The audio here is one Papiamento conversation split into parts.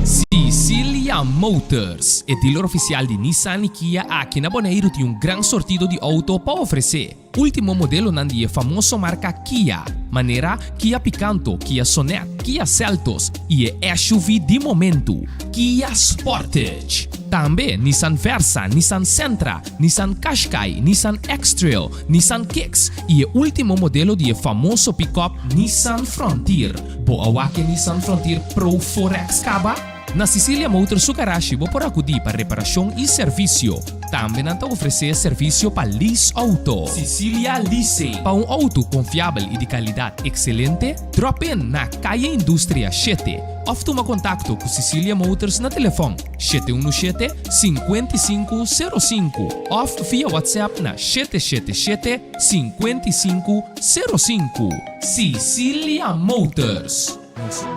Sicilia Motors, e dealer oficial di Nissan y Kia aki na Boneiru tin un gran sortido di auto pa ofrece. Ultimo modelonan di e famoso marka Kia, manera Kia Picanto, Kia Sonet, Kia Seltos i e SUV di momentu, Kia Sportage. Tambe Nissan Versa, Nissan Sentra, Nissan Qashqai, Nissan X-Trail, Nissan Kicks i e ultimo modelo di e famoso pickup Nissan Frontier. Bo a wak e Nissan Frontier Pro 4X kaba? Na Sicilia Motors su garashi bo por akudí pa reparashon i servisio. Tambe nan ta ofresé servisio pa lease outo. Sicilia Leasing. Pa un outo konfiabel i di kalidat ekselente, drop in na Kaya Industria shete òf tuma kontakto ku Sicilia Motors na telefòn 717 5505 òf via WhatsApp na 777 5505. Sicilia Motors. Nos.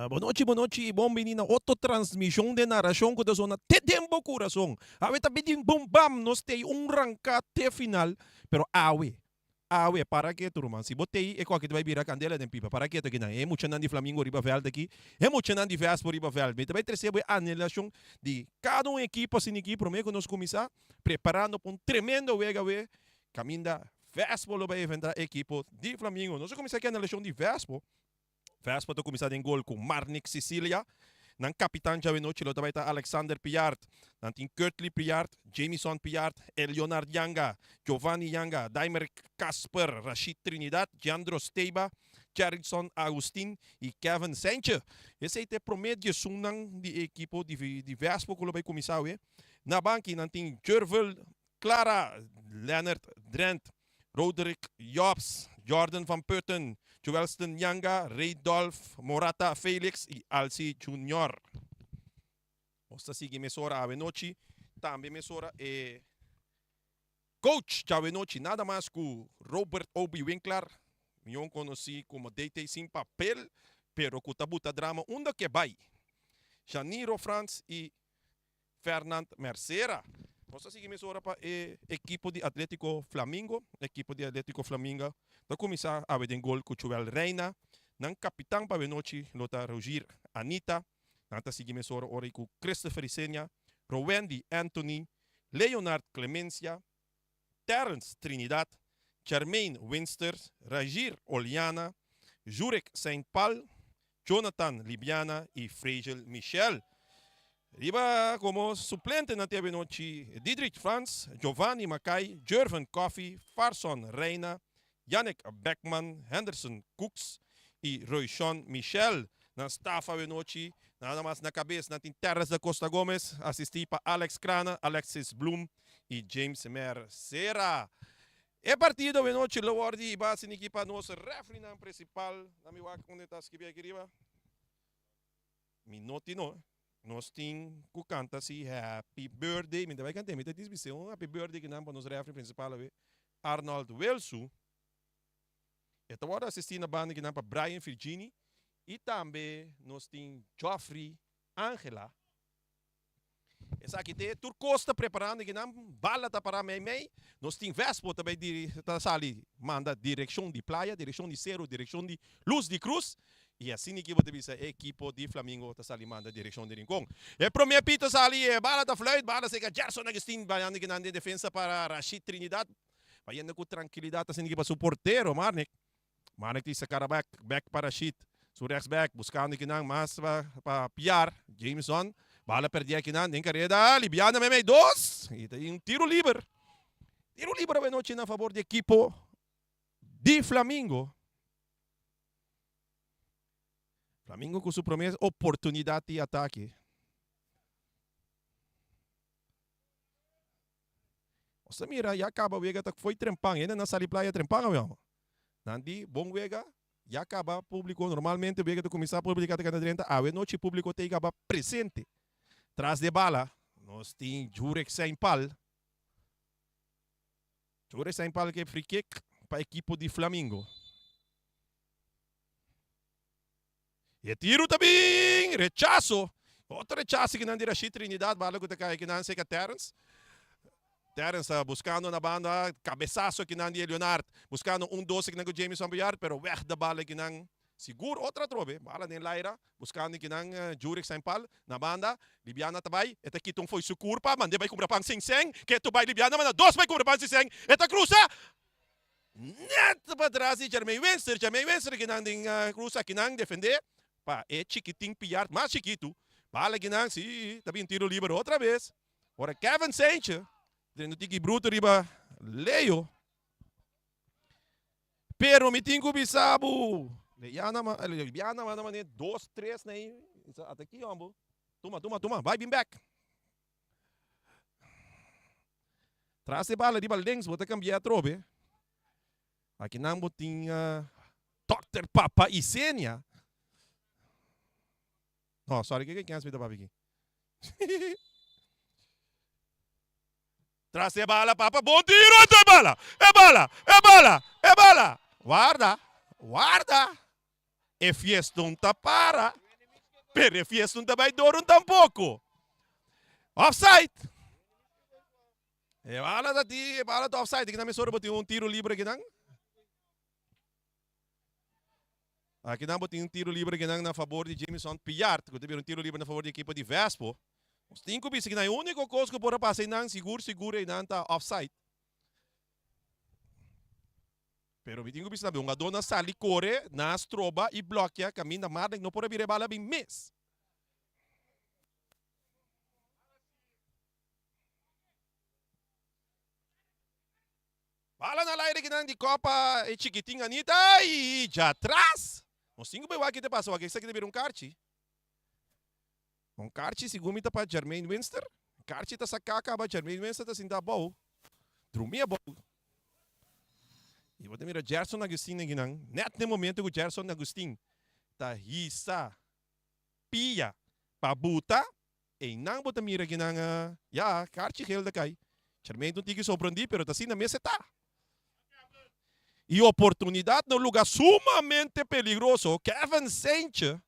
Bo nochi, bo nochi y bon bini na otro transmision den narracion cu ta zona te den bo curason. Awe ta bidin bum bam, nos tei un ranca te final, pero awe, awe, para ketu ruman, si bo tei e koki ta bay bira candela den pipa, para ketu akinan, e muchanan di Flamingo riba veld aki, e muchanan di Vespo riba veld, mi ta bay trece bo e anelacion di cada un ekipo asina aki prome cu nos cuminsa preparando pa un tremendo wega awe caminda Vespo lo bay enfrenta ekipo di Flamingo. Nos a cuminsa cu e anelacion di Vespo. Vespa ta kuminsá den gol ku Marnick Cicilia. Nan kapitan djawe-nochi lo ta bai ta Alexander Piart. Nan tin Kurtley Piart, Jamison Piart, Elionard Yanga, Giovanni Yanga, Daimer Kasper, Rashid Trinidad, Giandro Steba, Cherryson Agustin i Kevin Sentje. Esei ta e promé diesunnan di e ekipo di Vespa ku lo bai kuminsá awe. Na banki nan tin Jurvel Clara, Lennert Drent, Roderick Jobs, Jordan van Putten, Joelston Yanga, Reidolf Morata Felix y Alcy Junior. Nos ta sigui mesora awenochi, tambe mesora e coach djawenochi, nada mas cu Robert Obi Winklar. Mion konosí komo DT sin papel, pero ku ta buta drama unda ke bai. Janiro Frans i Fernand Mercera. Nos ta sigui mesora pa e ekipo di Atletico Flamingo. Ekipo di Atletico Flamingo ta kuminsá awe den gol ku Joel Reina. Nan kapitan pa awenochi lo ta Rogier Anita. Nan ta sigui mesora ora i ku Christopher Isenia, Rowendy Anthony, Leonard Clemencia, Terrence Trinidad, Jermaine Winsters, Rajir Oliana, Jurek Saint Paul, Jonathan Libiana i Fragel Michel. Riba komo suplentenan te avenochi Diedrich Frans, Giovanni Mackay, Jerven Coffie, Farson Reina, Yannick Beckman, Henderson Cooks i Royshon Michel. Nan staf avenochi nada mas na kabes nan tin Terrence da Costa Gomez, asistí pa Alex Crana, Alexis Bloem i James Mercera. E partido avenochi lo wòrdu hibá sin aki pa nos rèfrinan prinsipal. Na mi wak unda e ta skibí aki riba. Mi no tin no. Nos tin ku kanta si happy birthday. Mi ta bai kant'é. Mi ta disbis'é un happy birthday kinan pa nos rèfri prinsipal awe, Arnold Wilsu. E ta wòrdu asistí na banda kinan pa Brian Virgini i tambe nos tin Geoffrey Angela. Esaki te tur kos ta preparando kinan, bala ta pará mei mei. Nos tin Vespo ta bai diri ta sali manda direkshon di playa, direkshon di seru, direkshon di Luz di Cruz. I asina ki bo ta bisa e ekipo di Flamingo ta sali manda direkshon di Rincon. E promé pito sali e bala ta fluit, bala seka Gerson Agustin bayando kinan den defensa para Rashid Trinidad. Bayendo ku trankilidat asina ki pa su portero Marnik. Marnik ta isa kara bek, bek pa Rashid. Su rechts bek buskando kinan mas pa pa Piar. Jameson bala perdí akinan den kareda. Libiana meimei dos i ta un tiro liber. Tiro liber awenochi na fabor di ekipo di Flamingo. Flamingo ku su promé oportunidat di atake. Nos ta mira ya kaba wega ta foi trempan. Hende nan sali playa trempan awe amo. Nan di bon wega ya kaba publico. Normalmente wega ta kuminsá publica ta kanta drenta. Awe nochi publico ta kaba presente. Tras de bala nos tin Jurek Seinpal. Jurek Seinpal ke free kick pa ekipo di Flamingo. E tiru ta bin! Rechaso! Otro rechaso kinan di Rashid Trinidad, bala ku ta kai kinan seka Terrence. Terrence ta buskando na banda, kabesaso kinan di Leonard, buskando un dos kinan ku Jamison Billard, pero weg de bala kinan. Sigur otro atrobe, bala den laira, buskando kinan Jurek Sainpal na banda. Libiana ta bai, e ta kita un fo'i su kurpa, mand'é bai kumpra pan sin sèn, ketu bai Libiana manda dos bai kumpra pan sin sèn, e ta krusa! Net patras di Jermaine Winster, Jermaine Winster kinan den cruz akinan defende pa e chikitin Pillard mas chikitu. Bala kinan si ta bin tiro liber otra bes. Ora Kevin Saintje drenta tiki bruto riba Leo. Pero mi tin ku bisa bo, Liana Liana manda mane dos tres na ei. Ata aki hombo. Tuma tuma tuma bai bin bek. Tras e bala riba links bo ta kambia atrobe. Akinan bo tin Dòkter Papa Isenia. No, sorry, kiko kens mi ta papia aki? Tras e bala, Papa, bon tiro, e bala, e bala, e bala, e bala. Warda, warda. E fiesta un ta para, pero e fiesta un ta bai door un tampoco. Offside! E bala ta ti, e bala ta offside. Aki nan mesora bo tin un tiro libre aki nan. Aki nan bo tin un tiro libre aki nan na favor di Jameson Pillard, ku ta bira un tiro libre na favor di ekipo di Vespo. Nos tin ku bisa ki nan e úniko kos ku por a pasa einan sigur sigur einan ta offside. Pero mi tin ku bisa tambe, hungadónan sali kore na stroba i blòkia kaminda Marlek no por a bira e bala bin mes. Bala na laire kinan di kopa e chikitin Anita i djatras. Nos tin ku bai wak ki ta pasa wak esaki ta bira un karchi. Un karchi segun mi ta pa Jermaine Winster. Karchi ta saká kaba Jermaine Winster ta sinta abou. Drumi abou. I bo ta mira Gerson Agustin akinan. Nèt na e momento ku Gerson Agustin ta hisa pia pa buta, einan bo ta mira akinan, ya, karchi gel ta kai. Jermaine ta un tiki sorprendí pero ta asina mes e ta. Y oportunidad na un lugar sumamente peligroso. Kevin Saintje.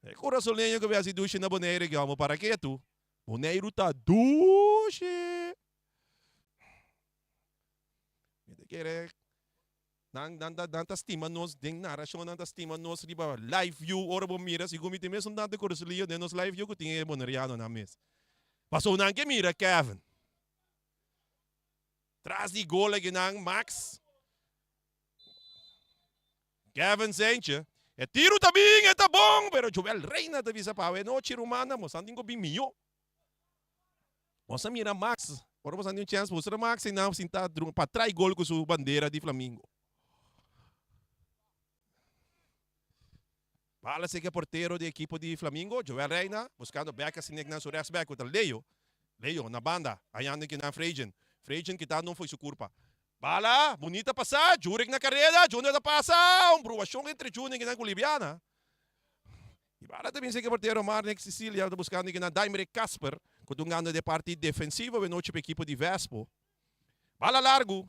E curasoleño cu a hasi dushi na Bonaire ki homo para ketu. Boneiru ta dushi. Mi ta kere nan nan ta nan ta stima nos den narashon nan ta stima nos riba live view ora bo mira sigun mi tin mesun tantu curasoleño den nos live view cu tin e bonerianonan mes. Pasobra nan ke mira Kevin. Tras di gol akinan Max. Kevin Sentje. E tiru ta bin, e ta bon, pero Joel Reina ta bisa pa awe nochi rumannan, bosan tin ku bin mihó. Nos a mira Max, ora bosan tin un chèns mustra Max einan sinta pa trai gol ku su bandera di Flamingo. Bala seki e portero di ekipo di Flamingo, Joel Reina, buskando bèk asina nan su rèksbèk ku ta Leo. Leo na banda, hañando kinan Frejen. Frejen kitando un fo'i su kurpa. Bala, bunita pasá, Jurek na kareda, Junior ta pasa, un bruashon entre Junior kinan ku Libiana. I bala ta bin seki e portero Marnix Cecilia ta buskando kinan Daimerick Kasper, ku ta hungando den parti defensivo awenochi pa ekipo di Vespo. Bala largu,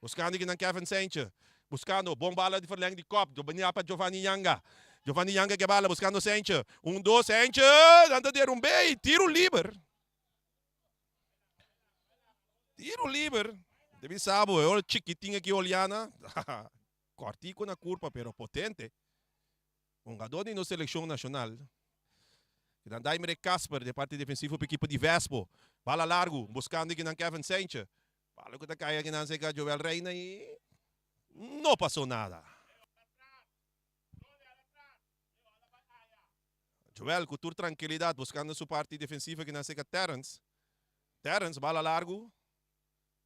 buskando kinan Kevin Saintje, buskando bon bala di verleng di kop, bania pa Giovanni Yanga. Giovanni Yanga ke bala buskando Saintje, un dos Saintje, nan ta derumb'é i tiru liber. Tiru liber, debí sa bo e ora chikitin aki Oliana, kòrtiku na kurpa pero potente. Hungadó di nos selekshon nashonal. Kinan Daimere Kasper den parti defensivo pa ekipo di Vespo. Bala largu, buskando kinan Kevin Saintje. Bala ku ta kai akinan serka Joel Reina i no pasó nada. Joel ku tur trankilidat buskando su parti defensivo kinan serka Terrence. Terrence, bala largu.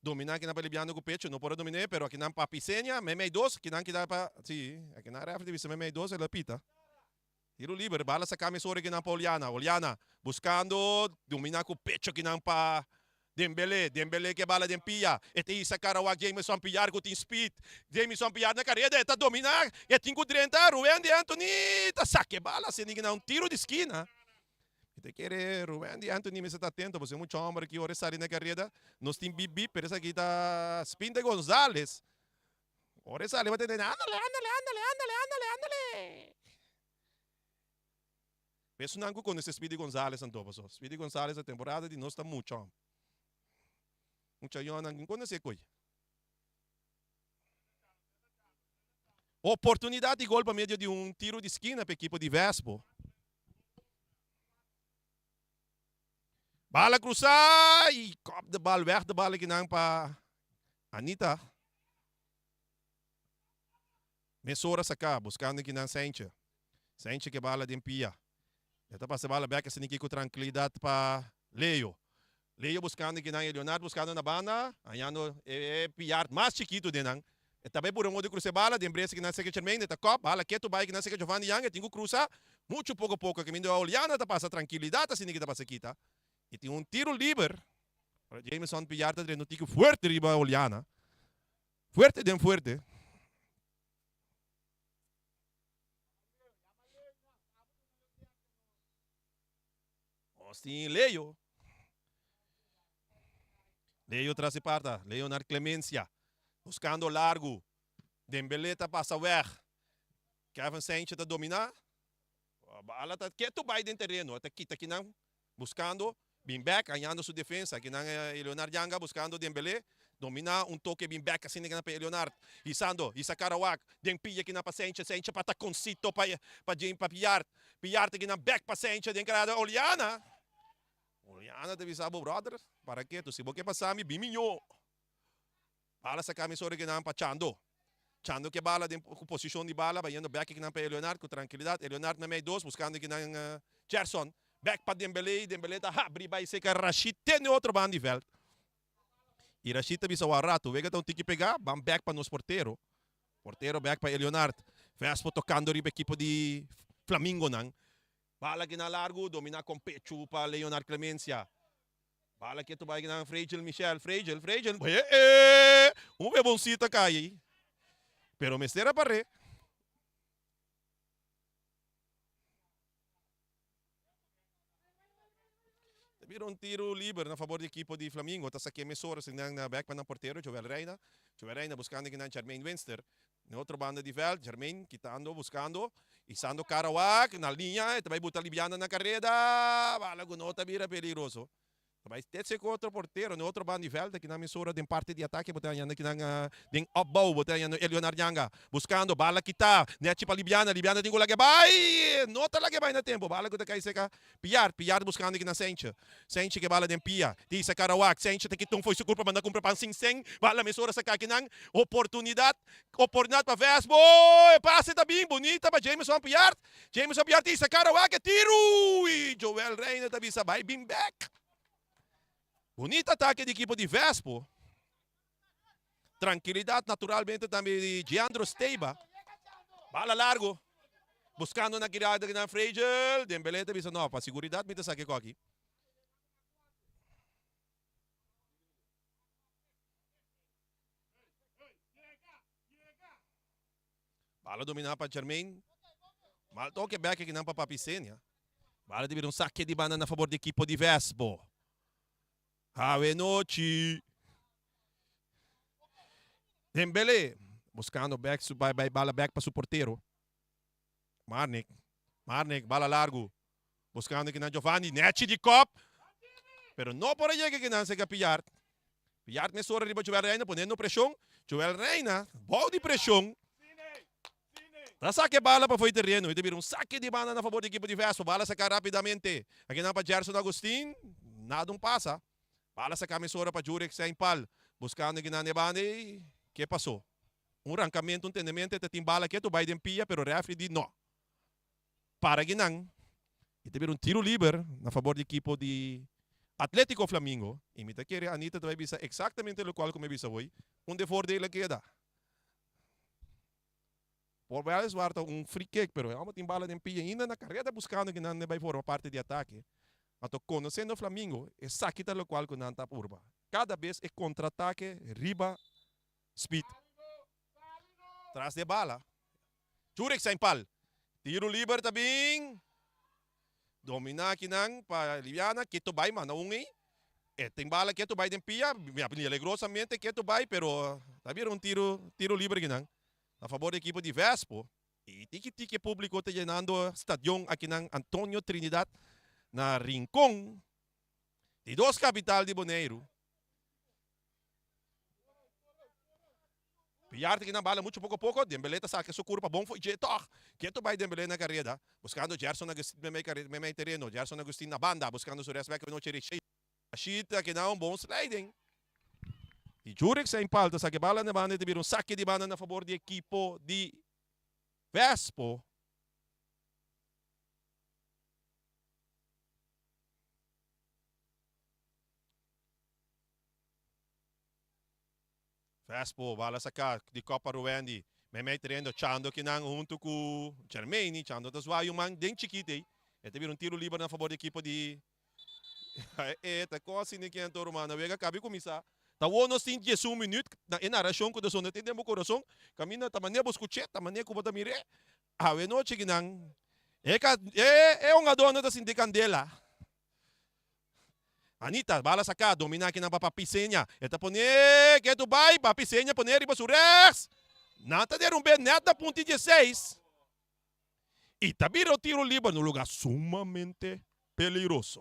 Dominá kinan pa libiando ku pecho, no por a dominé, pero akinan pa Pisenia, meimei dos, kinan keda pa, si, akinan refri ta bisa meimei dos, el a pita. Tiro liber, bala saká mesora kinan pa Oliana, Oliana buskando, dominá ku pecho kinan pa Dembele, Dembele ke bala den pia, e ta hisa kara wak Jameson Piar ku tin speed, Jameson Piar na kareda, e ta dominá, e tin ku drenta, Ruwendy Anthony ta saka e bala, asina kinan un tiro di skina. Mi ta kere Ruwendy Anthony mester ta atento pasobra e mucha homber aki ora e sali na kareda nos tin bip bip pero esaki ta Spinte Gonzales ora e sali bo ta tende andale andale andale andale andale andale Esunnan ku konosé Speedy Gonzales anto pasobra Speedy Gonzales a temporada di nos ta mucha homber mucha yònan kin konosé koe. Oportunidat di gol pa medio di un tiro di skina pa ekipo di Vespo. Bala cruzá y kop de bal, weg de bal akinan pa Anita. Mesora saká, buskando akinan Seintje. Seintje ke bala den pia. E ta pasa e bala bek asina aki ku trankilidat pa Leo. Leo buskando akinan e Leonard buskando na banda, hañando e piart mas chikitu den nan. E ta bai puru modo di krusa e bala, den bresa kinan seka Chermaine, e ta kòp, bala ketu bai kinan seka Giovanni Yang, e tin ku krusa muchu poko poko, kaminda Oliana ta pasa trankilidat asina ki ta pasa kita. I tin un tiru liber, ora Jameson Piar ta drenta un tiki fuerte riba Oliana, fuerte den fuerte. Nos tin Leo. Leo tras di parta. Leonard Clemencia. Buscando largo. Dembele ta pasa weg. Kevin Saintje ta domina. Bala ta ketu bai den tereno. Ta kita kinan. Buscando. Bin bek. Hañando su defensa. Kinan Leonard Yanga buscando Dembele. Domina un toke bin bek asina kinan pa Leonard. Hisando. Hisa Karawak. Den pia kinan pa Saintje. Saintje pa taconcito pa pa James pa Piart. Piart ta kinan bek pa Saintje den karada Oliana. Oliana ta bisa bo brother para ketu si bo ke pasa mi bin miño. Bala saka mi sori kinan pa Chando. Chando ke bala den ku posishon di bala bayendo bek kinan pa Eleonard ku trankilidat. Eleonard na mei dos buskando kinan Gerson. Bek pa Dembele. Dembele ta habri bai seka Rashid te den otro banda di veld. I Rashid ta bisa wou rato wega ta un tiki pega, ban bek pa nos portero. Portero bek pa Eleonard. Vespo tokando riba ekipo di Flamingonan. Bala kina largu, domina kon pechu pa Leonard Clemencia. Bala ketu bai kinan Fragel Michel, Fragel, Fragel, he he! Un beboncito a kai ei. Pero mester a par'é. bira un tiro liber na fabor di ekipo di Flamingo. Ta saké mesora sin nan na bek pa nan portero Joel Reina. Joel Reina buskando kinan Jermaine Winster. Na otro banda di veld Jermaine kitando buskando isando kara wak na liña e ta bai buta Libiana na kareda. Bala ku no ta bira peligroso. Ta bai tetse ku otro portero na otro banda di veld. Kinan mesora den parti di atake bo ta hañando kinan den opbouw bo ta hañando Elionard Yanga buskando bala kita nechi pa Libiana. Libiana tin ku lag'e bai. No ta lag'e bai na tempo. Bala ku ta kai seka Piar, Piar buskando kinan Sentje. Sentje ke bala den pia. Di sa Karawak. Sentje ta kita un foi su kurpa manda kumpra pan sin sen. Bala mesora sa ka kinan. Oportunidat, oportunidat pa Vesbo. E pase ta bin bunita pa Jameson Piar. Jameson Piar di sa Karawak e tiru. I Joel Reina ta bisa bai bin bek. Bunita atake di ekipo di Vespo. Trankilidat naturalmente tambe di Giandro Steba. Bala largo. Buscando na girada na Fragel. Dembele ta bisa no, pa seguridad mi ta saki koki. Bala domina pa Jermaine. Mal toque back aki nan pa Papi Senia. Bala di bira un saque di banda na favor di equipo di Vespo. Awe nochi. Dembele buscando back su bai bai bala back pa su portero. Marnik. Marnik bala largo. Buscando kinan Giovanni. Nechi di kop. Pero no por a yega kinan sega Pillard. Pillard mesora riba Joel Reina poniendo presion. Joel Reina bou di presion. Ta saka e bala pa fo'i tereno i ta bira un sake di banda na fabor di ekipo di Vespo. Bala saka rapidamente. Akinan pa Gerson Agustin. Nada un pasa. Bala saka mesora pa Jurek Seinpal. Buskando akinan e banda i ke paso? Un rankamentu, un tendementu e ta tin bala ketu bai den pia pero refri di no. Para akinan i ta bira un tiro liber na fabor di ekipo di Atletico Flamingo. I mi ta kere Anita ta bai bisa eksaktamente lokual ku mi a bisa hoy. Un de voordeel a keda. Por weliswaar ta un free kick, pero e homber tin bala den pia ainda na careda buscando ki nan bay forma parti di atake. Anto conociendo Flamingo, esaki ta locual cu nan ta purba. Cada bes e contraatake riba speed. Tras di e bala, Jurek Sainpal. Tiro liber ta bin. Domina akinan pa Liviana, keto bai manda un ei. E tin bala keto bai den pia, milagrosamente keto bai, pero ta bira un tiro, tiro liber akinan. Na fabor di ekipo di Vespo. I tiki tiki e publico ta yenando stadion akinan Antonio Trinidad na Rincon, di dos kapital di Boneiru. Piar ta kina bala mucho poco poco, Dembele ta saca su curpa bon fo'i dje tog. Keto bay Dembele na careda, buscando Gerson Agustin memey careda, memey tereno, Gerson Agustin na banda, buscando su restback anochi Rashid. Rashid ta kina un bon sliding. Y Jurek Saint-Paul ta saca e bala na banda y ta bira un saque di banda na fabor di ekipo di Vespo. Vespo, bala saká di kòp pa Ruwendy. Meimei terendo Chando kinan huntu ku Jermaine. Chando ta zwaai un man den chikit ei. E ta bira un tiro liber na fabor di ekipo di E ta kos asina ki anto ruman. Na wega kabi kuminsá. Ta wou nos tin diesun minüt na e narashon ku ta sona tin den bo kurason. Kaminda ta manera bo skuch'é, ta manera ku bo ta mir'é. Awe nochi kinan e ka e hongadónan ta sinti kandela. Anita, bala saká, dominá kinan pa Papi Seña. E ta pon'é ketu bai, Papi Seña pon'é riba su rèks. Nan ta derumb'é nèt na punti dieseis. I ta bira un tiro liber na un lugá sumamente peligroso.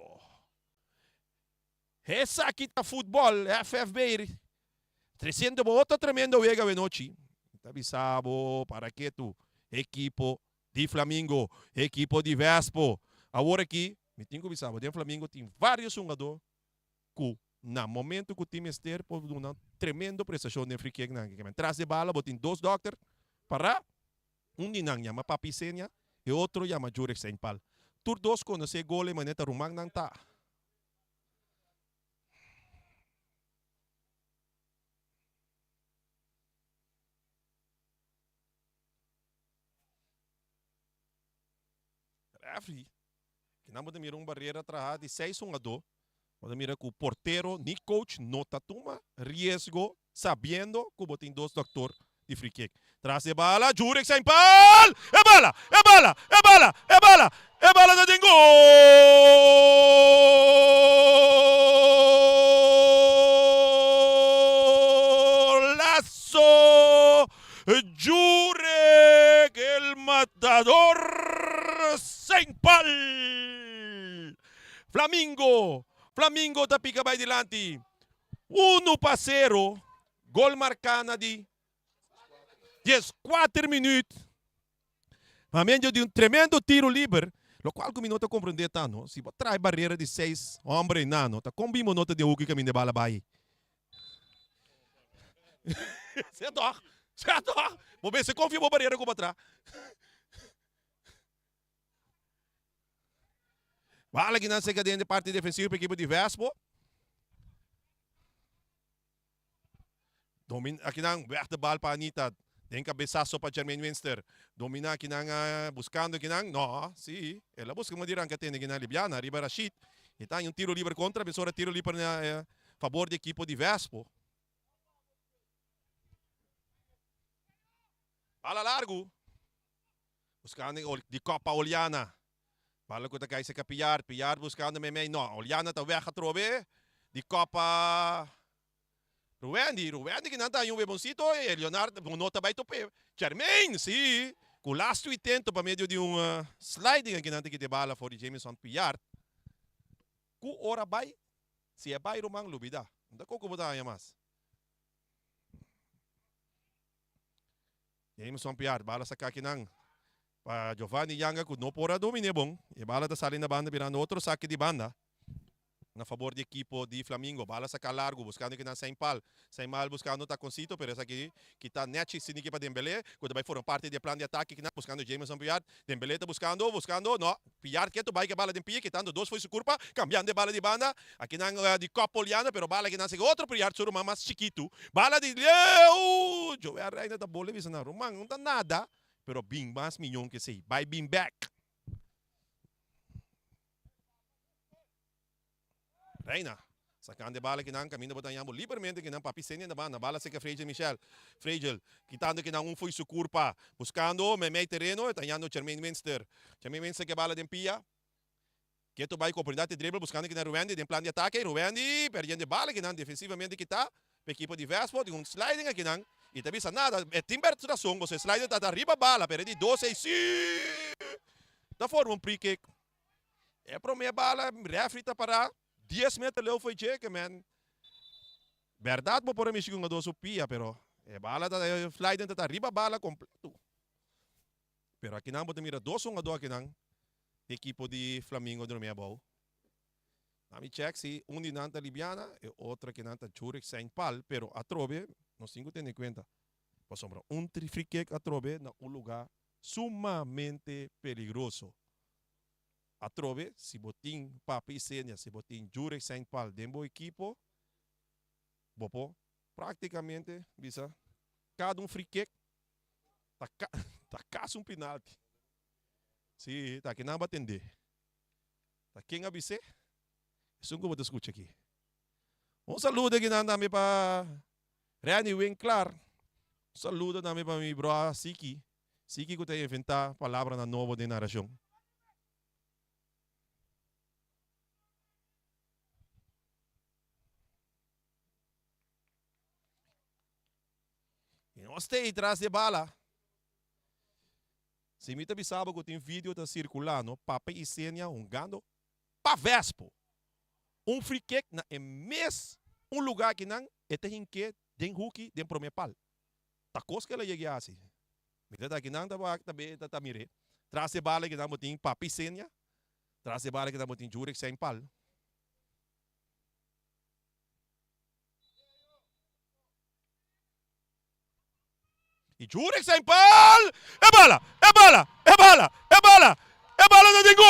Esaki ta futbòl, FFB. Tresiendo bo otro tremendo wega awenochi. Ta bisa bo para ketu, ekipo di Flamingo, ekipo di Vespo. Awor aki mi tin ku bisa bo den Flamingo tin varios hungadó ku na momento ku tin mester por duna tremendo prestashon den free kick nan. Tras di bala bo tin dos dòkter pará, un di nan yama Papi Senia, e otro yama Jurek Seinpal. Tur dos konosé gol e manera ta ruman nan ta. Refri, kinan bo ta mira un barera traha di seis hungadó. Bo ta mira ku portero ni coach no ta tuma riesgo sabiendo ku bo tin dos doktor di free kick. Tras e bala, Jurek Saint Paul! E bala! E bala! E bala! E bala! E bala ta den gol! Jurek el matador Seinpal! Flamingo, Flamingo ta pika bai dilanti. 1-0, gol marká na di 14 minuut. Pa medio di un tremendo tiro liber, locual cu mi no ta comprende ta no, si bo trae barrera di seis homber eynan no, ta con bin bo no ta den hoek y caminda e bala bay? Sea toch? Sea toch? Bo mester confia bo barrera cu bo a traha. Bala kinan seca den de parti defensivo pa ekipo di Vespo. Domin akinan weg de bal pa Anita. Den cabezazo pa Jermaine Winster. Domina akinan buscando akinan. No, si. El a busca un di ranca tene akinan Libiana riba Rashid. Y ta un tiro liber contra. Mesora tiro liber na favor di equipo di Vespo. Bala largo. Buscando di kop pa Oliana. Bala cu ta cay cerca Pillard. Pillard buscando meimei. No, Oliana ta weg atrobe. Di kop pa Ruwendy. Ruwendy ki nan ta haña un weboncito. E Leonard no ta bay tope. Jermaine, si. Cu lastu y tento pa medio di un sliding aki nan ta kita e bala for di Jamison Pillard. Cu ora bay? Si e bay ruman lubida. No ta coco bo ta haña mas. Jameson Piar, bala saca akinan pa Giovanni Yanga cu no por a domine bon. E bala ta sali na banda birando otro saque di banda na fabor di equipo di Flamingo. Bala saca largo buscando akinan Sainpal. Sainmal buscando Taconcito pero esaki kita nechi siniki pa Dembele cu ta bay forma parti di e plan di atake akinan buscando Jameson Piar. Dembele ta buscando, buscando, no, Piar keto bay cu e bala den pie kitando dos fo'i su curpa cambiando e bala di banda. Akinan di kop Poliana pero bala akinan sigui otro Piar su ruman mas chikitu. Bala di leu! Joel Reina ta bole bisa nan ruman no ta nada pero bin mas miyon ke esey. Bay bin bek. Reina sacando e bala kinan caminda bo ta haña bo libermente kinan papi Senia na banda. Bala seca Fragel Michel. Fragel kitando kinan un fo'i su curpa buscando meimei tereno e ta hañando Jermaine Winster. Jermaine Winster ke bala den pia. Keto bai ku oportunidat di dribble buskando kinan Ruwendy den plan di atake. Ruwendy perdiendo e bala kinan defensivamente kita pa ekipo di Vespo. Tin un sliding akinan y ta bisa nada. E tin bert rason pasobra e sliding ta riba bala pero e di dos ei si ta forma un free kick. E prome bala refri ta para dies meter leu fo'i dje ke men bèrdat bo por a mishi ku un jugador su pia pero e bala ta e sliding ta riba bala kompleto. Pero akinan bo ta mira dos hungadó akinan di ekipo di Flamingo drumi abou. Ami check si un di nan ta Libiana e otro akinan ta Jurek Saint Paul, pero atrobe nos tin ku tene kuenta pasobra un free kick atrobe na un lugá sumamente peligroso. Atrobe si bo tin Papi Isenia, si bo tin Jurek Saint Paul den bo ekipo bo por praktikamente bisa kada un free kick Ta ka ta casi un penalti. Si, ta kinan bo a tende. Ta ken a bis'é? Esun ku bo ta skucha aki. Un saludo akinan tambe pa Renny Winklaar. Un saludo tambe pa mi bro Siki. Siki ku ta inventá palabranan nobo den narashon. I nos ta ei tras di e bala. Si mi ta bisa bo ku tin video ta sirkulá no, Papa i Senia hungando pa Vespo. Un free kick na e mes un lugá kinan e ta hink'é den huki den promé pal. Ta kos ku el a yega hasi. Mi ta ta kinan ta wak ta be ta mir'é. Tras di e bala kinan bo tin Papa i Senia, tras di e bala kinan bo tin Jurek Sein Pal. I Jurek zijn pal! E bala! E bala! E bala! E bala! E bala ta den gol!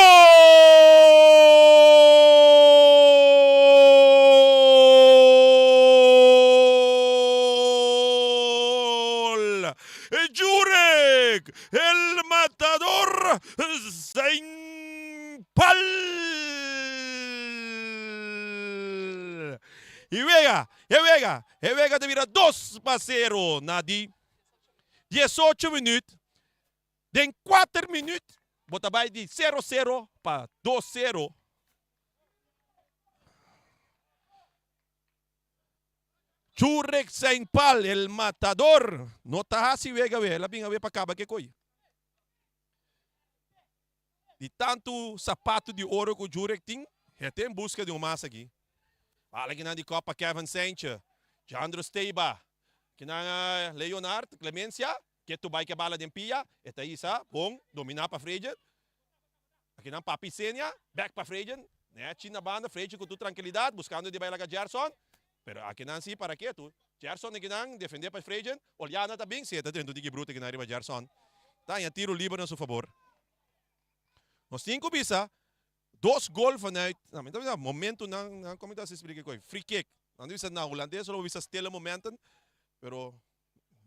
Jurek, el matador, zijn pal! I wega, e wega, E wega ta bira 2-0 na di 18 minuut. Den kuater minuut bo ta bai di sero sero pa 2-0. Jurek Saint-Paul, el matador, no ta hasi wega we, el a bin awe pa kaba ke koi. Di tantu sapato di oro ku Jurek tin, e ta en buska di un mas aki. Bala kinan di kòp pa Kevin Saintje, Jandro Steba, kinan Leonard Clemencia, ketu bai ke bala den pia, e ta hisa, bon, dominá pa Frejen. Akinan Papi Senia, bèk pa Frejen, nèchi na banda, Frejen ku tur trankilidat, buskando di bai laga Gerson, pero akinan si para ketu. Gerson akinan defendé pa Frejen, Oliana ta bin, si e ta drenta un tiki bruto akinan riba Gerson. Ta haña tiru liber na su fabor. Nos tin ku bisa dos gol vanuit, no, mi ta bisa momentunan, nan komo mi ta hasi splika e koi, free kick. Nan ta bisa na hulandes lo bisa stille momenten, pero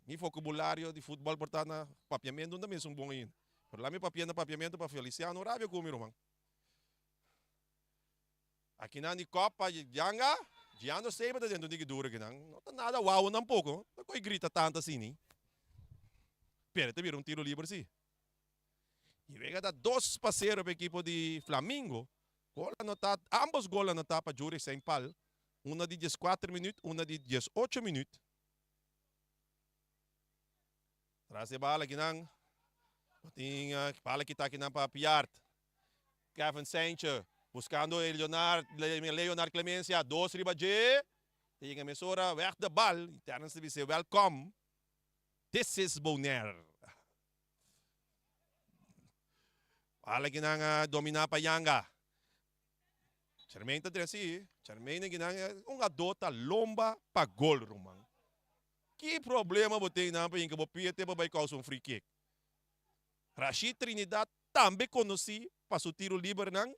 Mi vocabulario di futbol por ta na papiamentu no ta mesun bon ainda. Pero laat mi papia na papiamentu pa Feliciano rabia ku mi ruman. Akinan di kòp pa Yanga, Giando Seiba ta dentro di duro akinan. No ta nada wawo tampoko. No ta koi grita tantu asini. Pero ta bira un tiro liber si. Y wega ta 2-0 pa ekipo di Flamingo. Gol anotá, ambos gol anotá pa Jurich Saint-Paul. Una di 14 minuut, una di 18 minuut. Tras e bala kinan. Tin bala kita kinan pa Piart. Kevin Saintje buscando Leonard, Leonard Clemencia. Dos riba dje. Te yega mesora weg de bal. Terence ta bisa welcome. This is Bonaire. Bala kinan a domina pa Yanga. Charmaine ta dresi. Charmaine kinan un adota lomba pa gol ruman. Ki problema bo tin nan pa yinka bo pia te pa bai causa un free kick? Rashid Trinidad tambe conoci pa su tiro libernan.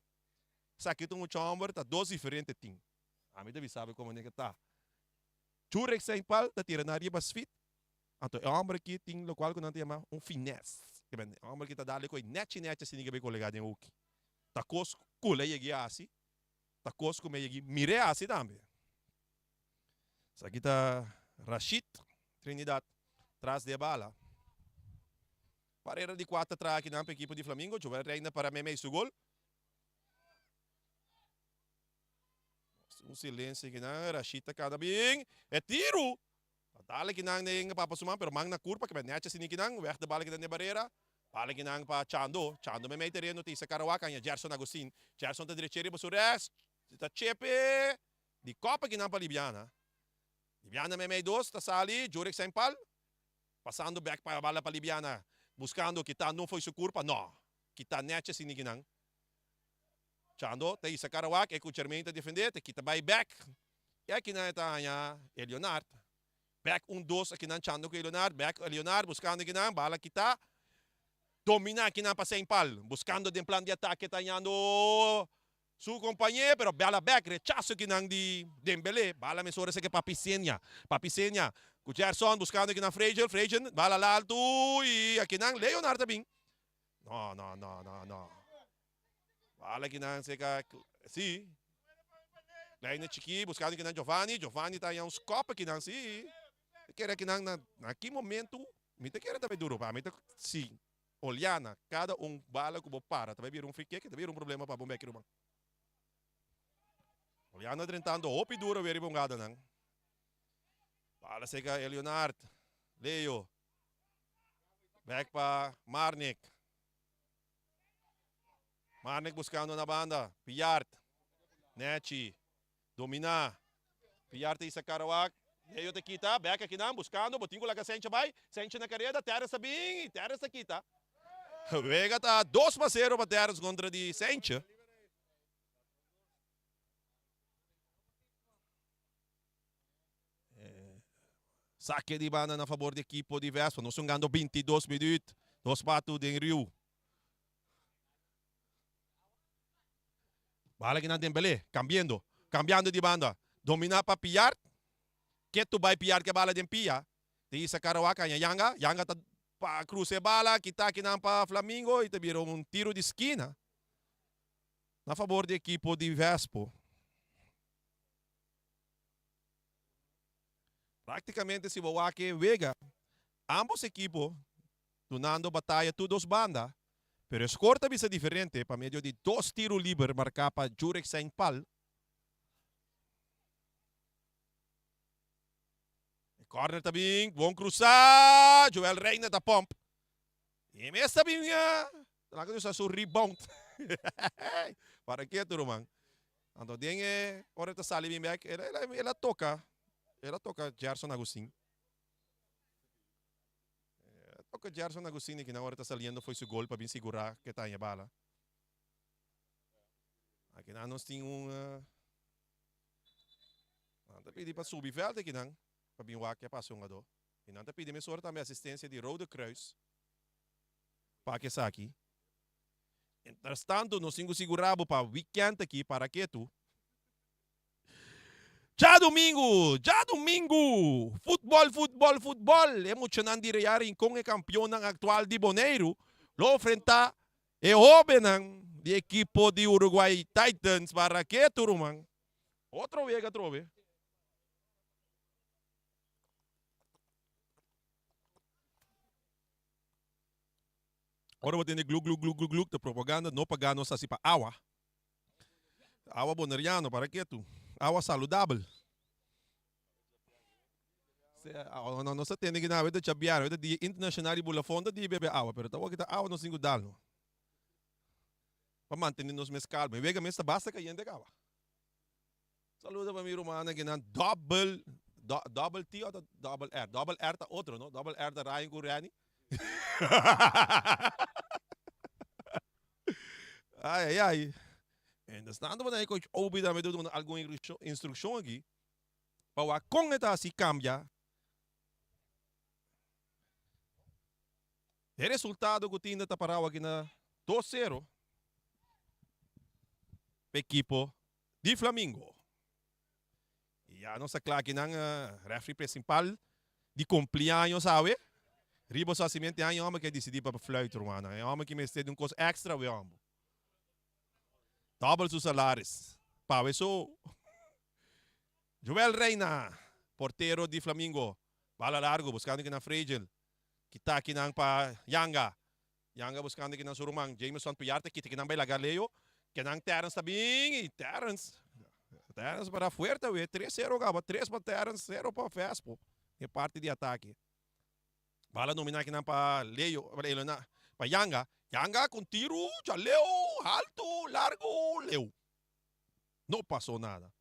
Esaki ta un mucha homber ta dos diferente team. Ami ta bisa bo como nega ta. Jurek Saint-Paul ta tira nan riba sfit. Anto e homber aki tin locual cu nan ta yama un finesse. E homber aki ta dale cu e nechi nechi asina ke bai colega den hoeki. Ta cos cu la yegi haci, ta cos cu mi a yegi mire haci tambe. Esaki ta Rashid Trinidad tras di e bala. Barrera di cuater traha akinan pa ekipo di Flamingo. Joel Reina para meimei su gol. Un silencio akinan. Rashid ta cana bien. E tiru! Ta dale kinan den papa su man, pero man na curpa, ke nechi asina kinan. Weg de bala kinan den barrera. Bala kinan pa Chando. Chando meimei tereno ta isa Karawakan ya Gerson Agustin. Gerson ta dreche riba su rechts. Ta chepe. Di kopa kinan pa Libiana. Libiana meimei dos ta sali, Jurek Saint-Paul pasando bek pa bala pa Libiana, buskando kita no fo'i su kurpa, no, kita nechi asina kinan. Chando ta hisa Karawak, e ku Chermaine ta defende, ta kita bai bek, i akinan e ta haña Elionard. Bek un dos akinan Chando ku Elionard, bek Elionard buskando kinan, bala kita, domina kinan pa Saint-Paul, buskando den plan di atake ta hañando Su compañé, pero bala bek, rechazo kinan di Dembélé. Bala mesora esaki pa Pisenia. Pa Pisenia, cu Gerson buscando kinan Fragel, Fragel, bala al alto y akinan Leonard ta bin. No, no, no, no, no. Bala kinan seca, si. Kleine chiki buscando kinan Giovanni, Giovanni ta haña un skop akinan, si. Ta kere akinan na, na ki momento, mi ta kere ta bay duro pa mi ta, si. Oliana, kada un bala ku bo para ta bai bira un free kick, ta bira un problema pa bo beki ruman. Oliana drentando hopi duro weri bo gadanan. Bala seka Elionard, Leo, bek pa Marnik. Marnik buskando na banda, Pillard, Nechi, Dominá. Villar ta hisa Karawak. Leo ta kita. Bek akinan buskando. Bo tin ku laga Sencha bai. Sencha na kareda. Terrence ta bin i Terrence ta kita. Wega ta 2-0 pa Terrence kontra di Sencha. Sake di banda na fabor di ekipo di Vespa. Nos hungando 22 minuut. Dos patu den Riu. Bala kinan Dembélé, cambiendo, cambiando di banda, domina pa Pillard, ketu bai Pillard ke bala den pia, ta hisa Karawak haña Yanga, Yanga ta pa cruza e bala, kita kinan pa Flamingo y ta bira un tiro di skina na fabor di ekipo di Vespo. Practicamente si bo wak e wega, ambos ekipo dunando bataya tur dos banda, pero e skor ta bisa diferente pa medio di dos tiru liber marká pa Jurek Saint-Paul. Corner ta bin, bon cruzá, Joel Reina ta pomp. E mes ta bin ya, laga nos a su rebound. Para ketu ruman. Anto den e ora e ta sali bin bek, el a el a toca, el a toca Gerson Agustin. El a toca Gerson Agustin aki nan ora e ta saliendo fo'i su gol pa bin sigura ke ta haña bala. Aki nan nos tin un Nan ta pidi pa subi veld aki nan pa bin wak ke a pasa hungadó. I nan ta pidi mesora tambe asistencia di Rode Kruis pa ak esaki. Mientras tanto nos tin ku sigurá bo pa weekend aki para ketu. Djadumingu! Djadumingu! Futbòl, futbòl, futbòl! E muchanan di Real Rincon e kampionnan aktual di Boneiru lo ofrentá e hóbennan di ekipo di Uruguay Titans para ketu ruman. Otro wega atrobe. Ora bo tende gluk gluk gluk gluk gluk ta propaganda no paga nos hasi pa awa. Awa boneriano para ketu. Awa saludabel. No, nos ta tende kina awe ta chabiano, awe ta dia internacional di Bulafon ta dia bebe awa, pero ta wak ta awa nos tin ku dal no. Pa mantene nos mes kalmo. E wega mes ta basta kayente kaba. Saludo pa mi rumannan kinan double double T o ta double R? Double R ta otro no? Double R ta Ryan ku Renny. Ay ay ay. Mientras tanto bo ta coach Obi tambe ta duna algun instruccion aki pa wak kon e ta hasi cambia e resultado ku tin ta parao aki na 2-0 pa ekipo di Flamingo. Y ya nos ta kla aki nan referee principal di cumpleaños awe. Riba su hacimiento aña e homber ke dicidi pa fluit rumannan. E homber ki mester di un cos extra awe homber. Double su salaris. Pa awe so. Joel Reina, portero di Flamingo. Bala largo buscando kinan Fragile. Kita kinan pa Yanga. Yanga buscando kinan su ruman Jameson Piar ta kita kinan bay laga Leo. Kenan Terrence ta bin y Terrence Terrence para fuerte awe. 3-0 caba. 3 pa Terrence, 0 pa Vespo. Den parti di atake. Bala nomina kinan pa Leo, pa Leo na, pa Yanga. Yanga con tiro, cha leu, halto, largo, leu. No pasó nada.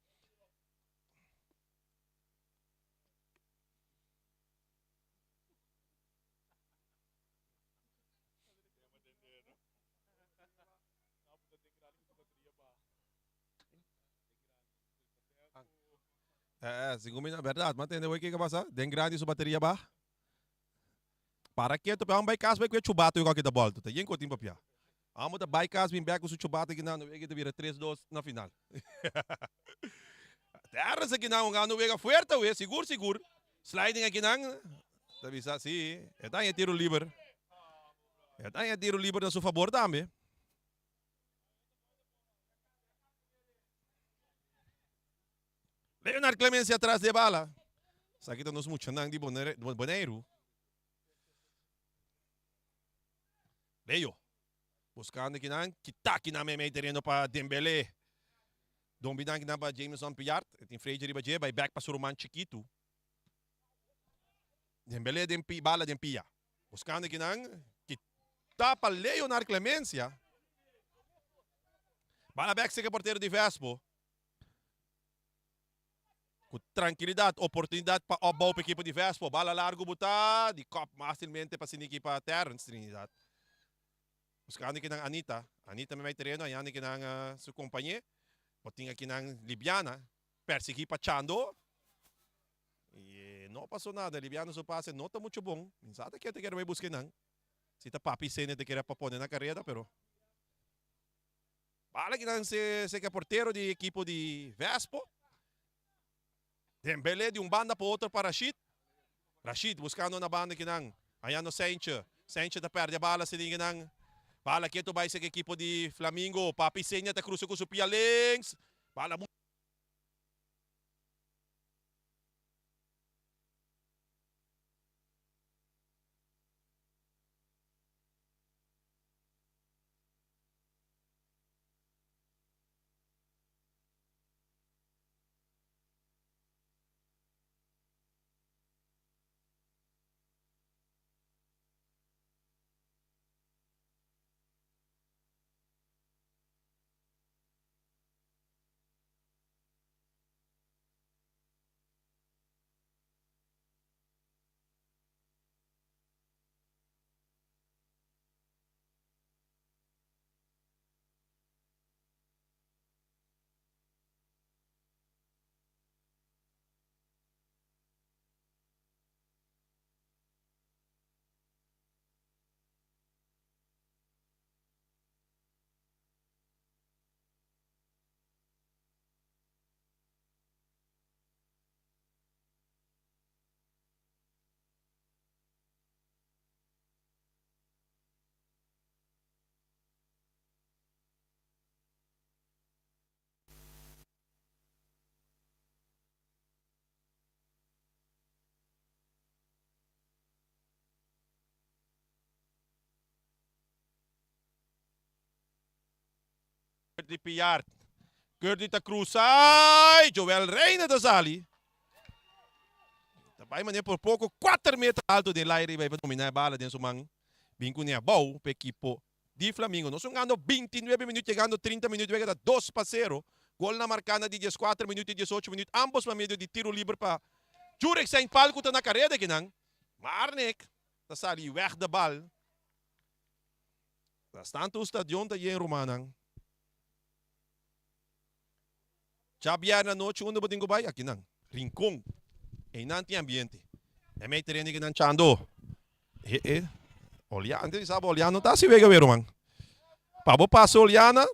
Eh, segun mi na berdad, ma tende hoy kiko pasa? Den grandi su bateria ba. Para keto, pe amo bai kas bai ku e chubato yu kita bolto. Ta yen kotin papia. Amo ta bai kas bin bek ku su chubato kinan, no wega ta bira 3-2 na final. Terrence akinan hungando wega fuerte we, sigur sigur. Sliding akinan, ta bisa si, e ta haña tiro liber. E ta haña tiro liber na su fabor tambe. Leonard Clemencia tras di e bala. Esaki ta nos muchanan di Boneiru. Leo. Buscando kinan, kita kinan meimei tereno pa Dembele. Dombinan kinan pa Jameson Pillard. E tin Frazier riba dje, bai back pa su ruman chikitu. Dembele den pi, bala den pia. Buscando kinan, kita pa Leonard Clemencia. Bala back seke portero di Vespo. Ku trankilidat, oportunidat pa opbou pa ekipo di Vespo. Bala largu buta di kop fásilmente pa siniki pa Terrence Trinidad. Buskando kinan Anita. Anita meimei tereno, ayando kinan su kompañé. Bo tin akinan Libiana, persiguí pa Chando. I no pasó nada, Libiana su pase no ta mucho bon. Mi sa ta ke ta kere bai buska einan. Si ta Papi Sene ta kere pa pone na kareda, pero. Bala kinan se seka portero di ekipo di Vespo. Dembele di un banda pa otro pa Rashid. Rashid buscando na banda kinan. Hayando Seintje. Seintje ta perde bala sinin kinan. Bala keto bai seka ekipo di Flamingo. Papi Senia ta cruza cu su pia links. Bala. Curdy Piart. Curdy ta cruza y Joel Reina ta sali. Ta bay manera por poco 4 meter alto den el aire y bay pa domina e bala den su man. Bin cune abao pa equipo di Flamingo. Nos hungando 29 minuut yegando 30 minuut wega ta 2-0. Golnan marca na di 14 minuut y 18 minuut ambos pa medio di tiro liber pa Jurek Saint Paul cu ta na careda akinan. Marnick ta sali weg de bal. Tras tantu stadion ta yen rumannan. Djabièrnè anochi unda bo tin ku bai? Akinan, Rincon. Einan tin ambiente. E mei tereno kinan chando. E e Oliana, antes di sa bo Oliana no ta hasi wega wei ruman. Pa bo pasa Oliana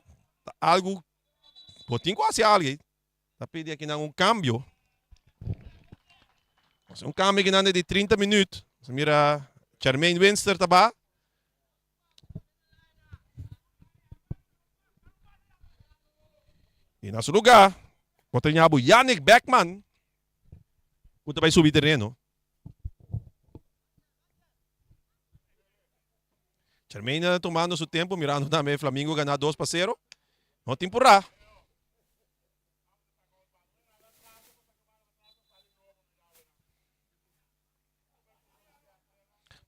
ta algu bo tin ku hasi algu. Ta pidi akinan un cambio. Nos un cambio akinan di 30 minuut. Nos mira Charmaine Winster ta ba. Y na su lugar, bo ta ñabu Yannick Beckman, ku ta bai subi tereno. Charmaine tumando su tempo, mirando tambe Flamingo gana 2-0. No tin purá.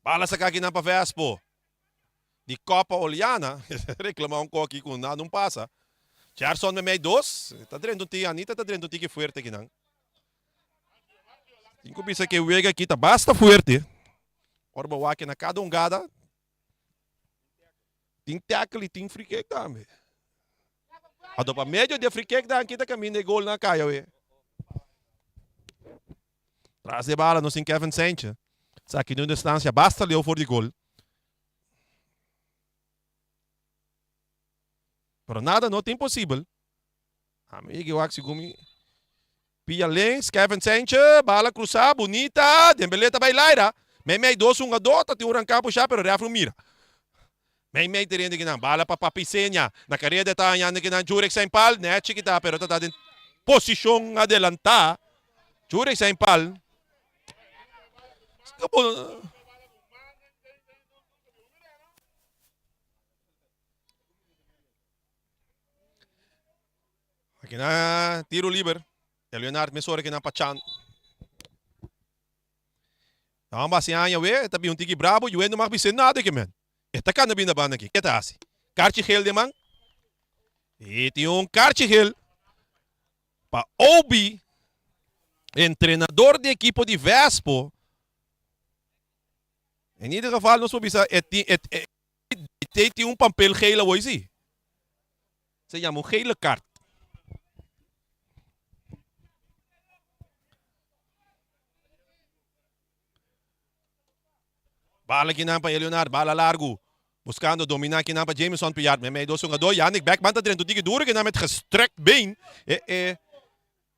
Bala saka akinan pa Vespo. Di Copa Oliana. Reclama un koki ku nada no pasa. Gerson memei dos. Ta drenta un tiki, Anita ta drenta un tiki fuerte akinan. Tin ku bisa ke wega aki ta basta fuerte. Ora bo wak na kada hungada tin tackle y tin free kick tambe. Anto pa medio di e free kick dan kita caminda e gol nan caya we. Tras di e bala nos tin Kevin Sanchez. Esaki di un distancia basta leu for di gol. Pero nada no ta imposibel. Ami yega wak segun mi pia links, Kevin Sanchez, bala cruza, bunita, Dembele ta bay laira. Meimei dos hungador ta tin un ranca pusha pero ref no mira. Meimei ta rende kinan, bala pa Papi Senia. Na careda ta hañando kinan Jurek Sainpal, net chikita pero ta ta den posicion adelanta. Jurek Sainpal. Aki na tiro liber. E Leonard mesora aki na pa Chan. Taban basi aña we, e ta bin un tiki brabo, Yue no mag bis'é nada ke men. E ta kanda bin na banda aki, ke ta hasi? Karchi gel den man? E tin un karchi gel pa Obi, entrenador di ekipo di Vespo. En ieder geval nos por bisa e tin e e tin un pampel geel awor si. Se yama un gele kaart. Bala kinan pa Eleonard, bala largu. Buscando domina kinan pa Jameson Piart. Meimei dos hungador. Yannick Beckman ta drenta un tiki duro kinan met gestrekt been. E e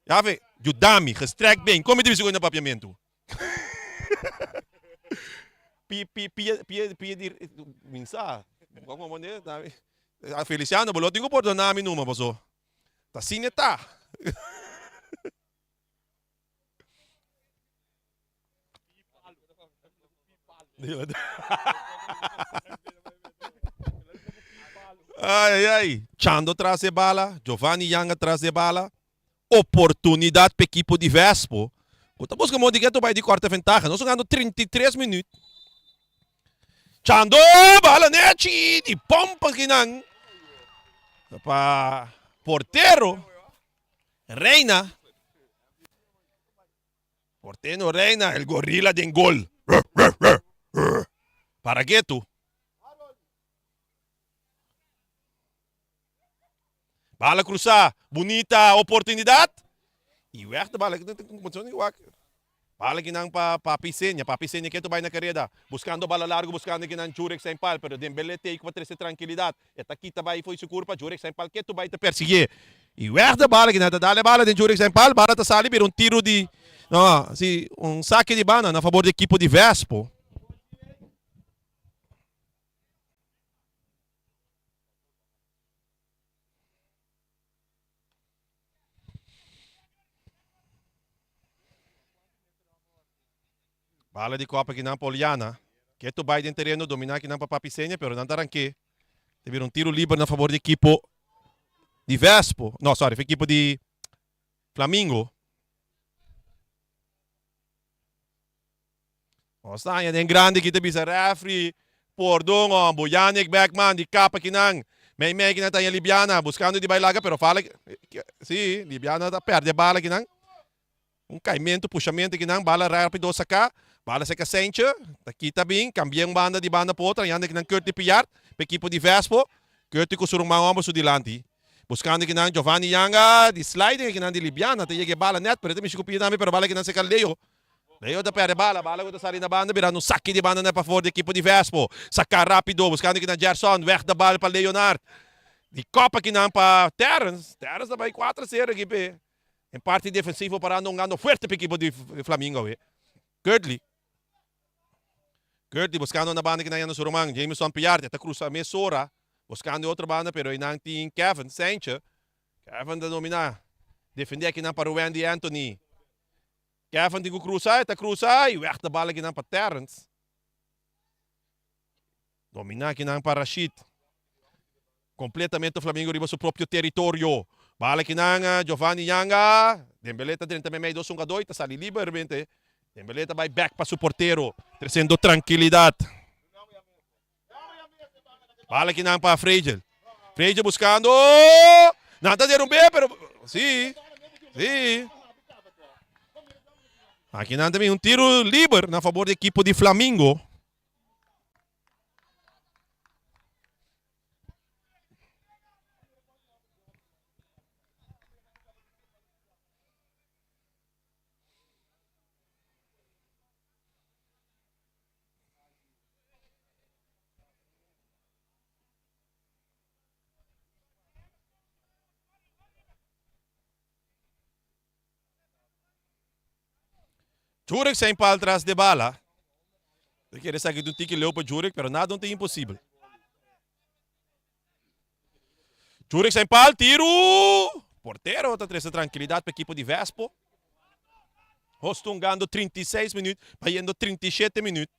Ya ve, yudami, gestrekt been. Kon mi ta bisa ku na papiamentu? Pi pi pia pia pia di min sa. Bo comprende? Feliciano, bo lo tin ku pordona mi numa paso ta asina e ta. Ay ay ay, Chando tras e bala, Giovanni Yanga tras e bala. Oportunidad pa ekipo di Vespo cu ta busca modo di keto bay di corta ventaha. Nos hungando 33 minuut. Chando bala nechi di pompa kinan pa portero Reina. Portero Reina, el gorila den gol. Para ketu. Bala cruzá, bunita oportunidad. Y weg de bala. Bala kinan pa Papi Senia. Papi Senia ketu bai na careda. Buscando bala largo, buscando kinan Jurek Saint-Paul. Pero Dembele tei cu pa trece tranquilidad. E ta kita bai fo'i su curpa. Jurek Saint-Paul ketu bai ta persigue. Y weg de bala kinan ta dale bala den Jurek Saint-Paul. Bala ta sali bira un tiro di, no, si, un saque di banda na favor di equipo di Vespo. Bala di kopa kinan pa Oliana. Ketu bai den tereno domina kinan pa Papi Senia pero nan ta ranke. Ta bira un tiro liber na favor di ekipo. di Vespo, no sorry, pa ekipo di Flamingo. Nos ta haña den grandi ki ta bisa refri, pordon hombo, Yannick Beckman di kapa kinan, mei mei kinan ta haña Libiana buscando di bai laga pero fala, si, Libiana ta perde bala kinan. Un caimento, pushamento kinan, bala rapido saca, bala seca Sentje, ta kita bin, cambia un banda di banda pa otro, hañando kinan Curty Pillard pa ekipo di Vespo, Curty cu su ruman homber su dilanti. Buscando kinan Giovanni Yanga di sliding kinan di Libiana ta yega e bala net pero e ta mishi cu pia tambe pero bala kinan seca Leo. Leo ta perde bala, bala cu ta sali na banda birando un saki di banda net pafor di ekipo di Vespo. Saca rapido buscando kinan Gerson, weg de bal pa Leonard. Di copa kinan pa Terrence, Terrence ta bay cuatro cero aki pe. En parti defensivo parando hungando fuerte pa ekipo di Flamingo awe. Curtly. Curtly buscando na banda kinan yanda su ruman Jameson Piarte ta cruza mesora buscando e otro banda pero einan tin Kevin Saintje. Kevin ta domina. Defende akinan pa Ruwendy Anthony. Kevin tin cu cruza, e ta cruza y weg de bal akinan pa Terrence. Domina akinan pa Rashid. Completamente Flamingo riba su propio teritorio. Bala akinan Giovanni Yanga. Dembele ta drenta meimei dos hungador y ta sali libermente. Dembele ta bay back pa su portero, treciendo tranquilidad. Bala akinan pa Fregel. Fregel buscando. Nan ta derumbe pero si, si. Akinan ta bin un tiro liber na favor di ekipo di Flamingo. Jurek zijn pal tras de bala. Ta kere sa ki un tiki leu pa Jurek, pero nada no ta imposibel. Jurek zijn pal, tiru! Portero ta trese trankilidat pa ekipo di Vespo. Hostungando 36 minuut, bayendo 37 minuut.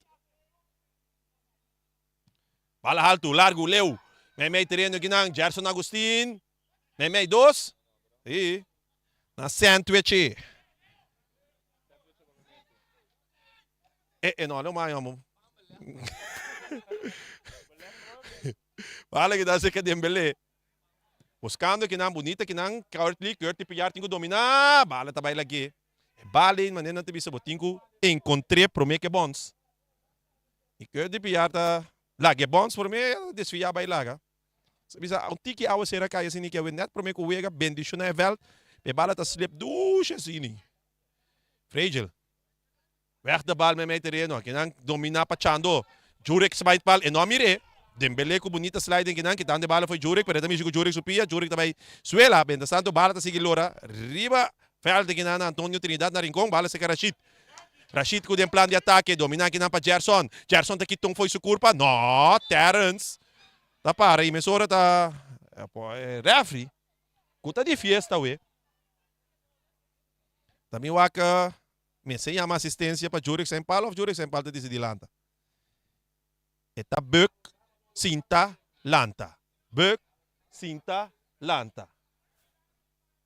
Bala haltu, largu, leu. Meimei tereno kinan, Gerson Agustin. Meimei dos. Sí. Na sandwich. Eh, eh, no, no mai, amo. Bala ki ta cerca Dembélé. Buscando kinan bonita kinan Curtly, Curtly Pillar tin ku domina. Bala ta bai lag'é. E bala ei manera nan ta bisa bo tin ku encontr'é promé ke bons. I Curtly Pillar ta lag'é bons promé, desviá bai laga. Sa bisa un tiki awa sera kai asini ke awe net prome ku wega bendishona e veld, e bala ta slip dushi asini. Fragile. Weg de bal meimei tereno, akinan domina pa Chando. Jurek smite bal, e no a mir'é. Dembele ku bunita sliding kinan, kitando e bala fo'i Jurek, pero e ta mishi ku Jurek su pia, Jurek ta bai suela. Mientrastanto bala ta sigui lora riba veld kinan na Antonio Trinidad na Rincon, bala seka Rashid. Rashid ku den plan di atake, domina kinan pa Gerson. Gerson ta kita un fo'i su kurpa, no, Terrence ta para i mesora ta refri ku ta di fiesta awe. Ta mi wak mester yama asistencia pa Jurek Saint Paul of Jurek Saint Paul ta dicidi lanta. E ta buk, sinta, lanta. Buk, sinta, lanta.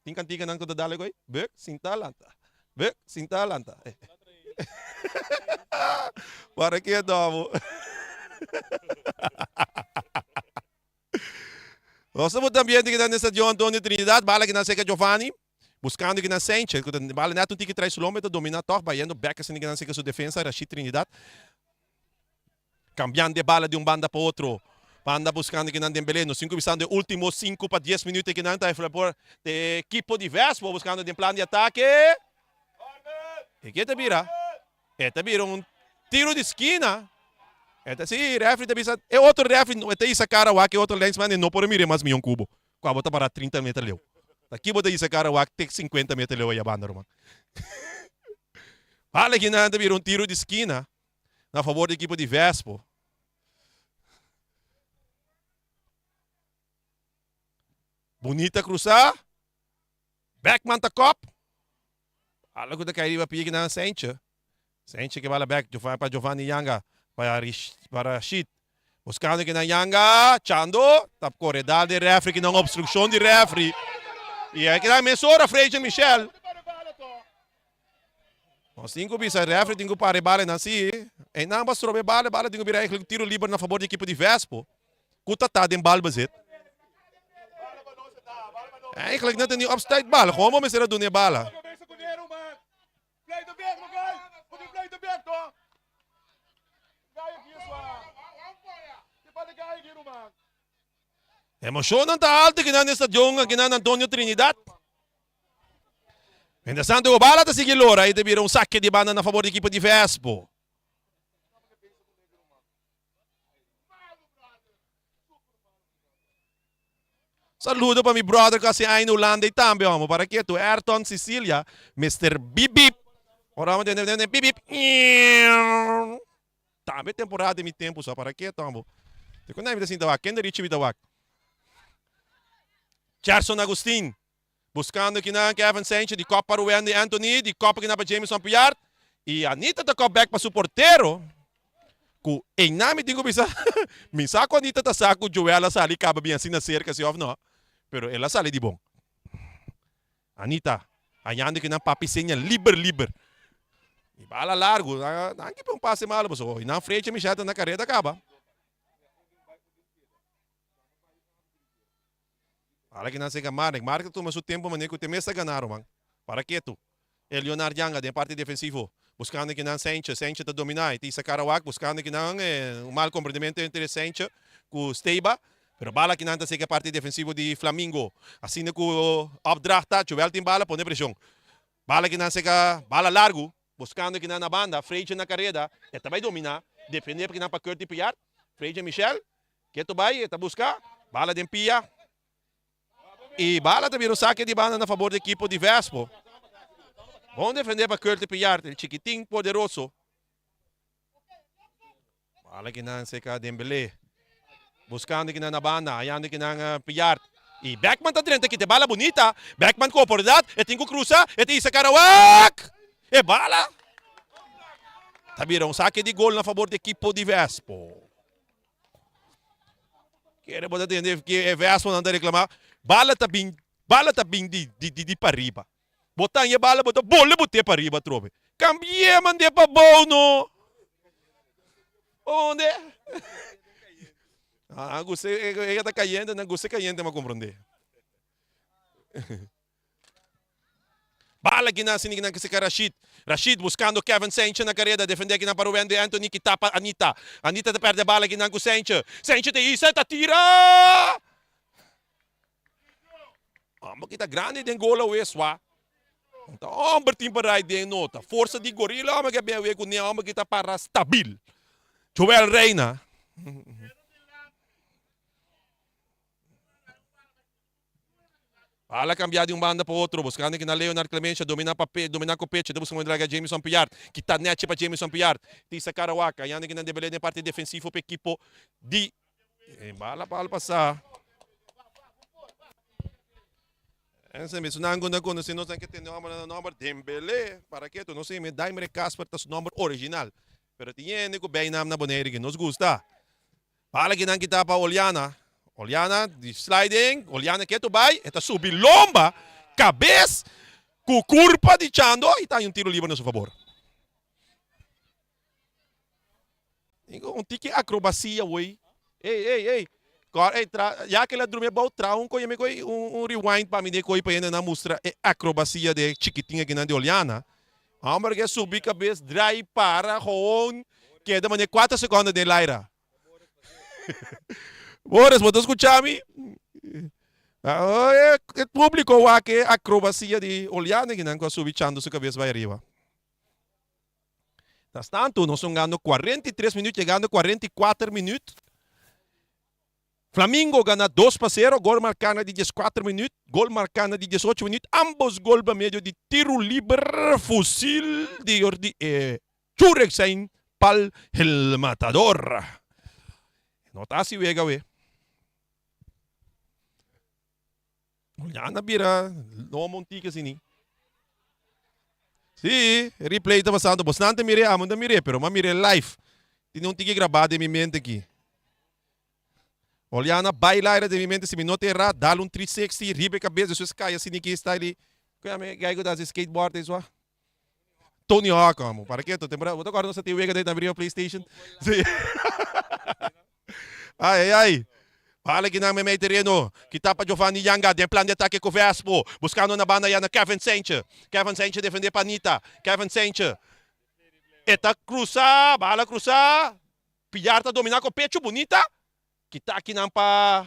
Tin canticanan cu ta dale goy? Buk, sinta, lanta. Buk, sinta, lanta. Para ke dobo? Nos ta bota ambiente kinan den Stadion Antonio Trinidad, bala kinan cerca Giovanni, buscando kinan Sanchez, cu ta bala net un tiki trai su lomba, e ta domina toch, bayendo bek asina kinan cerca su defensa, Rashid Trinidad. Cambiando e bala di un banda pa otro. Banda buscando kinan Dembélé. Nos tin cuminsando e ultimo sinku pa dies minuut kinan ta e e equipo di Vespo buscando den plan di atake. E ke ta bira? E ta bira un tiro di skina. E ta si, refri ta bisa e otro refri e ta isa cara wak e otro linesman e no por mira mas mion cubo. Cua bo ta para 30 meter leu. Ta ki bo ta isa cara wak te 50 meter leu aya banda ruman. Bala kinan ta bira un tiro di skina. Na favor di ekipo di Vespo. Bunita cruzá. Beckman ta kop. Bala ku ta kai riba pia kinan Sentje. Sentje ke bala bek pa Giovanni Yanga. Pa Rashid. Buscando kinan Yanga, Chando ta core dal di refri kinan obstruccion di refri. Y ahí kinan mesora Fraser Michel. Nos tin cu bisa refri tin cu para e balenan si. Einan ba strobe bale, bale tin cu bira eigenlijk tiro liber na favor di ekipo di Vespo. Cu ta ta den balbezit. Eigenlijk net ni opstuit bal, gewoon bo mester a duna e bala. Emocionnan ta alto kinan den stadion akinan Antonio Trinidad. Mientras tanto e bala ta sigui lora y ta bira un saque di banda na favor di ekipo di Vespo. Saludo pa mi brother ku hasi aña na Hulanda i tambe homo para ke tu Ayrton Cecilia Mister Bip Bip ora homo tende tende bip bip tambe temporada di mi tempu so para ke tu homo te ku mi ta sinta wak kende Richie mi ta wak Gerson Agustin Buscando kinan Kevin Sanchez di kop pa Ruwendy Anthony, di kop kinan pa Jameson Piart y Anita ta kop bek pa su portero cu eynan mi tin cu bisa mi sa cu Anita ta sa cu Joel a sali caba bien asina cerca si of no pero el a sali di bon. Anita hañando kinan papi seña liber liber y bala largo nan ki pa un pase malo pasobra eynan Frecha Michel ta na careda caba. Para ki nan sega Marek. Marek ta tuma su tempo manera ku te mes ta gana ruman. Para ketu. E Leonard Yanga den parti defensivo. Buskando ki nan Saintje. Saintje ta domina. E ta isa Karawak buskando ki nan un mal komprendimento entre Saintje ku Steiba. Pero bala ki nan ta sega e parti defensivo di Flamingo. Asina ku opdracht ta Joel tin bala pone preshon. Bala ki nan sega bala largu. Buskando ki nan na banda. Freidje na kareda. E ta bai domina. Defende pa ki nan pa Curty Piart. Freidje Michel. Ketu bai e ta buska bala den pia y bala ta bira un sake di banda na fabor di ekipo di Vespo. Bon defende pa Curty Pillard, el chikitin poderoso. Bala kinan seka Dembele. Buskando kinan na banda, hayando kinan Pillard. Y Beckman ta drenta kita e bala bunita. Beckman ku oportunidad, e tin ku krusa, e ta hisa Karawak! E bala ta bira un sake di gol na fabor di ekipo di Vespo. Kere bo ta tende ke e versonan ta reclama, bala ta bin, bala ta bin di di di pariba. Bo ta haña bala bo ta bole bo te pariba atrobe. Cambi'e mand'e pa bou no. Onde? Ah, gusta e ta cayente, nan gusta e cayente m'a comprende. Bala kinan sini kinan kisika Rashid. Rashid buscando Kevin Saintje na careda defende kinan pa Ruben de Anthony ki tapa Anita. Anita ta perde bala kinan cu Saintje. Saintje ta hisa ta tira! Homber ki ta grandi den gol awe swa. Ta homber tin pa rai den nota. Forsa di gorila homber ki a bin awe cu ne homber ki ta para stabil. Joel Reina. Bala kambia di un banda pa otro, buskando kina Leonard Clemencia domina pa pe, domina ku pecho, ta buska un draga Jamison Piart, kita nechi pa Jamison Piart, tisa Karawak, ayando kina Dembele den parti defensivo pa ekipo di E bala pa al pasa. Ense mi sunan ku na konosé nos nan ke tende homber na nomber Dembele, para ketu nos mi Daimre Casper ta su nomber original, pero tin hende ku bijnaam na Bonaire ke nos gusta. Bala ki nan kita pa Oliana. Oliana di sliding. Oliana ketu bai. E ta subi lomba, kabes ku kurpa di Chando i ta haña un tiro liber na su fabor. Un tiki akrobasia woi. Ey, ey, ey. Kor, ey, tra, ya ke el a drumi abou, traha un koe, mi koe un, un rewind pa mi de koe pa hende nan mustra e akrobasia de chikitin akinan di Oliana. Homber ke subi kabes, drai, para, gewoon keda mane kuater sekondo den laira. Boris, bo ta skucha mi? E publico wak e acrobacia di Oliana kinan ku a subi chando su cabes bai ariba. Tras tanto, nos hungando 43 minuut, yegando 44 minuut. Flamingo gana 2-0, gol marká na di 14 minuut, gol marká na di 18 minuut, ambos gol pa medio di tiro liber, fusil di Jordi e Jurek zijn pal el matador. No ta hasi wega we. Juliana bira loma un tiki asini. Sí, replay ta pasando. Bosnan ta mire, amo ta mire, pero m'a mire live. Tin un tiki grabá den mi mente aki. Oliana baila era den mi mente si mi no ta erá dal un 360 riba e kabes despues kai asina aki style di ku yama e guy ku ta hasi skateboard ei sua? Tony Hawk amo para ke temporada bo ta kòrda nos ta tin wega den riba playstation? Si ai ai ai bala kinan meimei tereno kita pa Giovanni Yanga den plan di atake ku Vespo buskando na banda ya na Kevin Saintje Kevin Saintje defende pa Anita Kevin Saintje e ta krusa bala krusa Pilar ta dominá ku pechu bunita. Kita akinan pa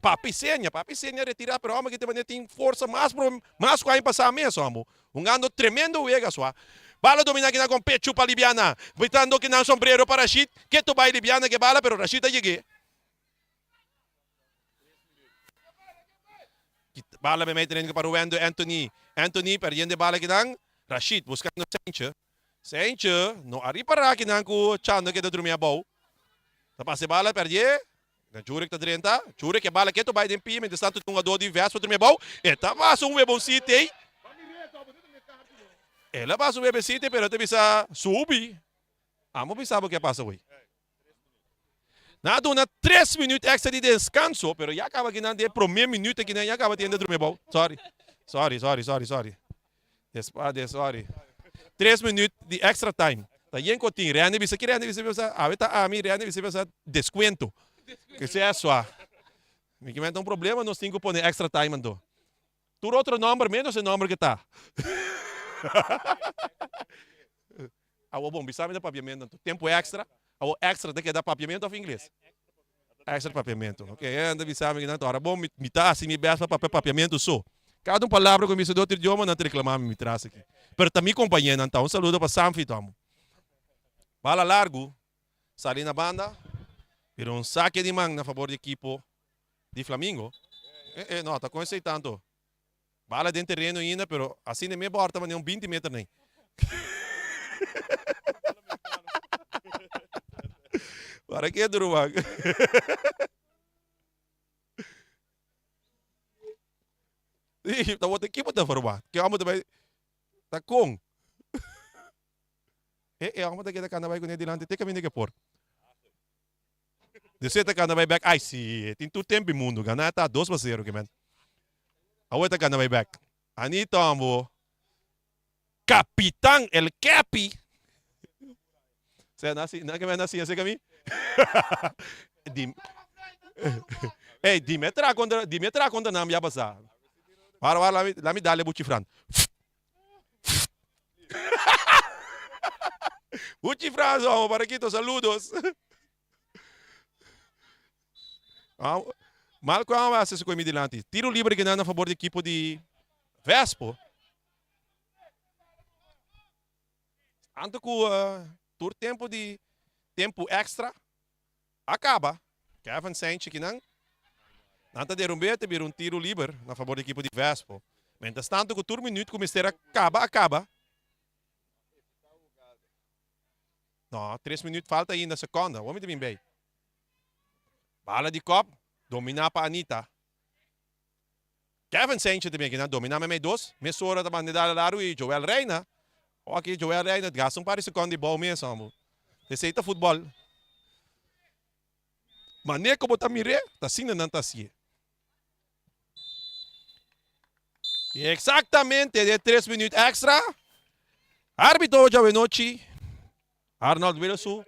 Papi Senia. Papi Senia retirá pero homber ki ta manera tin forsa mas mas ku aña pasá mes homber. Hungando tremendo wega sua. Bala dominá kinan kon pechu pa Libiana. Britando kinan sombrero pa Rashid. Ketu bai Libiana ke bala pero Rashid a yeg'é. Bala meimei teniendo pa Ruwendo Anthony. Anthony perdiendo e bala kinan. Rashid buskando Sentje. Sentje no a ripará kinan ku Chando keda drumi abou. Ta pasa e bala pèrdie. Na Jurek ta drenta. Jurek e bala ketu bai den pia mientras tanto tin un hungadó di Vespa drumi abou. E ta pasa un weboncito ei. El a pasa un webecito ei pero e ta bisa subi. Amo bisa bo ke a pasa awey. Nan a duna tres minuut extra di descanso, pero ya caba kinan den prome minuut akinan ya caba tin hende drumi abou. Sorry, sorry, sorry, sorry, sorry. Despa, des, sorry. Tres minuut di extra time. Ta yen cu tin. Randy bisa, ki Randy bisa bisa? Awe ta ami, Randy bisa bisa descuento. Ke sea sua. Mi kimen ta un problema nos tin cu pone extra time anto. Tur otro nomber menos e nomber ke ta. Awor bon, bisa mi na papiamento anto. Tempo extra, awor extra ta keda papiamento of ingles? Extra papiamento. Ok, e anda bisa mi kinan ora bon mi mi ta hasi mi best pa papia papiamento so. Kada un palabra ku mi bisa di otro idioma nan ta reklama mi mi tras aki. Pero ta mi kompañenan ta. Un saludo pa Sanfi tomo. Bala largu, sali na banda, pero un sake di man na fabor di ekipo di Flamingo. Eh eh no ta con esey tanto. Bala den tereno ainda pero asina e me bor ta manera un binti meter nei. Para ke tu ruman? Sí, ta word ekipo ta forma. Ke homber ta bay ta con. Eh eh homber ta keda cana bay cune dilanti te caminda ke por. Despues e ta gana bai bek. Ai si, e tin tur tempu e mundu. Gana ta dos pa sero ke men. Awor e ta gana bai bek. Ani Tombo, Kapitan El Kepi. Sea na si, na ke men na siña seka mi? Di, ey, di me tra kontra, di me tra kontra nan bia pasa. Wara, wara, lami, lami dale buchi Fran. Buchi Frans, vamos Paraquito, saludos. Mal cu a hace su mi dilanti. Tiro libre que na favor di equipo di Vespo. Tanto cu uh, tur tempo di tempo extra acaba. Kevin Sanchez kinan. Nan ta derumbe te bira un tiro liber na favor di equipo di Vespo. Mientras tanto cu tur minuut cu mester acaba acaba. No, tres minuut falta ainda seconda. Wou mi ta bin bay. Bala di kop, domina pa Anita. Kevin Sanchez ta bin aki nan domina mei mei dos. Mesora ta banda dal laru y Joel Reina. Oki Joel Reina gasta un par di seconda di bou mes hombo. Esey ta futbol. Mane ku bo ta mir'é, ta asina nan ta hasié. I eksaktamente den tres minüt èkstra, árbitro djawe nochi, Arnold Wilsu,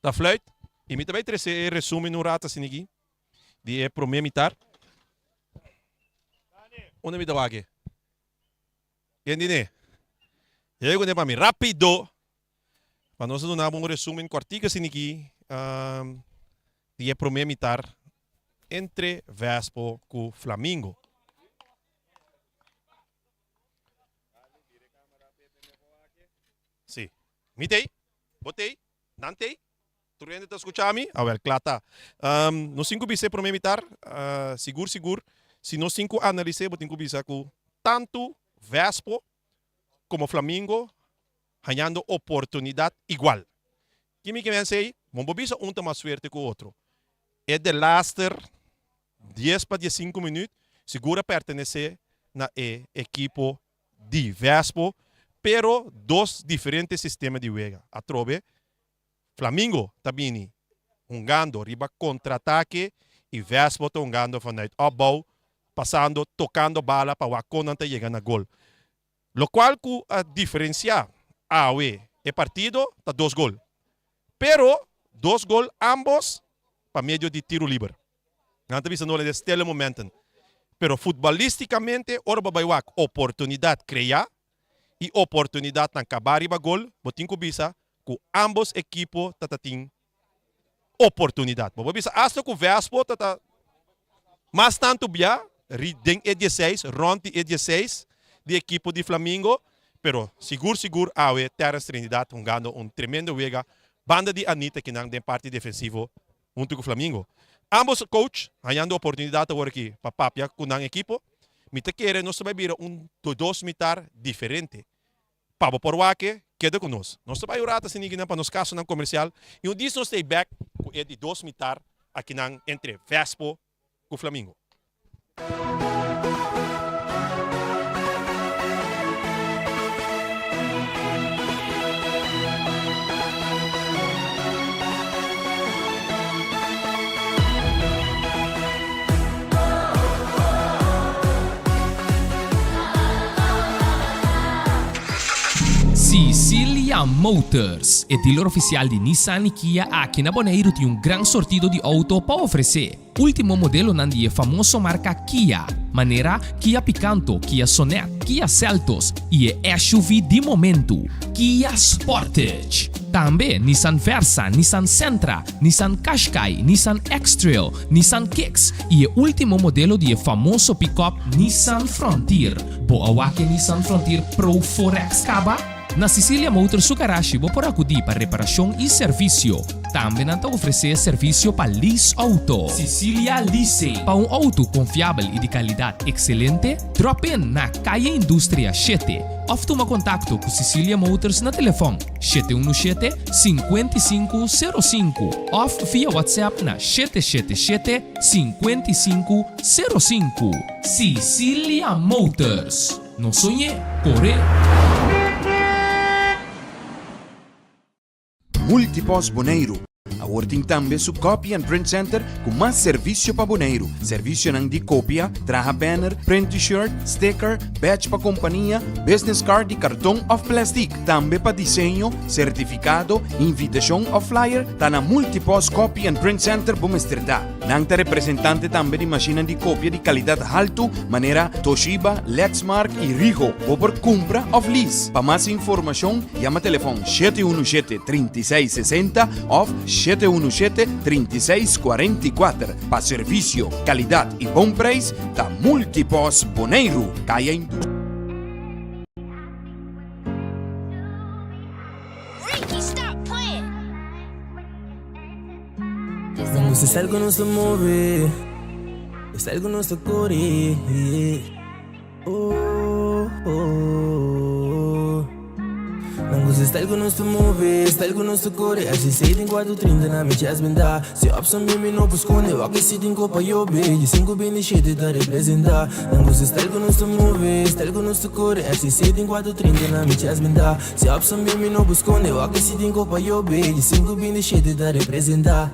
ta fluit. I mi ta bai trese e resúmen un rato asina aki di e promé mitar. Unda mi ta wak e? Ken di ne? Yega kuné pa mi rápido. Pa nos a duna bo un resumen kòrtiku asina aki di e promé mitar entre Vespo ku Flamingo. Sí. Mi t'ei, bo t'ei, nan t'ei, tur hende ta skucha mi? Awèl, kla ta. Nos tin ku bisa e promé mitar, sigur sigur, si nos tin ku analis'é bo tin ku bisa ku tantu Vespo komo Flamingo hañando oportunidat igual. Ki mi ke men esei? Bo por bisa un ta mas fuerte ku otro. E delaster dies pa diesinku minüt sigur a pertenesé na e ekipo di Vespo, pero dos diferente sistema di wega. Atrobe Flamingo ta bini. hungando riba kontratake i Vespo ta hungando vanuit opbouw, pasando, tokando bala pa wak kon nan ta yega na gol. Lokual ku a diferensiá awe e partido ta dos gol. Pero dos gol ambos pa medio di tiru liber. Nan ta bisa no de stille momenten. Pero futbolisticamente ora bo bai wak oportunidad crea y oportunidadnan caba riba gol, bo tin cu bisa cu ambos ekipo ta ta tin oportunidad. Bo por bisa hasta cu Vespo ta ta mas tanto bia ri den e dieseis, rond di e dieseis di ekipo di Flamingo, pero sigur sigur awe Terrence Trinidad hungando un tremendo wega banda di Anita kinan den parti defensivo huntu ku Flamingo. Ambos coach hañando oportunidat awor aki pa papia ku nan ekipo. Mi ta kere nos ta bai bira un dos mitar diferente. Pa bo por wak-e, keda ku nos. Nos ta bai un rato asina akinan pa nos kasonan komersial i un dis nos ta ei bek ku e di dos mitar akinan entre Vespo ku Flamingo. Sicilia Motors, e dealer oficial di Nissan y Kia aki na Boneiru tin un gran sortido di auto pa ofrece. Último modelonan di e famoso marka Kia, manera Kia Picanto, Kia Sonet, Kia Seltos i e SUV di momentu, Kia Sportage. Tambe Nissan Versa, Nissan Sentra, Nissan Qashqai, Nissan X-Trail, Nissan Kicks i e último modelo di e famoso pikòp Nissan Frontier. Bo a wak e Nissan Frontier Pro 4X kaba? Na Sicilia Motors su garashi bo por akudí pa reparashon i servisio. Tambe nan ta ofresé servisio pa lease outo. Sicilia Leasing. Pa un outo konfiabel i di kalidat ekselente, drop in na Kaya Industria shete òf tuma kontakto ku Sicilia Motors na telefòn 717 5505 òf via WhatsApp na 777 5505. Sicilia Motors. No soñ'é, kor'é! Multipost Boneiru awor tin tambe su Copy and Print Center ku mas servisio pa Boneiru. Servisionan di kopia, traha banner, print t-shirt, sticker, badge pa kompania, business card di karton òf plèstik. Tambe pa diseño, sertifikado, invitashon òf flyer ta na Multipost Copy and Print Center bo mester ta. Nan ta representante tambe di mashinnan di kopia di kalidat haltu manera Toshiba, Lexmark i Ricoh. Bo por kumpra òf lease. Pa mas informashon yama telefòn 717 36 60 òf 717 36 44. Pa servisio, kalidat i bon preis ta Multipos Boneiru, Kaya Industria. Nos style ku nos ta move, e style ku nos ta kore. Oh, oh. Nan gusta e style ku nos ta move, e style ku nos ta kore. RCC den 430 na mi chest benta. Si opson bin mi no por skonde, wak e si tin kopa yobe. Di 527 ta representa. Nan gusta e style ku nos ta move, e style ku nos ta kore. RCC den 430 na mi chest benta. Si opson bin mi no por skonde, wak e si tin kopa yobe. Di 527 ta representa.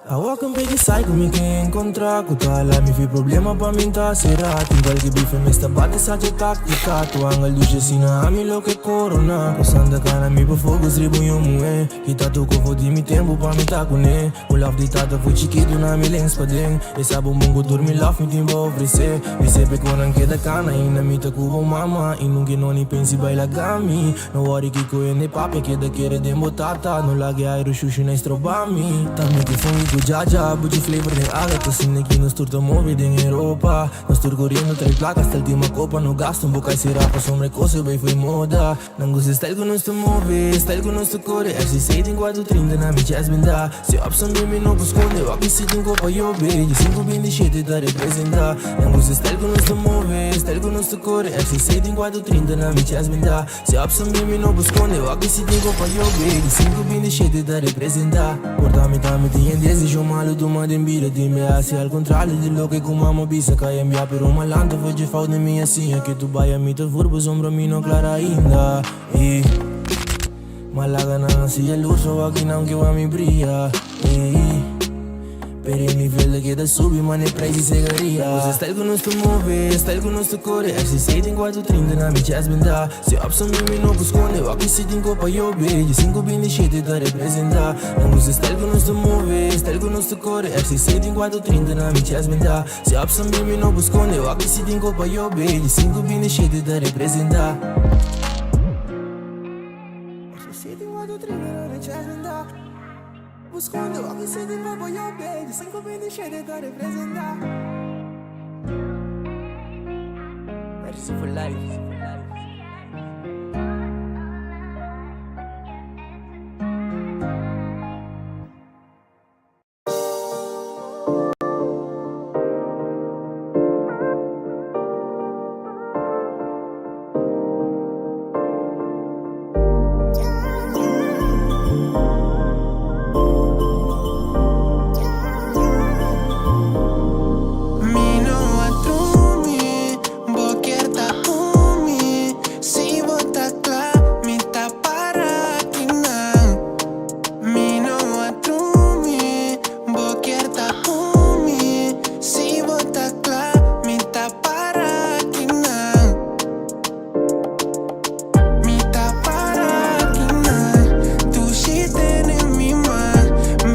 Awor ku p'e sai ku mi ke enkontrá ku ta hala mi fi problema pa mi ta será. Tin kualke bife mes ta bate sa dje táktika. Tu angel dushe asina ami loke korona. Ku santa kana mi por focus riba un yu muhé. Kita tur kos for di mi tempu pa mi ta kuné. Un laf di tata for chikitu na mi lens paden. E sa bon bon ku tur mi laf mi tin pa ofresé. Mi sepe kon nan keda kana ainda mi ta ku bo mama. I nunke no ni pensi bai laga mi. No worry kiko hende papia keda kere den bo tata. No laga e airu shushu na estroba mi. Ta mi ku fungi ku jaja, buchi flavor den ala. Ta asina ki nos tur ta move den Europa. Nos tur koriendo trae plaka hasta ultima kopa. No gasta un boka i sera pasobra e kos a bay fo'i moda. Nan gusta e style ku nos ta move, e style ku nos ta kore. RCC den 430 na mi chest benda. Si opson bin mi no por skonde, wak e si tin kopa yobe. Di 527 ta representa. Nan gusta e style ku nos ta move, e style ku nos ta kore. RCC den 430 na mi chest benda. Si opson bin mi no por skonde, wak e si tin kopa yobe. Di 527 ta representa. Por ta mi tambe tin e desishon malu tuma den bida. Tin be hasi al kontrario di loke ku mama bisa. Kai enbia pero malanta for dje fout den mi a siña. Ke tu bai a mi ta vur pasobra mi no klara ainda. Y Malaga nan hasi e luz so aki nan ke wak mi bria. Ey. Pero e nivel ta keda subi mane prijs di sigaria. Nos style ku nos ta move, style ku nos ta kore. RCC tin 430 na mi chest benta. Si opson mi mi no por skonde, wak si tin kopa yobe. 1527 ta representa. Nan gusta style ku nos ta move, style ku nos ta kore. RCC tin 430 na mi chest benta. Si opson mi mi no por skonde, wak si tin kopa yobe. 1527 ta representa. RCC tin 430 na mi chest benta. Buscando wak si tin kopa yobe. 1527 ta representa. RCC for life. Mi no a drumi, bo kier ta ku mi. Si bo ta kla, mi ta para akinan. Mi no a drumi, bo kier ta ku mi. Si bo ta kla, mi ta para akinan. Mi ta para akinan. Dushi tene mi man,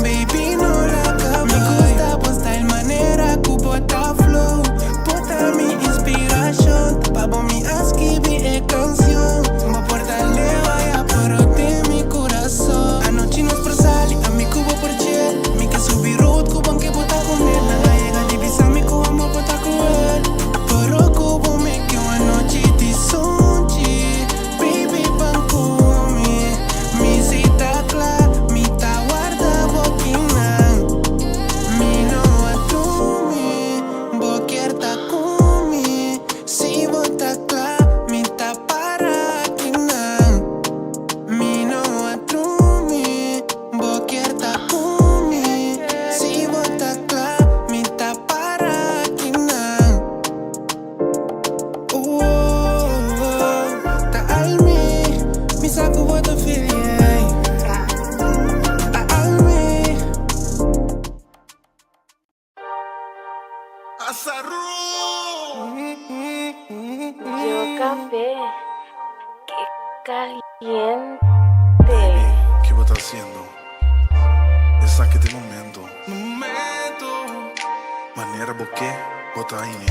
baby no laga. Mi gusta bo style manera ku bo ta flow. Bo ta mi inspirashon, pa bo mi a skibi e kanshon. Bo por ta leu aya pero den mi kurason. Anochi nos por sali, ami ku bo por chill. Mi ke subi road ku bo aunke bo ta ku nel. Nan a yega di bisa mi ku amor bo ta cruel. Pero ku bo mi ke un anochi di sunchi. Baby ban ku mi, mi si ta kla, mi ta warda bo akinan. Mi no a drumi, bo kier ta ku mi. Si bo ta kla, mi ta para akinan. Mi no a drumi, bo kier ta ku mi. Si bo ta kla, mi ta para akinan. Oh, ta almi, mi sa ku bo ta feel, yeah. Ta almi. Yo café, qué caliente. Baby, ki bo ta hasiendo? Esaki ta e momento. Manera bo ke, bo ta hañ'é.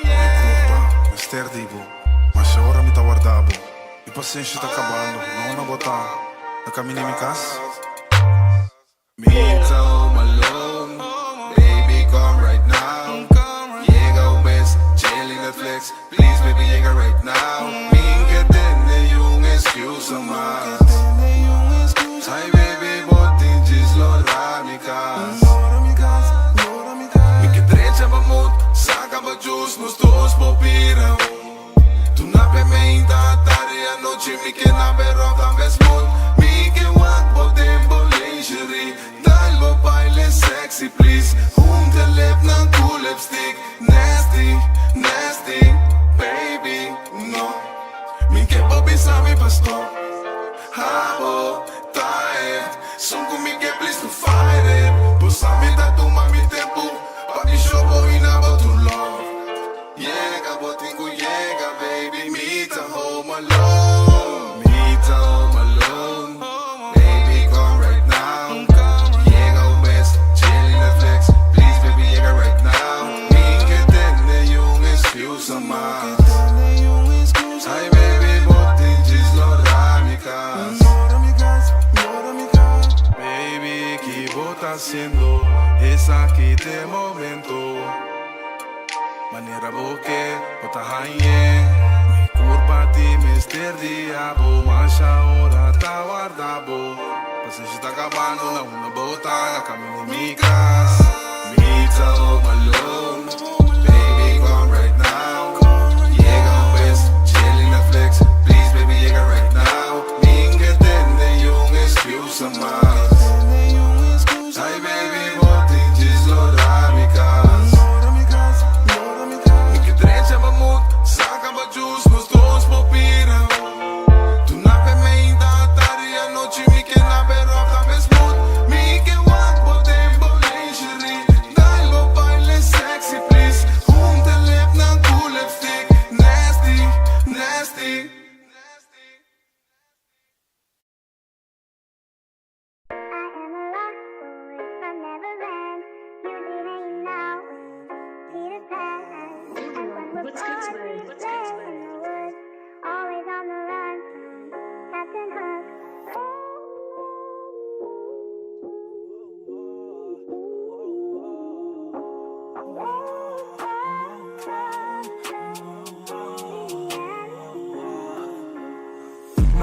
Mi kurpa mester di bo, masha ora mi ta warda bo. Mi pasenshi ta kabando, no na bo ta na kamin'é mi kas. Mi ta home alone, baby come right now. Yega un bes, chilling Netflix, please baby yega right now. Mi ke tende un excuse mas. Ay baby bo tin djis lora mi kas. Mi ke drecha bo mood, saka bo juice, nos dos por bira un. Tu na pe meinta, tardi, anochi mi ke na be rock tambe smooth. Mi ke wak bo den bo lingerie, dal bo baile sexy please. Hunte lip nan ku lipstick, nasty, nasty, baby, no. Mi ke bo bisa mi pa stop, abo ta echt. Sun ku mi ke please no fight it. Bo sa mi ta tuma mi tempu, pa mi show bo ina bo true love. Yega bo tin ku yega baby mi ta home alone. Mi ta home alone, baby come right now. Yega un bes, chilling Netflix, please baby yega right now. Mi ke tende un excuse mas. Ay baby bo tin djis lora mi kas. Baby ki bo ta hasiendo, esaki ta e momento. Manera bo ke, bo ta hañ'é. Mi kurpa di mester di abo. Masha ora ta warda bo. Pasenshi ta kabando na unda bo ta na kaminda mi kas. Mi ta home alone, baby come right now. Yega un bes, chilling Netflix, please baby yega right now. Mi ke tende un excuse mas. Ay baby bo tin djis lora mi kas. Mi ke drecha bo mood, saka bo juice, nos dos por bira un. Tu na pe meinta, tardi, anochi mi ke na be rock tambe smooth. Mi ke wak bo den bo lingerie.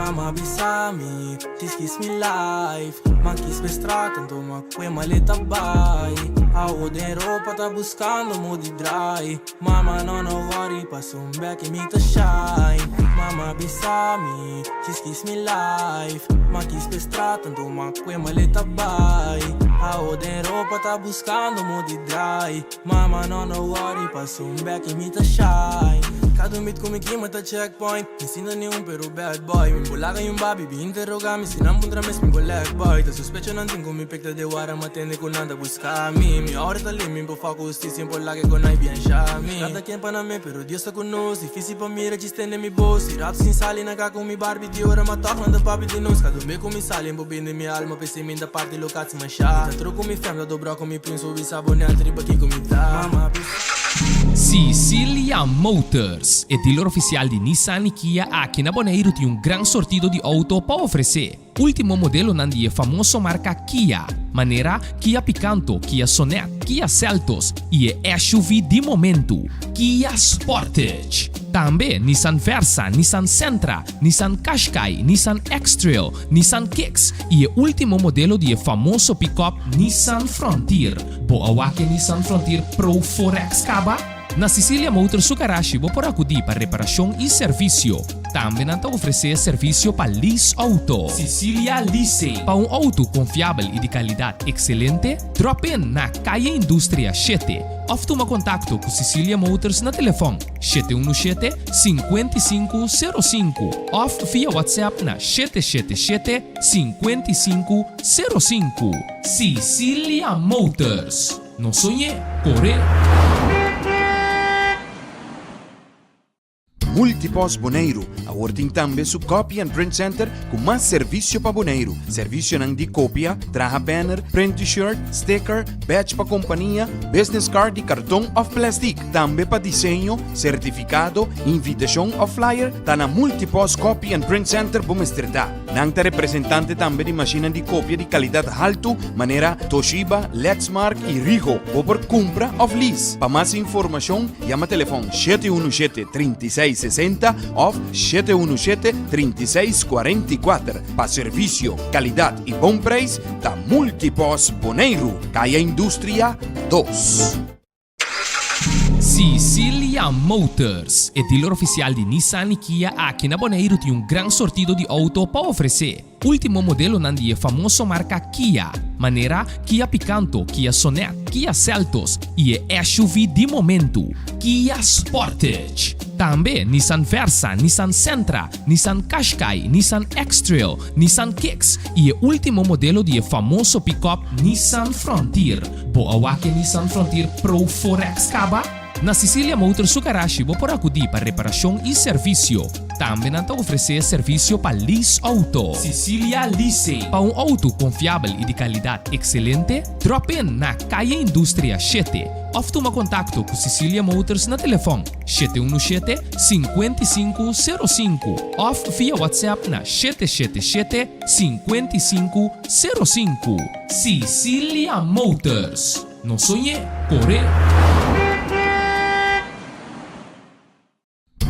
Mama bisa mi, Djis kiss mi life Ma kiss pe straat anto ma kue maleta bai Awo den ropa ta buskando mo di draai Mama no no worry paso un bek i mi ta shine Mama bisa mi, Djis kiss mi life Ma kiss pe straat anto ma kue maleta bai Awo den ropa ta buskando mo di draai Mama no no worry paso un bek i mi ta shine Kada un bit ku mi kima ta checkpoint Mi sinta ni un pero bad boy Mi por laga yun babi bin interroga mi Si nan puntra mes mi go lek boy Ta sospecho nan tin ku mi pek ta de wara Ma tende ku nan ta buska mi Mi ora ta lim mi por fa ku hustisia Mi por laga e ku nai bien sha mi Kada ken pa nan me pero Dios ta ku nos Dificil pa mira djis tende mi bos Si rap sin sali nan ka ku mi Barbie di ora Ma tok nan ta papia di nos Kada un be ku mi sali Mi por bende mi alma P'esei mi ta parti lokat si Sha ta tro ku mi fam ta dobra ku mi prins bo bisa bo nèt riba kiko mi ta mama bisa. Sicilia Motors, e dealer ofisial di Nissan i Kia aki na Boneiru tin un gran sortido di outo pa ofresé. Último modelonan di e famoso marka Kia, manera Kia Picanto, Kia Sonet, Kia Seltos i e SUV di momentu, Kia Sportage. Tambe Nissan Versa, Nissan Sentra, Nissan Qashqai, Nissan X-Trail, Nissan Kicks i e último modelo di e famoso pikòp Nissan Frontier. Bo a wak e Nissan Frontier Pro 4X kaba? Na Sicilia Motors su garashi bo por akudí pa reparashon i servisio. Tambe nan ta ofresé servisio pa lease outo. Sicilia Leasing. Pa un outo konfiabel i di kalidat ekselente, drop in na Kaya Industria shete òf tuma kontakto ku Sicilia Motors na telefòn. 717 55 05 òf via WhatsApp na 777 55 05. Sicilia Motors, no soñ'é, kor'é! Multipost Boneiru awor tin tambe su Copy and Print Center ku mas servisio pa Boneiru. Servisionan di kopia, traha banner, print t-shirt, sticker, badge pa kompania, business card di karton òf plèstik. Tambe pa diseño, sertifikado, invitashon òf flyer ta na Multipost Copy and Print Center bo mester ta. Nan ta representante tambe di mashinnan di kopia di kalidat haltu manera Toshiba, Lexmark i Ricoh. Bo por kumpra òf lease. Pa mas informashon yama telefòn 717 36 60 òf 717 36 44. Pa servisio, kalidat i bon preis ta Multipost Boneiru, Kaya Industria dos. Sicilia Motors, e dealer oficial di Nissan y Kia aki na Boneiru tin un gran sortido di auto pa ofrece. Ultimo modelonan di e famoso marca Kia, manera Kia Picanto, Kia Sonet, Kia Seltos y e SUV di momento, Kia Sportage. Tambe Nissan Versa, Nissan Sentra, Nissan Qashqai, Nissan X-Trail, Nissan Kicks y e ultimo modelo di e famoso pick-up Nissan Frontier. Bo a wak e Nissan Frontier Pro 4X kaba? Na Sicilia Motors su garashi bo por akudí pa reparashon i servisio. Tambe nan ta ofresé servisio pa lease outo. Sicilia Leasing. Pa un outo konfiabel i di kalidat ekselente, drop in na Kaya Industria shete òf tuma kontakto ku Sicilia Motors na telefòn 717 55 05 òf via WhatsApp na 777 55 05. Sicilia Motors. No soñ'é, kor'é!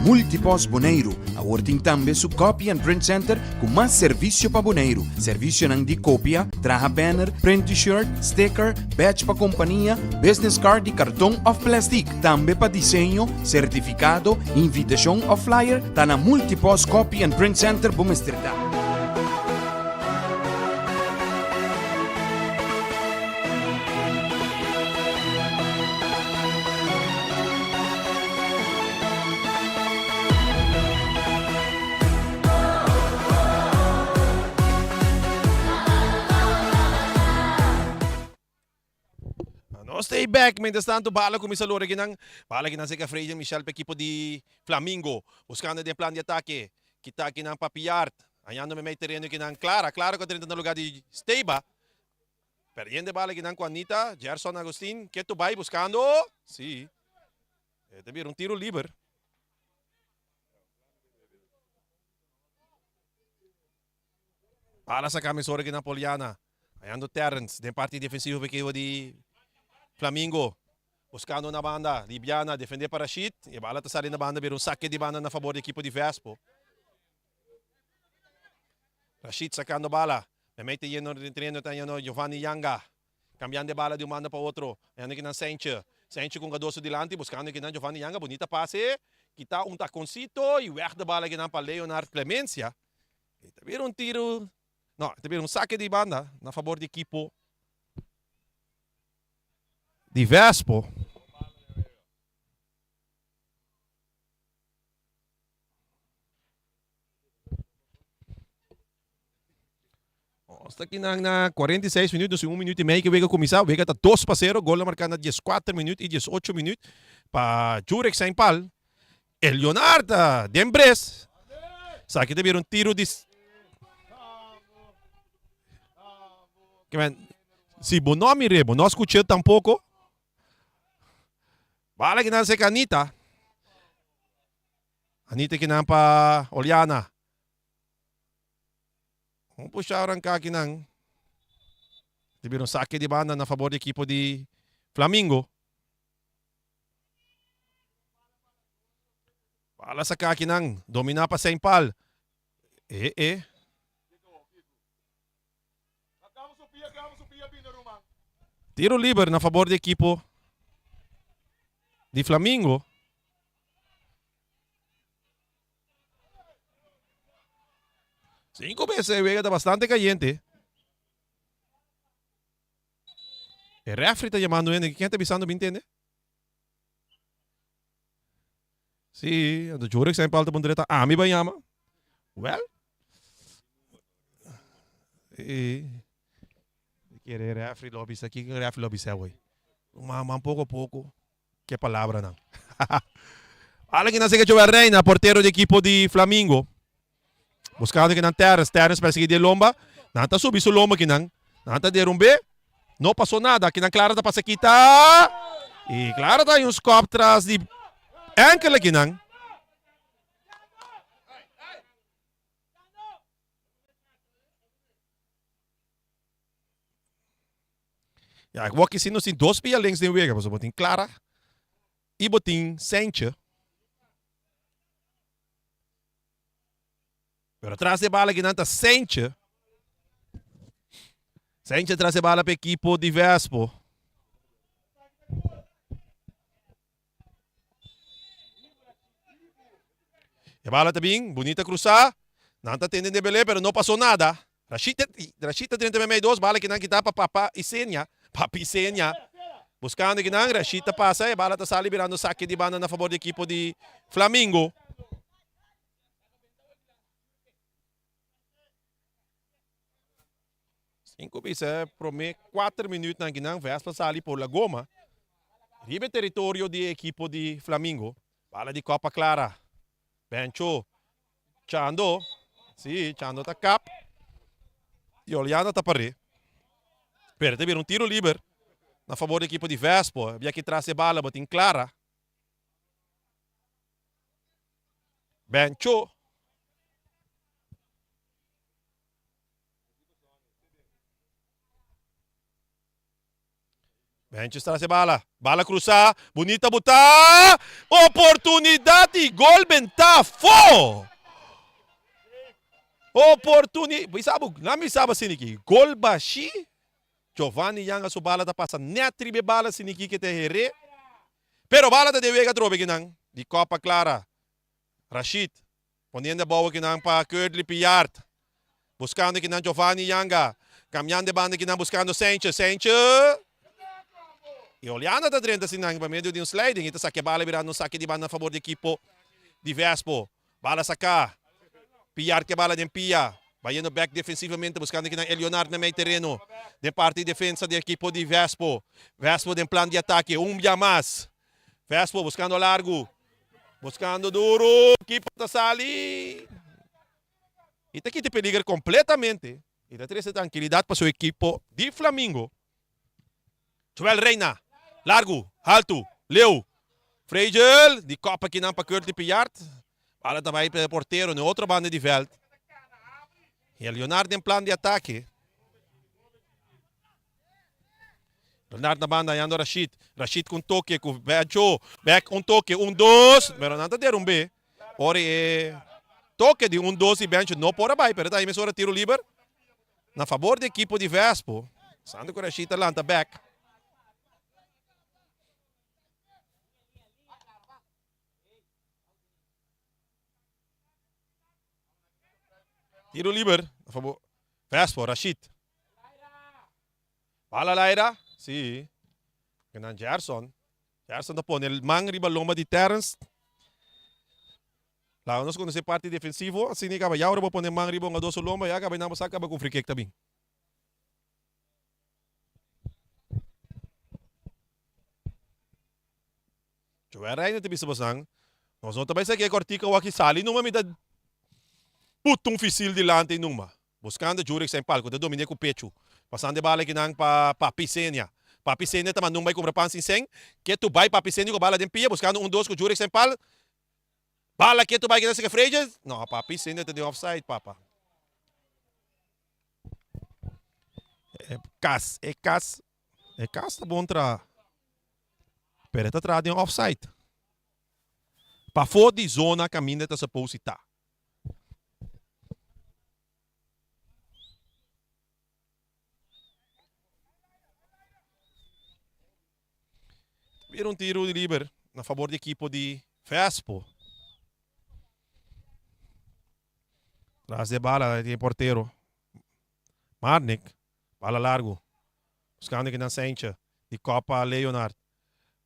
Multipost Boneiru awor tin tambe su Copy and Print Center ku mas servisio pa Boneiru. Servisionan di kopia, traha banner, print t-shirt, sticker, badge pa kompania, business card di karton òf plèstik. Tambe pa diseño, sertifikado, invitashon òf flyer ta na Multipost Copy and Print Center bo mester ta. Nos ta back, mientras tanto bala cuminsa lora kinan, bala kinan cerca Freyjan Michel pa equipo di Flamingo, buscando den plan di atake, kita kinan pa Piart, hañando memey tereno kinan Clara, Clara cu a drenta na lugar di Steba, perdiendo e bala kinan cu Anita, Gerson Agustin, ketu bay buscando, si, e ta bira un tiro liber. Bala saca mesora kinan Poliana. Hañando Terrence den parti defensivo pa ekipo di Flamingo. Buscando na banda Libiana defende pa Rashid. E bala ta sali na banda bira un sake di banda na fabor di ekipo di Vespo. Rashid sacando bala. Memey ta yendo den tereno ta yendo Giovanni Yanga. Cambiando e bala di un banda pa otro. Yendo kinan Sentje. Sentje cu un gadoso dilanti buscando kinan Giovanni Yanga. Bunita pase. Kita un taconcito y weg de bala kinan pa Leonard Clemencia. E ta bira un tiro. No, e ta bira un saque di banda na favor di equipo di Vespo. Nos ta kinan na 46 minuut, dus un minuut y medio que wega cuminsa. Wega ta 2 pa 0, gol a marca na 14 minuut y 18 minuut pa Jurek Sainpal. El Leonard den bres. Saki ta bira un tiro di... Si bo no mire, bo no scuché tampoco. Bala kinan seca Anita. Anita kinan pa Oliana. Un pusha ranka kinan. Te bira un saque di banda na favor di equipo di Flamingo. Bala saca kinan. Domina pa Saint Paul. E e. Tiro liber na favor di equipo di Flamingo. Cinco veces e wega ta bastante cayente. E referee ta llamando hende. Ken ta bisando mi ntende? Sí, anto Jurek Saint Paul ta puntra ta ami ba yama. Well, e kere referee lo bisa, kiko referee lo bisa hoy? Mama poco poco ke palabranan. Ala kinan sega Joel Reina, portero di equipo di Flamingo. Buscando kinan Terrence, Terrence persegui di lomba. Nan ta subi su lomba kinan. Nan ta derumbe. No pasó nada. Kinan Clara ta pasa kita. Y Clara ta un skop tras di enkele kinan. Ja, ik wou nos tin dos pia links den wega, pasobra bo tin Clara y bo tin Sentje. Pero tras de bala kinan ta Sentje. Sentje tras de bala pa equipo di Vespo. E bala ta bin, bunita cruzá. Nan ta tende Dembélé, pero no pasó nada. Rashid, Rashid ta drenta meimei dos, bala kinan kita pa Papa Isenia. Papi Isenia buscando kinan, Rashid ta pasa, e bala ta sali birando saque di banda na favor di equipo di Flamingo. Cinco bisa prome cuater minuutnan kinan Vespa sali por la goma riba e territorio di e equipo di Flamingo. Bala di Copa Clara. Bencho. Chando. Si, Chando ta kap. Y Oliana ta pare. Pero ta bira un tiro liber na favor di equipo di Vespo. Bia ki tras e bala bo tin Clara. Bencho. Bencho tras e bala. Bala cruzá. Bonita botá. Oportunidad y gol bentá fo. Oportunidad. Sabu, na mi saba siniki. Gol bashi. Giovanni Yanga su bala ta pasa net riba e bala siniki ke te heré. Pero bala ta den wega atrobe kinan. Di Copa Clara. Rashid. Poniendo e bou kinan pa Curtly Pillard. Buscando kinan Giovanni Yanga. Cambiando e banda kinan buscando Sanchez. Sanchez. Y Oliana ta drenta sinan pa medio di un sliding. Y ta saca e bala birando un saque di banda na favor di equipo di Vespo. Bala saca. Pillard ke bala den pia. Bayendo back defensivamente buscando kinan Elionard na mei tereno. Den parti defensa di equipo di Vespo. Vespo den plan di atake. Un bia mas. Vespo buscando largo. Buscando duro. Keeper ta sali. Y ta kita peliger completamente. Y ta trece tranquilidad pa su equipo di Flamingo. Joel Reina. Largo. Alto. Leo. Frejel. Di kop akinan pa Curtly Pillard. Bala ta bai pa e portero na otro banda di veld. Y Leonard den plan di atake. Leonard na banda hallando Rashid. Rashid ku un toke ku Bencho. Back un toke. Un, dos. Pero nan ta derumbe. Ora e. Toke di un dos di Bencho no por a bai, pero ta ahí mesora tiro liber na fabor di ekipo di Vespo. Sando ku Rashid ta lanta bek. Tiro liber na fabor Vespo, Rashid. Bala laira, si. Nan Gerson. Gerson ta pone man riba lomba di Terrence. Laga nos conoce parti defensivo, asina y caba ya ora bo pone man riba un ados su lomba ya caba y nan bo sa caba con free kick ta bin. Joel Reina ta bisa bosnan, nos no ta bay saki e cortico awaki sali numa mi ta puta un fisil dilanti numa. Buscando Jurek Saint Paul cu ta dominé cu pechu. Pasando e bala kinan pa Papi Senia. Papi Senia ta manda un bay cumpra pan sin sen. Ketu bay Papi Senia cu bala den pia buscando un dos cu Jurek Saint Paul. Bala ketu bay kinan seke Freja. No, Papi Senia ta den offside papa. E cas, e cas, e cas ta bon traha. Pero e ta traha den offside. Pafó di zona caminda ta supposed ta. Bira un tiro di liber na fabor di ekipo di Vespo. Tras di e bala di e portero Marnik. Bala largo. Buscando kinan Seintje di Copa Leonard.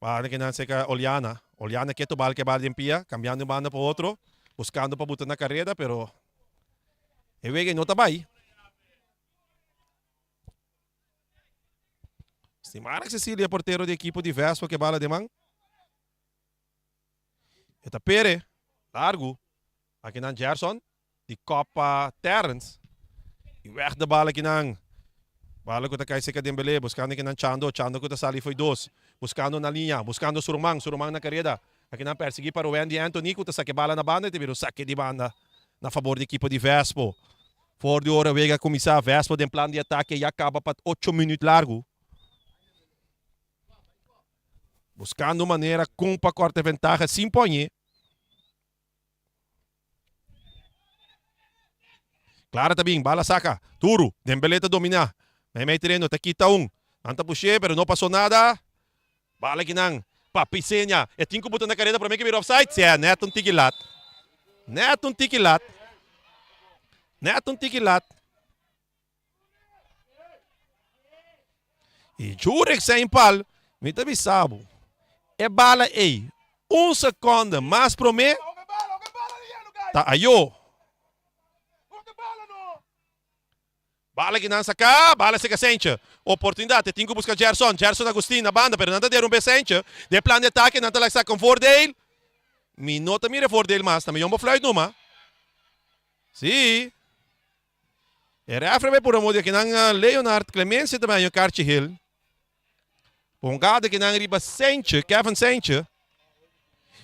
Banda kinan cerca Oliana. Oliana keto bal ke bal den pia, cambiando un banda pa otro, buscando pa buta na careda, pero e wega no ta bay. Stimara Cecilia, portero di equipo di Vespo ke bala den man. E ta pere, largo. Akinan Gerson di kop pa Terrence. Y weg de bal akinan. Bala cu ta cay cerca Dembele, buscando akinan Chando, Chando cu ta sali fo'i dos. Buscando na liña, buscando su ruman, su ruman na careda. Akinan persigui pa Rowendy Anthony cu ta saca e bala na banda y ta bira un saque di banda na fabor di ekipo di Vespo. For di ora wega cuminsa, Vespo den plan di atake ya caba pa ocho minuut largo. Buscando manera con pa corta e ventaha sin poñe. Clara ta bin, bala saca. Duro, Dembele ta domina. Meimei tereno, ta kita un. Nan ta push'é, pero no pasó nada. Bala kinan pa Pisenia. E tin cu buta na careda prome ke bira offside. Sea, net un tiki lat. Net un tiki lat. Net un tiki lat. I Jurek Sainpal, mi ta bisa bo, e bala ei un sekonde mas promé ta ayó. Bala ki nan saka, bala seka Sentje. Oportunidat, e tin ku buska Gerson. Gerson Agustin na banda, pero nan ta derumbe Sentje. Den plan di atake nan ta laga saka un voordeel. Mi no ta mira e voordeel mas, ta mi yombo fluit numa. Sí. E refri bai pura modo kinan Leonard Clemencia ta bai haña karchi hel. Pongada kinan riba Sentje, Kevin Sentje.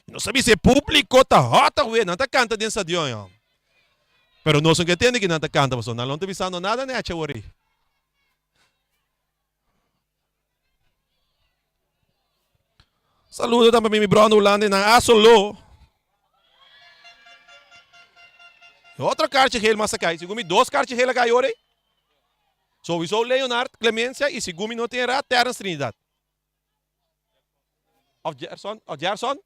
Nos a bisa e publico ta hot awe, nan ta canta den stadion yo. Pero nos no ke tende kinan ta canta pasobra nan lo no ta bisando nada nechi awor ei. Saludo tambe mi bro na Hulanda nan a solo. Otro kaartje geel mas a kai. Segun mi dos kaartje geel a kai ora ei. Sowiso Leonard Clemencia y segun mi no tin erá Terence Trinidad. Of Gerson, of Gerson?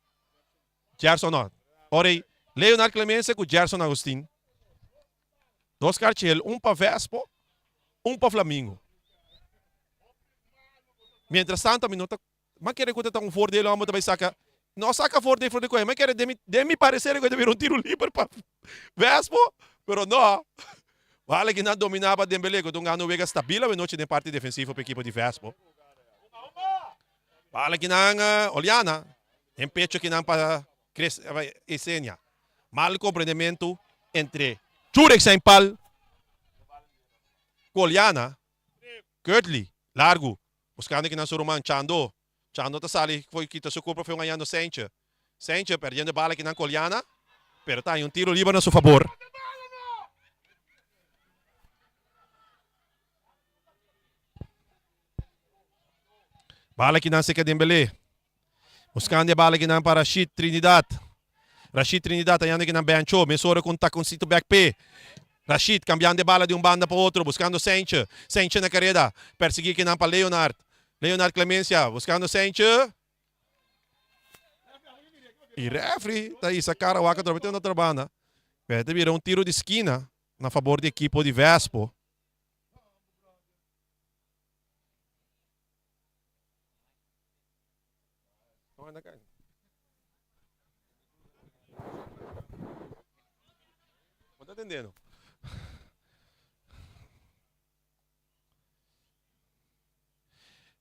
Gerson no. Ora ei Leonard Clemencia ku Gerson Agustin. Dos kaartje geel, un pa Vespo, un pa Flamingo. Mientras tanto mi no ta ma kere ku ta ta un voordeel amo ta bai saka no saka voordeel for di koe ma kere den mi den mi parecer ku ta bira un tiro liber pa Vespo pero no wale ki nan domina pa Dembele ku ta un gano wega stabil awe nochi den parti defensivo pa ekipo di Vespo. Wale ki nan Oliana den pecho ki nan pa Chris Esenia. Mal komprendementu entre Jurek Sainpal ku Oliana. Curtly, largu, buskando kinan su ruman Chando. Chando ta sali fo'i kita su kurpa fo'i un hañando Seintje. Seintje perdiendo e bala kinan ku Oliana, pero ta haña un tiro liber na su fabor. Bala kinan seka Dembele. Buskando e bala kinan pa Rashid Trinidad. Rashid Trinidad ta yanda kinan Bencho, mesora ku un takoncito bek p'e. Rashid kambiando e bala di un banda pa otro, buskando Seintje. Seintje na kareda, persiguí kinan pa Leonard. Leonard Clemencia buskando Seintje. I refri ta hisa kara wak atrobe te un otro banda. Pero ta bira un tiro di skina na fabor di ekipo di Vespo. Bo ta tendendo?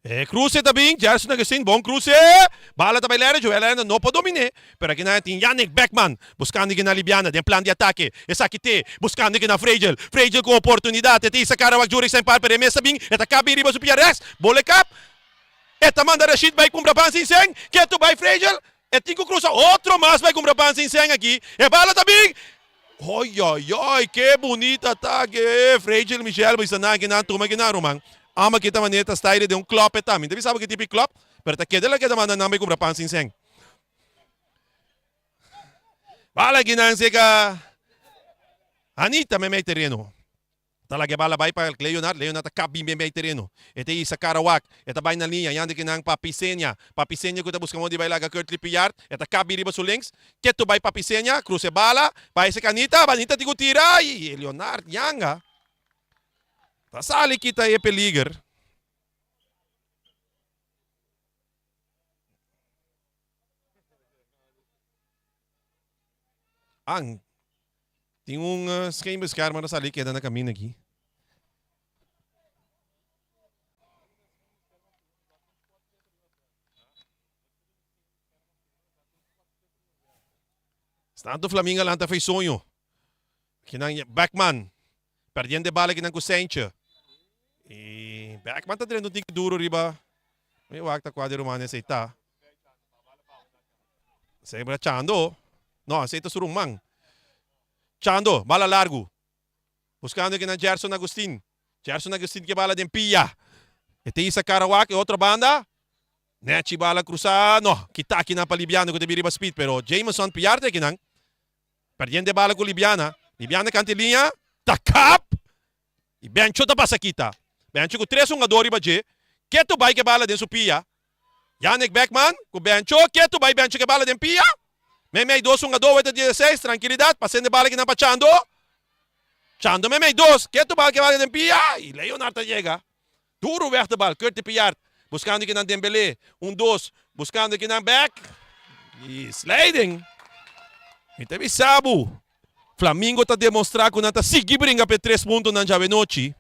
E cruce ta bin, Gerson Agustin, bon cruce! Bala ta bay lera, Joel Arena no por domine, pero aki nan tin Yannick Beckman buscando aki na Libiana den plan di atake. Esaki te buscando aki na Fregel, Fregel cu oportunidad, e ta hisa cara wak Jurick Saint Paul, pero e mes ta bin, e ta kap bin riba su pia rechts, bole kap, e ta manda Rashid bay cumpra pan sin sen, ketu bay Fregel, e tin cu crusa otro mas bay cumpra pan sin sen aki, e bala ta bin, Oy oy oy ke bunita atake e Fragile Michelle bo bisa nan kinan tuma kinan ruman amo aki ta manera ta style den un club e ta mi ta bisa bo ki tipo di club pero ta keda loke ta manda nan bai kumpra pan sin sen bala kinan seka Anita mei mei tereno. Ta laga e bala bai pa Leonard, Leonard ta kap bin ben bei tereno. E ta hisa kara wak, e ta bai na liña, yanda kinan pa Pisenia. Pa Pisenia ku ta buska modo di bai laga Curtly Pillard, e ta kap bin riba su links. Ketu bai pa Pisenia, krusa e bala, bai esek Anita, Anita tin ku tira i Leonard yanga ta sali kita e peliger. An, tin un scheenbeschermer a sali keda na kaminda aki. Stanto Flamingo a lanta fei soño. Kinan Beckman perdiendo e bala kinan ku Seintje. I Beckman ta drenta un tiki duro riba. Mi wak ta kua di ruman esei ta. Sembra Chando. No, esei ta su ruman. Chando, bala largu. Buskando kinan Gerson Agustin. Gerson Agustin ke bala den pia. E ta hisa kara wak e otro banda. Nechi bala krusa. No, kita kinan pa Libiano ku ta bin riba speed. Pero Jameson piarte kinan. Perdiendo e bala ku Libiana. Libiana kanta e liña. Ta kap! I Bencho ta pasa kita. Bencho ku tres hungador riba dje. Ketu bai ke bala den su pia. Yannick Beckman ku Bencho. Ketu bai Bencho ke bala den pia. Meimei dos hungador wet a dieseis. Trankilidat. Pasendo e bala kinan pa Chando. Chando meimei dos. Ketu bai ke bala den pia. I Leonard ta yega. Duru weg de bal. Curty Pillard buskando kinan Dembele. Un dos. Buskando kinan Beck. I sliding. Mi ta bisa bo. Flamingo ta demostra ku nan ta sigui bringa pa e tres puntonan djawe nochi.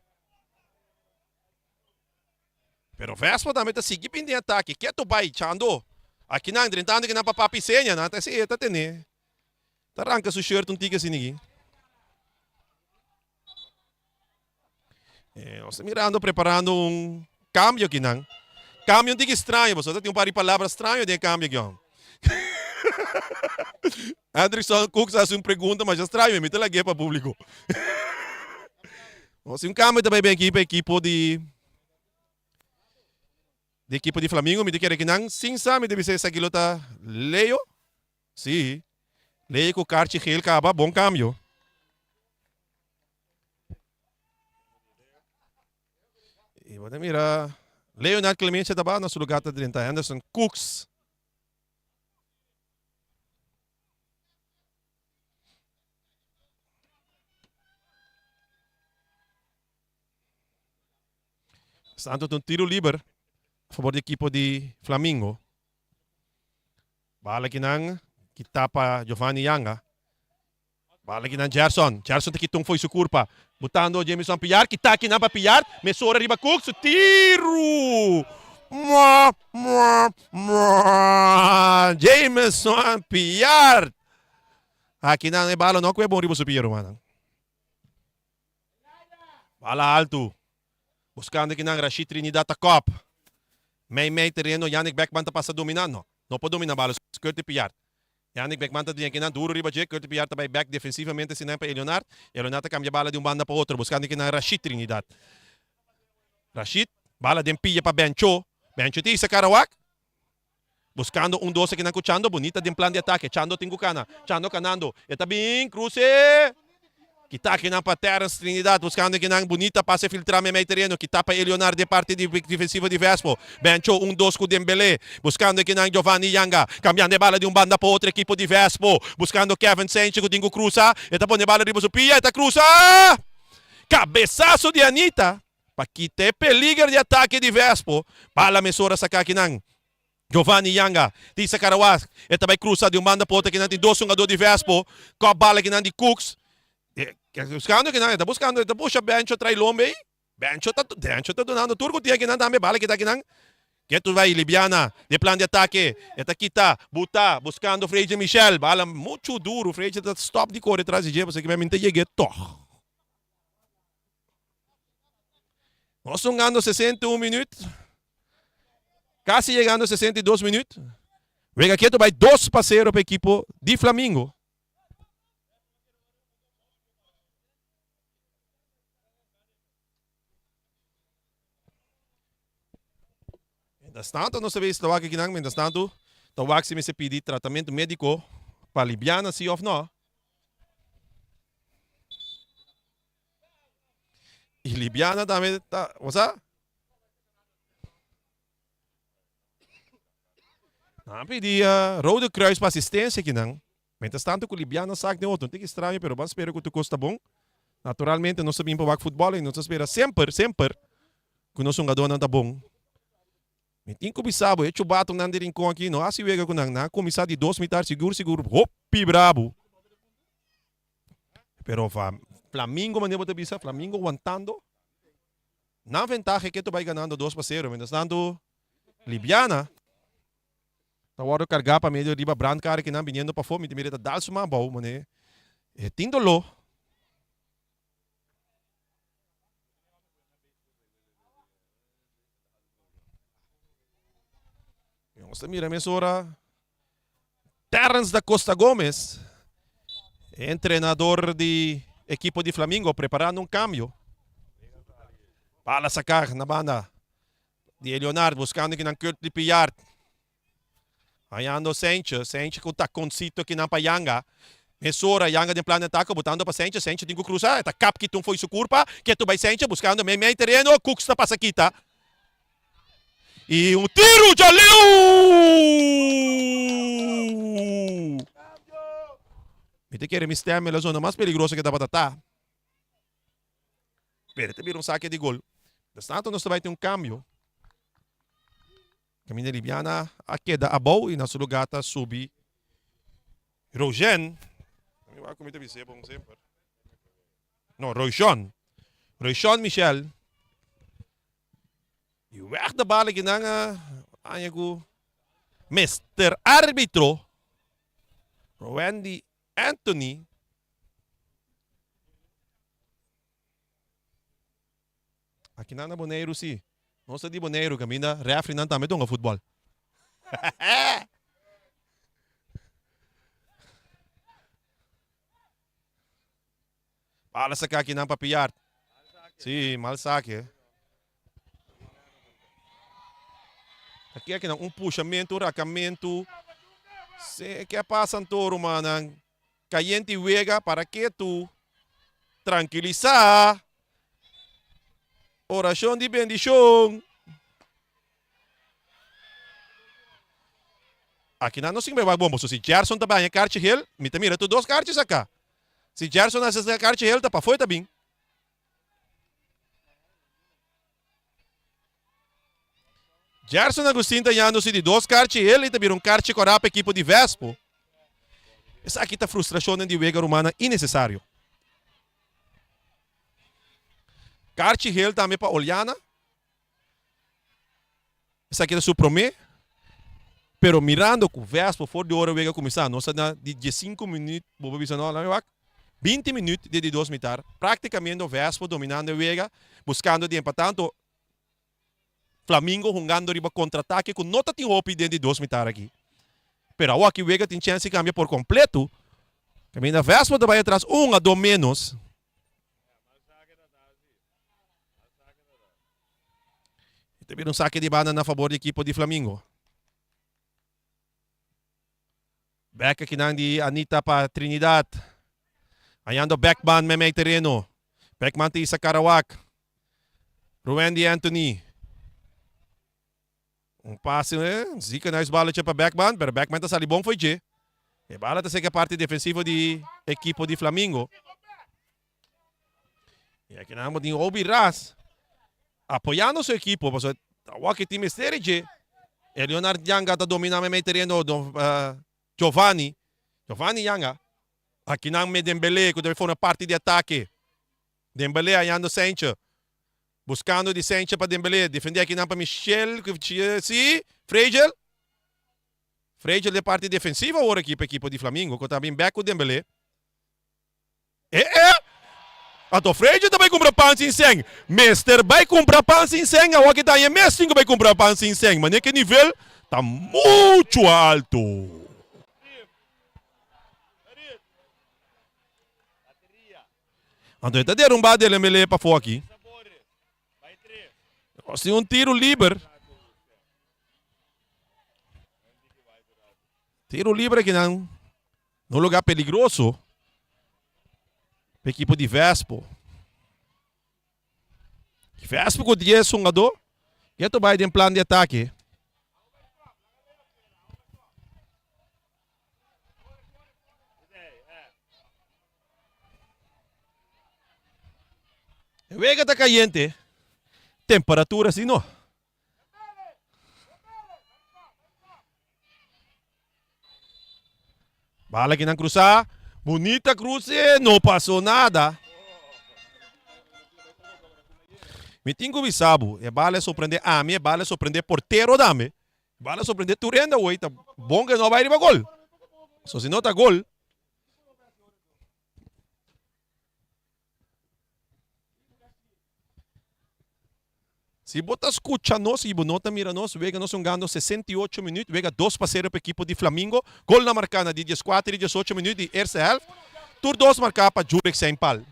Pero Vespa tambe ta sigui bin den atake. Ketu bai, Chando. Akinan, drentando kinan pa Papi Seña. Nan ta si e ta tene. Ta ranka su shirt un tiki asina aki. Eh, nos ta mirando preparando un cambio akinan. Cambio un tiki straño, pasobra ta tin un par di palabra straño den e cambio aki hon. Hendrickson Cooks a hasi un pregunta masha straño, mi ta lag'é pa publico. Nos tin un cambio ta bai bin aki pa ekipo di di ekipo di Flamingo, mi ta kere kinan sin sa mi ta bisa esaki lo ta Leo. Sí, Leo ku karchi geel kaba, bon cambio. Y bo ta mira Leonard Clemencia ta ba na su lugar ta drenta Henderson Cooks. Santo ta un tiro liber a favor di equipo di Flamingo. Bala kinan kita pa Giovanni Yanga. Bala kinan Gerson. Gerson ta kita un fo'i su kurpa. Butando Jamison Pillard. Kita kinan pa Pillard. Mesora riba Cook. Su tiru! Mua, mua, mua. Jamison Pillard. Akinan e bala no kue bon riba su pia rumannan. Bala altu. Buskando kinan Rashid Trinidad ta kop. Mei mei tereno Yannick Beckman ta pasa domina. No, no por domina bala. Curtis Pillard. Yannick Beckman ta dria kinan duro riba dje. Curtis Pillard ta bai bek defensivamente sinan pa Eleonard. Eleonard ta kambia bala di un banda pa otro. Buskando kinan Rashid Trinidad. Rashid, bala den pia pa Bencho. Bencho ta hisa Karawak. Buscando un dos akinan cu Chando. Bunita den plan di atake. Chando tin cu cana. Chando canando. E ta bin cruce. Kita akinan pa Terence Trinidad. Buscando akinan bunita pase filtra meimei tereno. Kita pa Eleonard den parti di defensivo di Vespo. Bencho un dos cu Dembele. Buscando akinan Giovanni Yanga. Cambiando e bala di un banda pa otro ekipo di Vespo. Buscando Kevin Sanchez cu tin cu crusa. E ta pone e bala riba su pia. E ta crusa! Cabesazo di Anita. Pa kita e peliger di atake di Vespo. Bala mesora saca akinan. Giovanni Yanga tin sa karawas, e ta bai krusa di un banda pa otro, kinan tin dos hungadó di Vespo, kòp bala kinan di Cooks, buskando kinan, e ta buskando, e ta busha Bencho trai lombe ei, Bencho ta, Bencho ta dunando tur ku tin akinan tambe, bala kita kinan, ketu bai Libiana den plan di atake, e ta kita, buta, buskando Freidje Michel, bala muchu duru, Freidje ta stòp di kore tras di dje, pasobra kimen mi ta yeg'é tòg. Nos hungando 61 minuut. Casi llegando 62 minuut. Wega keto bai 2 pa 0 pa equipo di Flamingo. Mientras tanto nos ta bay ta wak akinan, mientras tanto ta wak si mester pidi tratamento medico pa Libiana si of no. Y Libiana tambe ta, bo sa? Nan a pidi Rode Kruis pa asistencia akinan. Mientras tanto cu Libiana sak den otro. No tin ki straño pero ban spera cu tur cos ta bon. Naturalmente nos ta bin pa wak futbol y nos ta spera semper, semper cu nos hungadornan ta bon. Mi tin cu bisa bo, e chubatonan di Rincon aki no haci wega cu nan. Nan a cuminsa di dos mitar sigur sigur hopi brabu. Pero Flamingo manera bo ta bisa, Flamingo wantando nan ventaha ke ta bai ganando dos pa sero. Mientras tanto Libiana ta wordo carga pa medio riba brandkar kinan biniendo pafó. Mi ta mira e ta dal su man abou manera e tin doló. Nos ta mira mesora Terence da Costa Gomez, entrenador di equipo di Flamingo, preparando un cambio. Bala sacar na banda di Leonard, buscando kinan Kurtley Pillard. Hañando Sanchez, Sanchez ku takoncito kinan pa Yanga. Mesora Yanga den plan di atake botando pa Sanchez, Sanchez tin ku krusa, e ta kap kitun fo'i su kurpa, ketu bai Sanchez buskando mei mei tereno, Cooks ta pasa kita. I un tiru djaleu! Mi ta kere mi stem e la zona mas peligroso ke tabata ta. Pero e ta bira un sake di gol. Mientras tanto nos ta bai tin un kambio. Caminda Libiana a keda abou y na su lugar ta subi Rogen. Mi wak cu mi ta bis'é bon semper. No, Royshon. Royshon Michel. Y weg de bala ki nan a haña cu Mister Arbitro Wendy Anthony. Akinan na Boneiru si. Nos ta di Boneiru kaminda refrinan tambe ta hunga futbòl. Bala saka akinan pa Pillard. Si, mal sake. Aki akinan un pushamentu, un rakamentu. Se ke a pasa anto rumannan? Cayente wega para ke tu tranquilisa. Oracion di bendicion. Aki nan no sin bai wak bon boso. Si Gerson ta baña karchi hel, mi ta mira tur dos karchi saka. Si Gerson a saka karchi hel ta pafó e ta bin. Gerson Agustin ta yando si di dos karchi hel i ta bira un karchi kòrá pa ekipo di Vespo. Esaki ta frustrashonnan di wega rumannan innesesario. Karchi hel tambe pa Oliana. Esaki ta su promé. Pero mirando ku Vespo for di ora wega kuminsá, nos ta na di diesinku minüt, bo por bisa no, laat mi wak, binti minüt di di dos mitar, práktikamente Vespo dominando e wega, buskando di empatá. Anto Flamingo hungando riba kontratake ku no ta tin hopi den di dos mitar aki. Pero awor aki wega tin chèns di kambia por kompleto. Kaminda Vespo ta bai atras un hungadó ménos. E ta bira un sake di banda na fabor di ekipo di Flamingo. Bek akinan di Anita pa Trinidad. Hañando Beckman meimei tereno. Beckman ta isa Karawak. Ruwendy Anthony. Un pase, ziekenhuis baletje pa Beckman, pero Beckman ta sali bon fo'i dje. E bala ta seka parti defensivo di ekipo di Flamingo. Y akinan bo tin Obi Ras apoyando su ekipo, pasobra ta wak e tin mester di dje. E Leonard Yanga ta domina meimei tereno, Giovanni, Giovanni Yanga. Akinan me Dembele ku ta bai forma parti di atake. Dembele hayando Sentje. Buskando di Sentje pa Dembele. Defende akinan pa Michel. Si, Fregel. Fregel den parti defensivo awor aki pa ekipo di Flamingo ku ta bin bek ku Dembele. E e! Anto Fregel ta bai kumpra pan sin sèn. Mester bai kumpra pan sin sèn. Awor ki ta haña mes tin ku bai kumpra pan sin sèn. Manera ku e nivel ta muchu alto. Anto e ta derumba Dembele pafó aki. Nos tin un tiro liber. Tiro liber aki nan. Un lugar peligroso. Pa ekipo di Vespo. Vespo ku 10 hungadó. Keto bai den plan di atake. E wega ta cayente, temperatura si no. Bala kinan cruza, bunita cruce, no pasó nada. Mi tin cu bisa bo, e bala a sorprende ami, e bala a sorprende portero tambe. Bala sorprende tur hende awor, ta bon cu e no a bay riba gol. So si no ta gol. Si bo ta scucha nos y bo no ta mira nos, wega nos hungando 68 minuut, wega 2-0 pa ekipo di Flamingo. Gol na marca na di dieskuater y diesocho minuut di eerste helft. Tur dos marca pa Jurek Seinpal.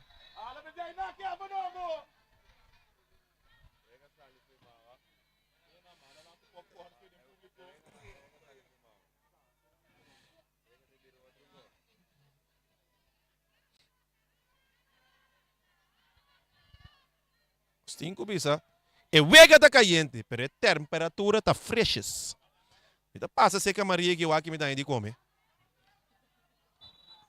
Nos tin ku bisa, e wega ta kayente, pero e temperatura ta freshes. Mi ta pasa serka Maria ki wak mi ta haña di kome.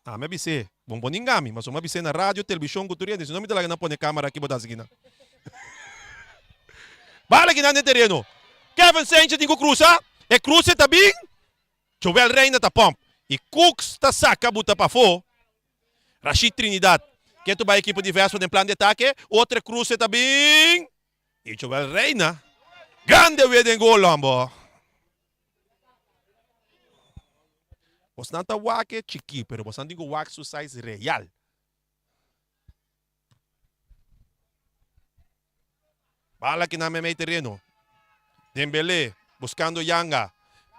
Ami a bis'é, bon bo ninga mi, pasobra mi a bis'é na radio, televishon ku tur hende, si no mi ta laga nan pone kamera aki bo ta hasi kinan. Bala kinan den tereno. Kevin Sanchez tin ku krusa, e kruse ta bin, Joel Reina ta pòmp i Cooks ta saka buta pafó. Rashid Trinidad ke ta bai ekipo di Vespa den plan di atake, otro kruse ta bin i Joel Reina grande wee den gol hombo. Bosnan ta wak e chikí, pero bosnan tin ku wak su size real. Bala ki nan meimei tereno. Dembele buskando Yanga.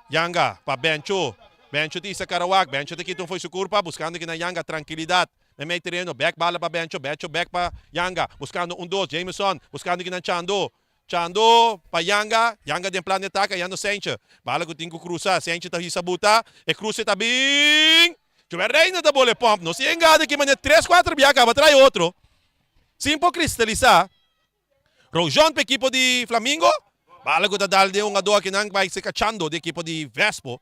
Yanga pa Bencho. Bencho ta isa Karawak. Bencho ta kita un fo'i su kurpa buskando ki nan Yanga. Trankilidat. Meimei tereno. Bek bala pa Bencho. Bencho bek pa Yanga. Buskando un dos. Jameson buskando ki nan Chando. Chando pa Yanga. Yanga den plan di ataka. Yando Sentje. Bala ku tin ku krusa. Sentje ta hisa buta. E kruse ta bin. Joel Reina ta bole pòmp. Nos tin engada ki manera tres kuater bia kaba trae otro. Sin por kristalisá. Rojon pa ekipo di Flamingo. Bala ku ta dal den hungadó akinan bai se kachando di ekipo di Vespo.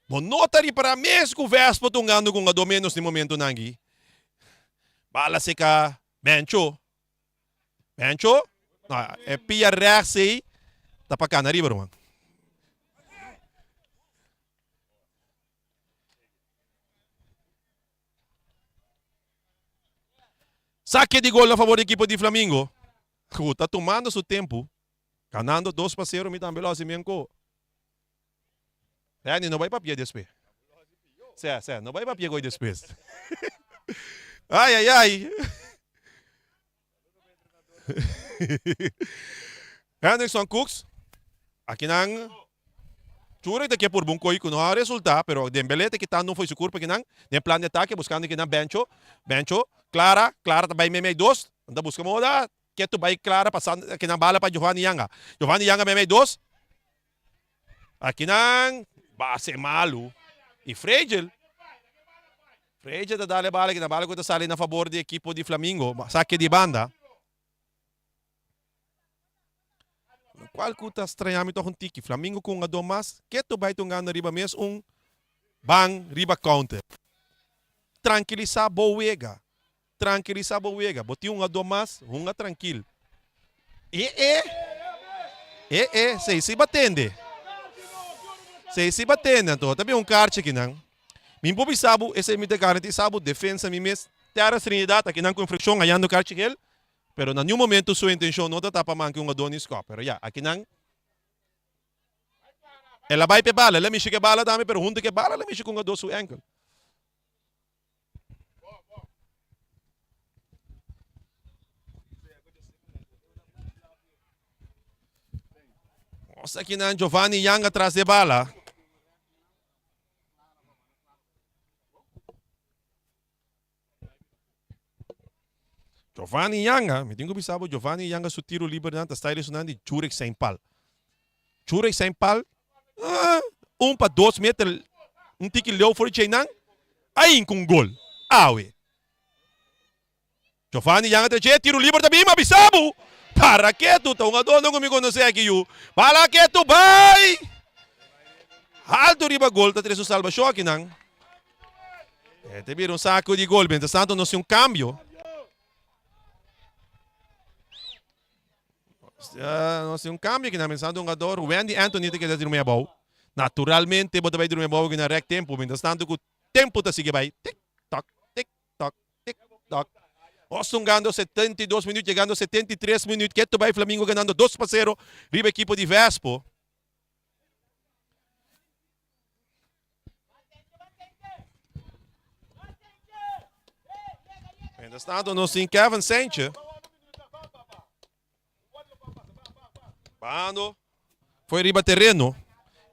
Bo no ta ripará mes ku Vespo ta hungando ku hungadó ménos den momentunan aki. Bala seka Bencho. Bencho, no, e pia rechts ei ta pa kana riba ruman. Saque di gol na favor di equipo di Flamingo. Cu ta tumando su tempo. Ganando 2-0 mi tambe lo haci mi anco. Randy no bai papia despues. Sè, sè, no bai papia goy despues. Ai, ai, ai. Henderson Cooks. Aki nan Churek ta ke purba un koi ku no a resultá, pero Dembélé ta kitando un fo'i su kurpa akinan den plan di atake buskando akinan Bencho. Bencho, Clara, Clara ta bai meimei dos, nan ta buska moda, ketu bai Clara pasando akinan bala pa Giovanni Yanga. Giovanni Yanga meimei dos. Akinan base malu. I Fregel, Fregel ta dal e bala, kina bala ku ta sali na fabor di ekipo di Flamingo, sake di banda. Lokual ku ta straña mi tòg un tiki, Flamingo ku un adó mas, ketu bai tungando riba mes un ban riba counter. Trankilisá bo wega, trankilisá bo wega, bo tin un adó mas, hunga trankil. E e, e e, sei si bo a tende, sei si bo a tende, anto ta bin un karchi akinan. Mi por bisa bo, esei mi ta garantisa bo, defensa mi mes, Terrence Trinidad akinan ku infrakshon hayando karchi gel, Pero na niun momento su intencion no ta ta pa manke un Adonis Cup. Pero ya, akinan el a bai p'e bala, el a mishi ku e bala tambe, pero hunto ku e bala el a mishi ku un Ado su enkel. Nos akinan Giovanni Yanga tras di e bala. Giovanni Yanga, mi tin ku bisa bo Giovanni Yanga su tiro libernan ta sta resonan di Jurek Saint Paul. Jurek Saint Paul, ah, un pa dos meter, un tiki leu for di cheinan, a hinka un gol. Awe. Giovanni Yanga ta dje, tiro liber ta bin, ma bisa bo, para ketu, ta un adorno ku mi konosé aki yu. Para ketu bai! Alto riba gol ta trese un salbashon akinan. E ta bira un saco di gol. Mientras tanto nos tin un cambio. Nos tin un cambio aki na pensando un jugador Wendy Anthony ta keda drumi abou. Naturalmente bo ta bai drumi abou aki na rek tempo. Mientras tanto cu tempo ta sigui bai. Tik tok, tik tok, tik tok. Nos ta hungando 72 minuut, llegando 73 minuut. Keto bai Flamingo ganando 2-0 riba ekipo di Vespo. Mientras tanto nos tin Kevin Sanchez. Bando foi riba terreno.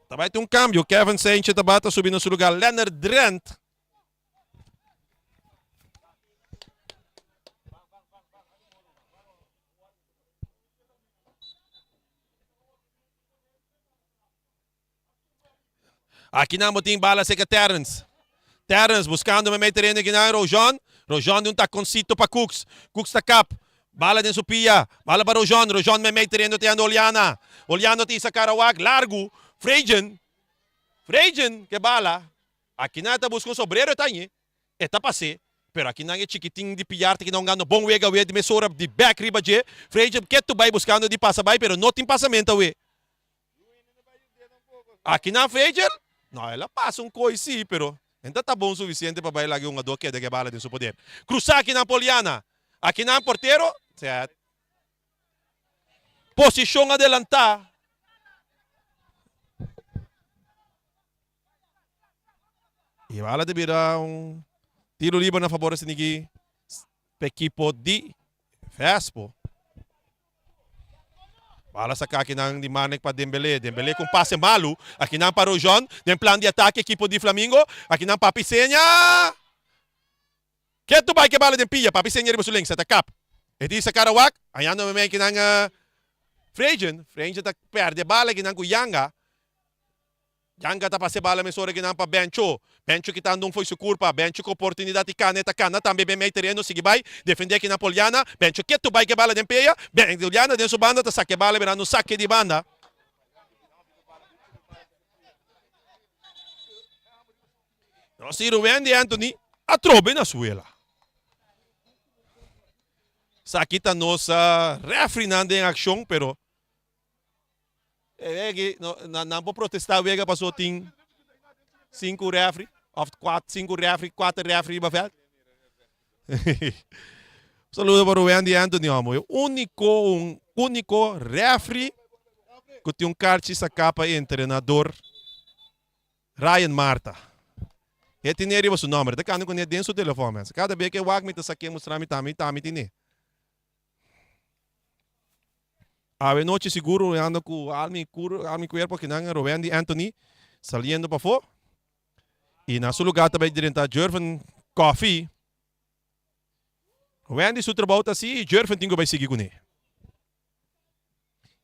Tabay tin un cambio. Kevin Sanchez tabata subi na su lugar. Leonard Drent. Aki nan bo tin bala seka Terrence. Terrence buscando memey tereno aki nan Rojon. Rojon di un taconcito pa Cooks. Cooks ta kap. Bala den su pia. Bala pa Rojon. Rojon memey tereno te anda Oliana. Oliano ta isa Karawak largu. Frejen. Frejen ke bala. Aki nan ta busca un sobrero ta añe. E ta pas'é, pero akinan e chikitin di Piar ta keda hungando bon wega awe di mesora di bek riba dje. Freidje ketu bai buskando di pasa bai, pero no tin pasamento awe. Akinan Freidje, no, el a pasa un koi si, pero e no ta bon sufisiente pa bai laga e hungadó keda ku e bala den su poder. Krusá akinan Poliana. Akinan portero, sèt. Posishon adelantá. Y bala ta bira un tiro liber na fabor di Sinigi pa ekipo di Vespo. Bala saca akinan di Manek pa Dembele. Dembele cu un pase malu. Akinan pa Rojon. Den plan di atake ekipo di Flamingo. Akinan pa Pisenia. Ketu bai ke bala den pia. Papi Senia riba su lensa ta kap. E di sa kara wak. Añando meme akinan Frejen. Frejen ta perde bala akinan ku Yanga. Yanga ta pasa e bala mesora akinan pa Bencho. Bencho kitando un fo'i su kurpa. Bencho ku oportunidat di kana e ta kana tambe ben mei tereno sigui bai. Defende akinan Poliana. Bencho ketu bai ke bala den pia. Poliana den su banda ta saka e bala birando un sake di banda. Nos tin Ruben di Anthony atrobe na suela. Esaki ta nos refrinan den accion, pero eh, nan por protesta wega paso tin cinco refri of cuatro, cinco refri, cuatro refri riba veld. Saludo pa Ruben di Anthony, homo. E único, un único refri ku tin un karchi saká pa entrenador Ryan Marta. E tine riba su nomber. E ta kanda kuné den su telefòn, mens. Kada bes ku e wak mi ta sak'é mustra mi tambe, tambe tine. Awe nochi sigur mi anda ku al mi kur, al mi kuerpo akinan Rowendy Anthony saliendo pafó. I na su lugá ta bai drenta Jurven Coffie. Wendy su trabou ta así i Jurven tin ku bai sigui kuné.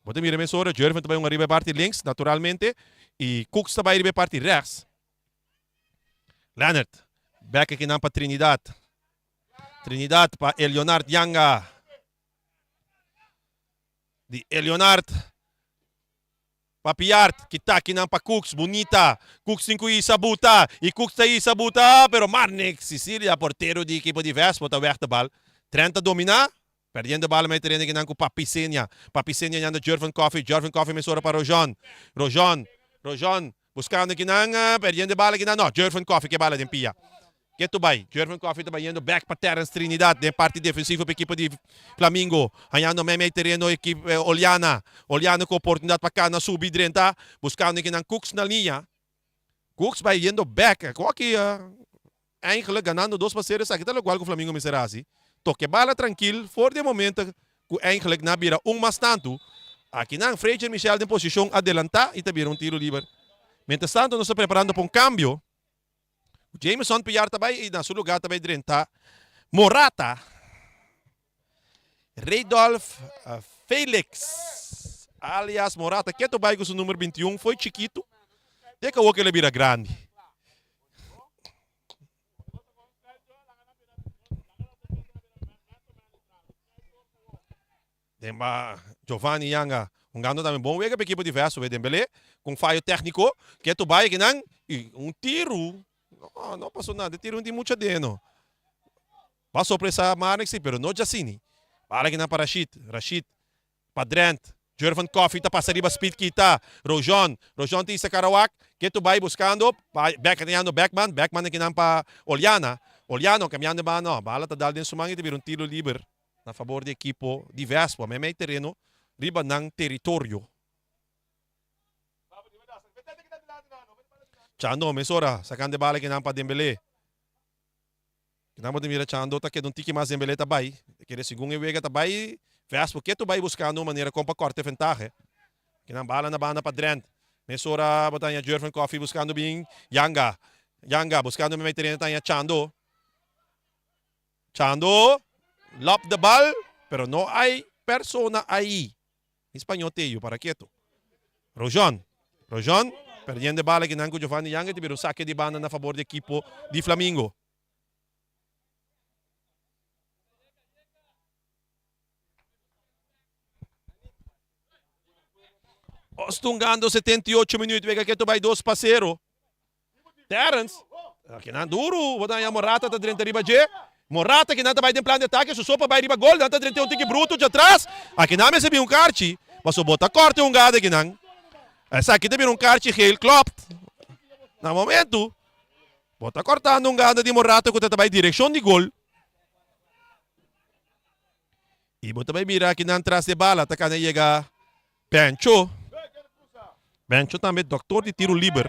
Bo ta mira mesora, Jurven ta bai un ariba e parti links, naturalmente, i Cooks ta bai riba e parti rechts. Leonard, bek akinan pa Trinidad. Trinidad pa Elionard Yanga. Di Elionard pa Piart, kita akinan pa Cooks, bunita. Cooks tin ku isa buta y Cooks ta isa buta, pero Marnix Cicilia, portero di ekipo di Vespo, ta weg de bal. Trent ta domina, perdiendo bal mei tereno akinan ku Papi Senia. Papi Senia yanda Jervin Coffee, Jervin Coffee mesora pa Rojon. Rojon, Rojon Buscando kinan, perdiendo e bala kinan, no, Jervin Coffee ke bala den pia. Ketu bai, Jervin Coffee ta bayendo bek pa Terrence Trinidad den parti defensivo pa ekipo di Flamingo. Hañando mei mei tereno ekip Oliana. Oliana ku oportunidad pa kana subi drenta, buscando kinan Cooks na liña. Cooks bayendo bek, aki eigenlijk ganando dos pa sero, esaki ta lokual ku Flamingo mester hasi. Toke bala trankil for di e momento ku eigenlijk nan a bira un mas tantu. Akinan Freytjer Michel den posishon adelantá i ta bira un tiro liber. Mientras tanto nos ta preparando pa un kambio. Jameson Piar ta bai i na su lugá ta bai drenta Morata. Reydolf Felix alias Morata ketu bai ku su number 21 foi chikitu te ku awor ku el a bira grandi. Den ba Giovanni Yanga hungando tambe bon wega pa ekipo di Vesto Dembele ku un fayo tekniko ketu bai akinan i un tiru no no paso nada e tiru no tin mucha deno. Ba sorpresa Marnix si pero no Jacini. Bala kinan pa Rashid. Rashid pa Drent. Jervan Coffie ta pasa riba speed kita. Rojon. Rojon ta isa Karawak. Ketu bai buscando. Bek teniendo Beckman. Beckman kinan pa Oliana. Oliano cambiando e bala. No, bala ta dal den su man y ta bira un tiro liber na fabor di ekipo di Vespo. Meimei tereno riba nan teritorio. Chando mesora sacando e bala kinan pa Dembele. Kinan bo ta mira Chando ta keda un tiki mas den belé ta bai. Ta kere segun e wega ta bai Vespo ketu bai buskando un manera kon pa kòrta e ventahe. Kinan bala na banda pa Drent. Mesora bo ta haña Jervin Coffie buskando bin Yanga. Yanga buskando meimei tereno ta haña Chando. Chando lòp de bal pero no hay persona ahi. Mi spañó teyu para ketu. Rojon. Rojon perdiendo e bala kinan ku Giovanni Yanga ta bira un sake di banda na fabor di ekipo di Flamingo. Ostungando 78 minuut wega ketu bai 2-0. Terrence, kinan duru, bo ta haña Morata ta drenta riba dje. Morata kinan ta bai den plan di atake, su so pa bai riba gol, nan ta drenta un tiki bruto djatras. Akinan mester bin un karchi, pasobra bo ta kòrta e hungada kinan. Esaki ta bira un karchi geel, klopt. Na momentu, bo ta kòrtando hungada di Morata ku ta ta bai direkshon di gol. I bo ta bai mira kinan tras di e bala ta kana yega Bencho. Bencho tambe doktor di tiro liber.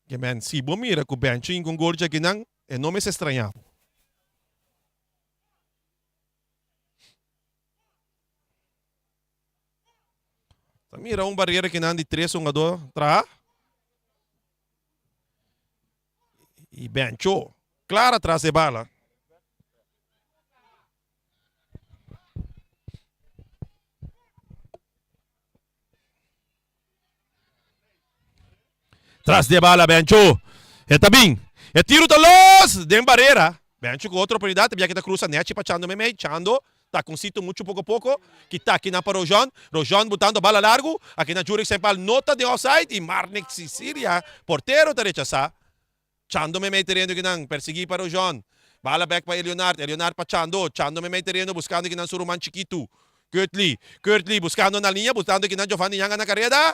Ke men, si bo mira ku Bencho hinka un gol djakinan, e no mester straña bo. Ta mira un barera kinan di tres hungadó traha. I Bencho klar atras e bala. Tras di e bala Bencho. E ta bin. E tiro ta los den barera. Bencho ku otro oportunidat. Bia ki ta krusa nechi pa Chando meimei. Chando ta ku un sito muchu poko poko. Kita akinan pa Rojon. Rojon butando bala largu. Akinan Jurek Sempal no ta den offside. I Marnix Cicilia, portero, ta rechasá. Chando meimei tereno kinan persegui pa Rojon. Bala bek pa Elionard. Elionard pa Chando. Chando meimei tereno buskando kinan su ruman chikitu. Kurtly. Kurtly buskando na liña butando kinan Giovanni Yanga na kareda.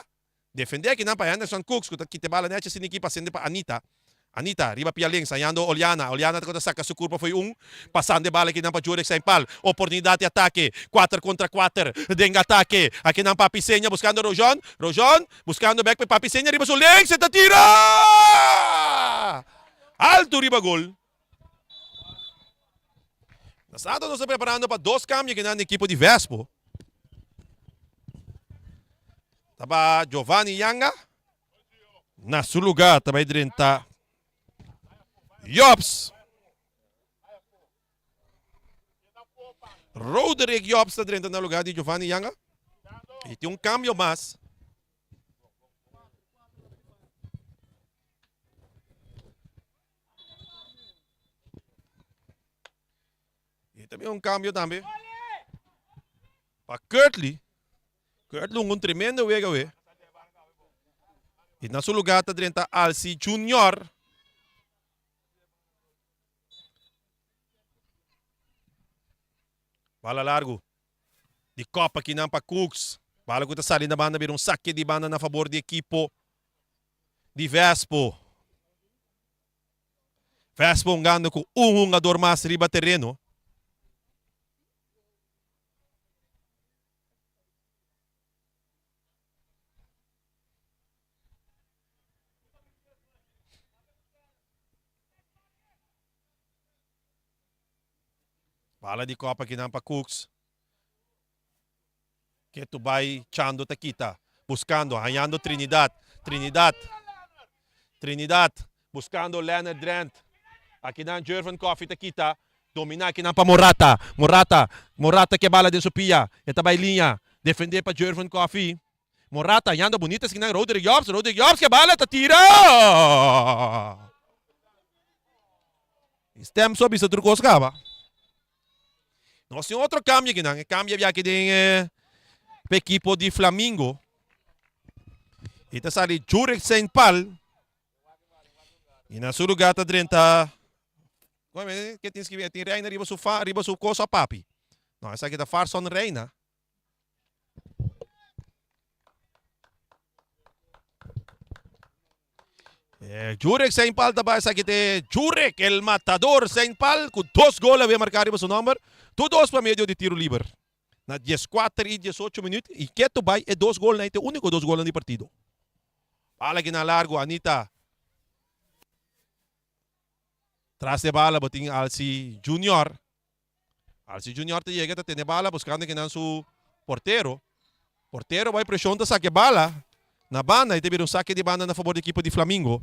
Defendé kinan pa Henderson Cooks ku ta kita e bala nechi siniki pasende pa Anita. Anita riba pia links hañando Oliana. Oliana ta ku ta saka su kurpa fo'i un. Pasando e bala kinan pa Jurek Sainpal. Oportunidat di atake. Kuater kontra kuater den atake. Akinan pa Piseña buskando Rojon. Rojon Buscando bek pa e papi seña riba su links e ta tira! Alto riba gol. Na Santo nos ta preparando pa dos cambio kinan di ekipo di Vespo. Ta ba Giovanni Yanga. Na su lugar ta bay drenta Jobs. Roderick Jobs ta drenta na lugar di Giovanni Yanga. Y tin un cambio mas. tambe un cambio tambe pa Kurtley. Kurtley un tremendo wega we. Y na su lugar ta drenta Alci Junior. Bala largo di kop akinan pa Cooks. Bala ku ta sali na banda bira un sake di banda na fabor di ekipo di Vespo. Vespo hungando ku un hungador mas riba tereno. Bala di kop akinan pa Cooks. Ketu bai Chando ta kita. Buscando, hañando Trinidad. Trinidad. Trinidad. Buscando Leonard Drent. Akinan Jervin Coffee ta kita. Domina akinan pa Morata. Morata. Morata ke bala den su pia. E ta bai liña. Defende pa Jervin Coffee. Morata hañando bunita esquinan Roderick Jobs. Roderick Jobs ke bala ta tira. Stem so bisa tur kos kaba. Nos tin otro cambio akinan. E cambio habia aki den e equipo di Flamingo. Y ta sali Jurek Saint Paul. Y na su lugar ta drenta Ke tin skibi? Tin Reina riba su fa, riba su cosa papi. No, esaki ta Farson Reina. Eh, Jurek Saint Paul ta bai esaki te Jurek el matador Saint Paul ku dos gol había marcado riba su nomber. Tu dos pa medio di tiro liber. Na 14 y 18 minuut y keto bai e dos gol na te único dos golnan di partido. Bala aki na largo Anita. Tras de bala bo tin Alci Junior. Alci Junior ta yega ta tene bala buscando kinan su portero. Portero bai presion ta saca e bala na banda y ta bira un saque di banda na favor di equipo di Flamingo.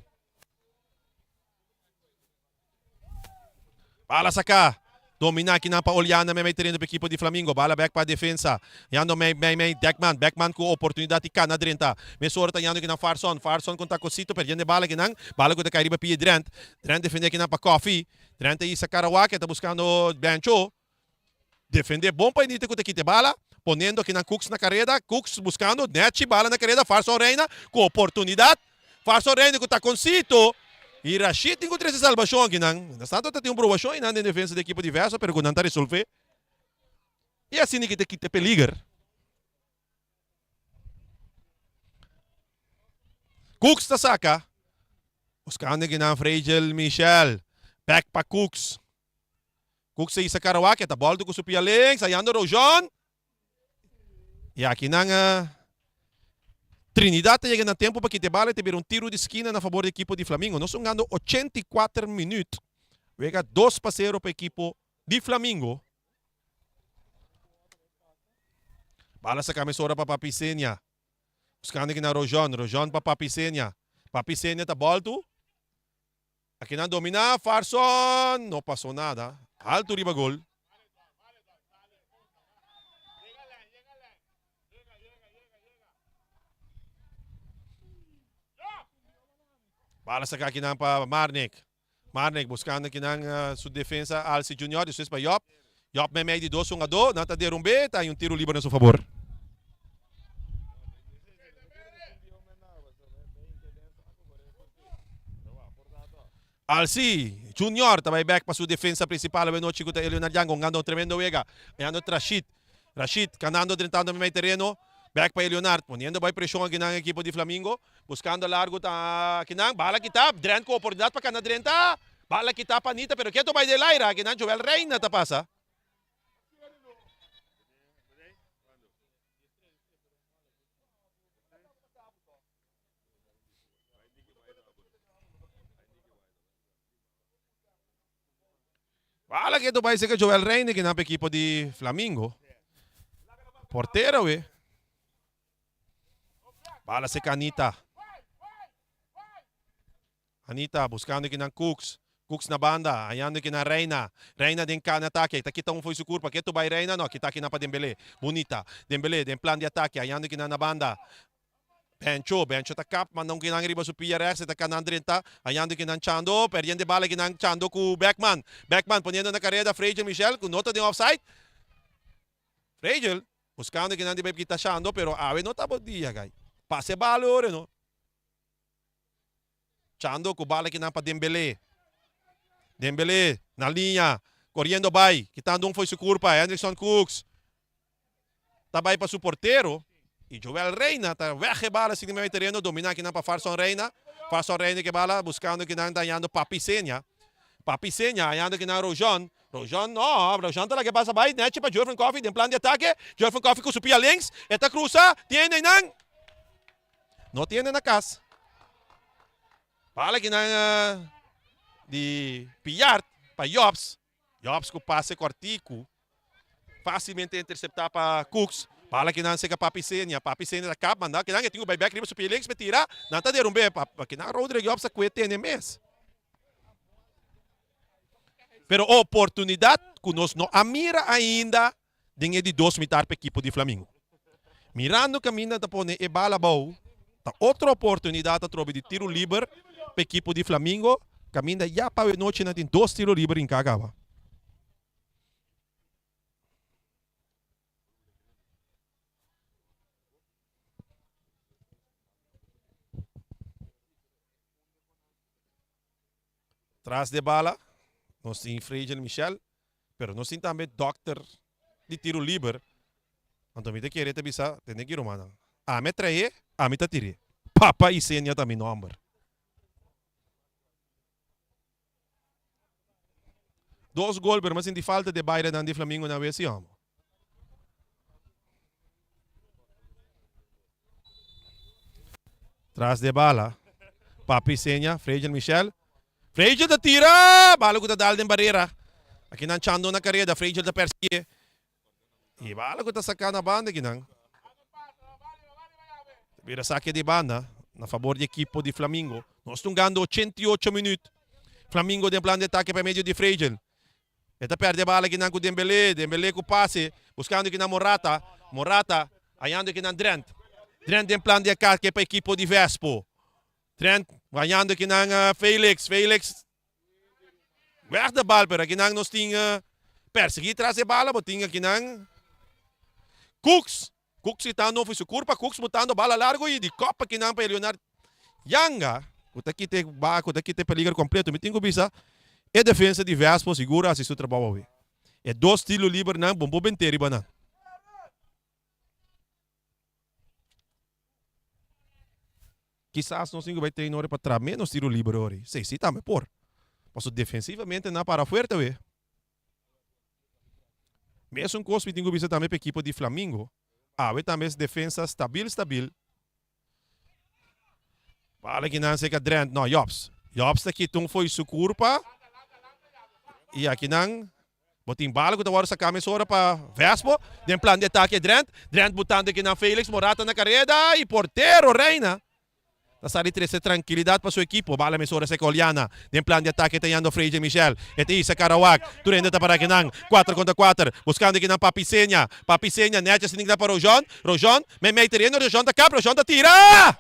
Bala saca. Domina kinan pa Oliana mei mei tereno pa equipo di Flamingo. Bala bek pa defensa. Yando mei mei mei Dekman. Bekman cu oportunidad di cana drenta. Mesora ta yando kinan Farson. Farson con tacosito perdiendo e bala kinan. Bala cu ta cay riba pie Drent. Drent defende kinan pa Coffee. Drenta Isa Karawak e ta buskando Bencho. Defende bon pa Enita ku ta kita e bala. Ponendo akinan Cooks na kareda. Cooks buskando Nechi bala na kareda. Farson Reina ku oportunidat. Farson Reina ku takoncito. I Rashid tin ku trese salbashon akinan. Mientras tanto ta tin un probashon einan den defensa di ekipo di Verso pero ku nan ta resolve. I asina ki ta kita e peliger. Cooks ta saka. Buscando kinan Fragel Michel. Back pa Cooks. Cooks ta isa Karawak. E ta bolto ku su pia links. Hayando Rojon. Y akinan uh, Trinidad ta yega na tempo pa kita e bala. E ta bira un tiro di skina na favor di ekipo di Flamingo. Nos hungando 84 minuut. Wega 2-0 pa ekipo di Flamingo. Bala saca mesora pa Papi Senia. Buscando aki na Rojon. Rojon pa Papi Senia. Papi Senia ta boltu. Aki nan domina. Farson. No pasó nada. Alto riba gol. Bala saca aki nan pa Marnik. Marnik buscando kinan su defensa Alci Junior despues pa Job. Job meimei di dos hungadó, nan ta derumbe, ta hay un tiro liber na su fabor. Alci Junior ta bai bek pa su defensa principal awe nochi cu ta Eleonard Jango hungando un tremendo wega. Hayando Trashid. Rashid canando drentando meimei tereno. Bek pa Eleonard poniendo bai presion akinan ekipo di Flamingo. Buscando largo ta akinan. Bala kita. Drent cu oportunidad pa cana drenta. Bala kita pa Anita pero keto bai den laira. Akinan Joel Reina ta pasa. Bala keto bai seca Joel Reina kinan pa ekipo di Flamingo. Portero we. Bala seca Anita. Anita buscando kinan Cooks. Cooks na banda, hayando kinan Reina. Reina den can atake. Ta kita un fo'i su curpa. Keto bai Reina? No, kita kinan pa Dembele. Bunita. Dembele den plan di atake. Hayando kinan na banda. Bencho, Bencho ta kap, manda un kinan riba su pia rechts, e ta kanan drenta, hañando kinan Chando, perdiendo e bala kinan Chando ku Beckman. Beckman poniendo na kareda Fragel Michel ku no ta den offside. Fragel buskando kinan di bai kita Chando, pero awe no ta bo dia guy. Pasa e bala ora no. Chando ku bala kinan pa Dembele. Dembele na liña, koriendo bai, kitando un fo'i su kurpa, Hendrickson Cooks. Ta bai pa su portero y Joel Reina ta weg e bala sin di tereno domina akinan pa Farson Reina. Farson Reina ke bala buscando akinan ta hallando Papi Senia. Papi Senia hallando akinan Rojon. Rojon no, Rojon ta laga e pasa bai nechi pa Jurven Coffie den plan di atake. Jurven Coffie ku su pia links e ta cruza tiene einan. No tiene na cas. Bala akinan di Pillard pa Jobs. Jobs ku pase kòrtiku fásilmente interseptá pa Cooks. Bala kinan seka Papi Senia. Papi Senia ta kap manda kinan e tin ku bai bèk riba su pie links pa tira. Nan ta derumb'é. Pa kinan Roderick Jobs a kue tene mes. Pero oportunidat ku nos no a mira ainda den e di dos mitar pa ekipo di Flamingo. Mirando kaminda ta pone e bala abou, ta otro oportunidat atrobe di tiro liber pa ekipo di Flamingo, kaminda ya pa awe nochi nan tin dos tiro liber hinká kaba. Tras de bala nos tin Fragel Michel, pero nos tin tambe dokter di tiro liber. Anto mi ta kere ta bisa, tende ki rumannan, ami a trae, ami ta tir'é. Papa Isenia ta mi nomber. Dos gol, pero mi a sinti falta de bairenan di Flamingo na wes si homo. Tras de bala, Papi Seña, Fragel Michel. Fragel ta tira! Bala ku ta dal den barera. Aki nan Chando na kareda, Fragel ta persigue. I bala ku ta saka na banda aki nan. Bira sake di banda na fabor di ekipo di Flamingo. Nos tungando 88 minuut. Flamingo den plan di atake pa medio di Fragel. E ta perde bala kinan ku Dembélé, Dembélé ku pase, buskando kinan Morata, Morata hañando kinan Drent. Drent den plan di atake pa ekipo di Vespo. Drent hañando kinan Felix, Felix weg de bal pero akinan nos tin persegui tras e bala bo tin akinan Cooks, Cooks kitando for su kurpa, Cooks botando bala largo y di kop akinan pa Leonard Yanga ku ta kita e ba ku ta kita e peliger kompleto. Mi tin ku bisa e defensa di Vespo sigur a hasi su trabou awe. E dos tiro libernan bon por bent'é riba nan. Kisas nos tin ku bai train ora pa traha menos tiro liber ora. Sí, sí tambe por. Pasobra defensivamente nan a para fuerte awe. Mesun kos mi tin ku bisa tambe pa ekipo di Flamingo. Awe tambe es defensa stabil stabil. Bala kinan seka Drent, no Jobs. Jobs ta kita un fo'i su kurpa. I akinan bo tin bala ku ta wòrdu saká mesora pa Vespo. Den plan di atake Drent. Drent butando kinan Felix Morata na kareda i portero Reina ta sa di trese trankilidat pa su ekipo. Bala mesora seka Oliana. Den plan di atake ta yando Freyje Michel. E ta hisa Karawak. Tur hende ta para kinan. Kuater kontra kuater. Buskando kinan Papi Seña. Papi Seña nèchi a sinti kinan pa Rojon. Rojon meimei tereno. Rojon ta kap. Rojon ta tira!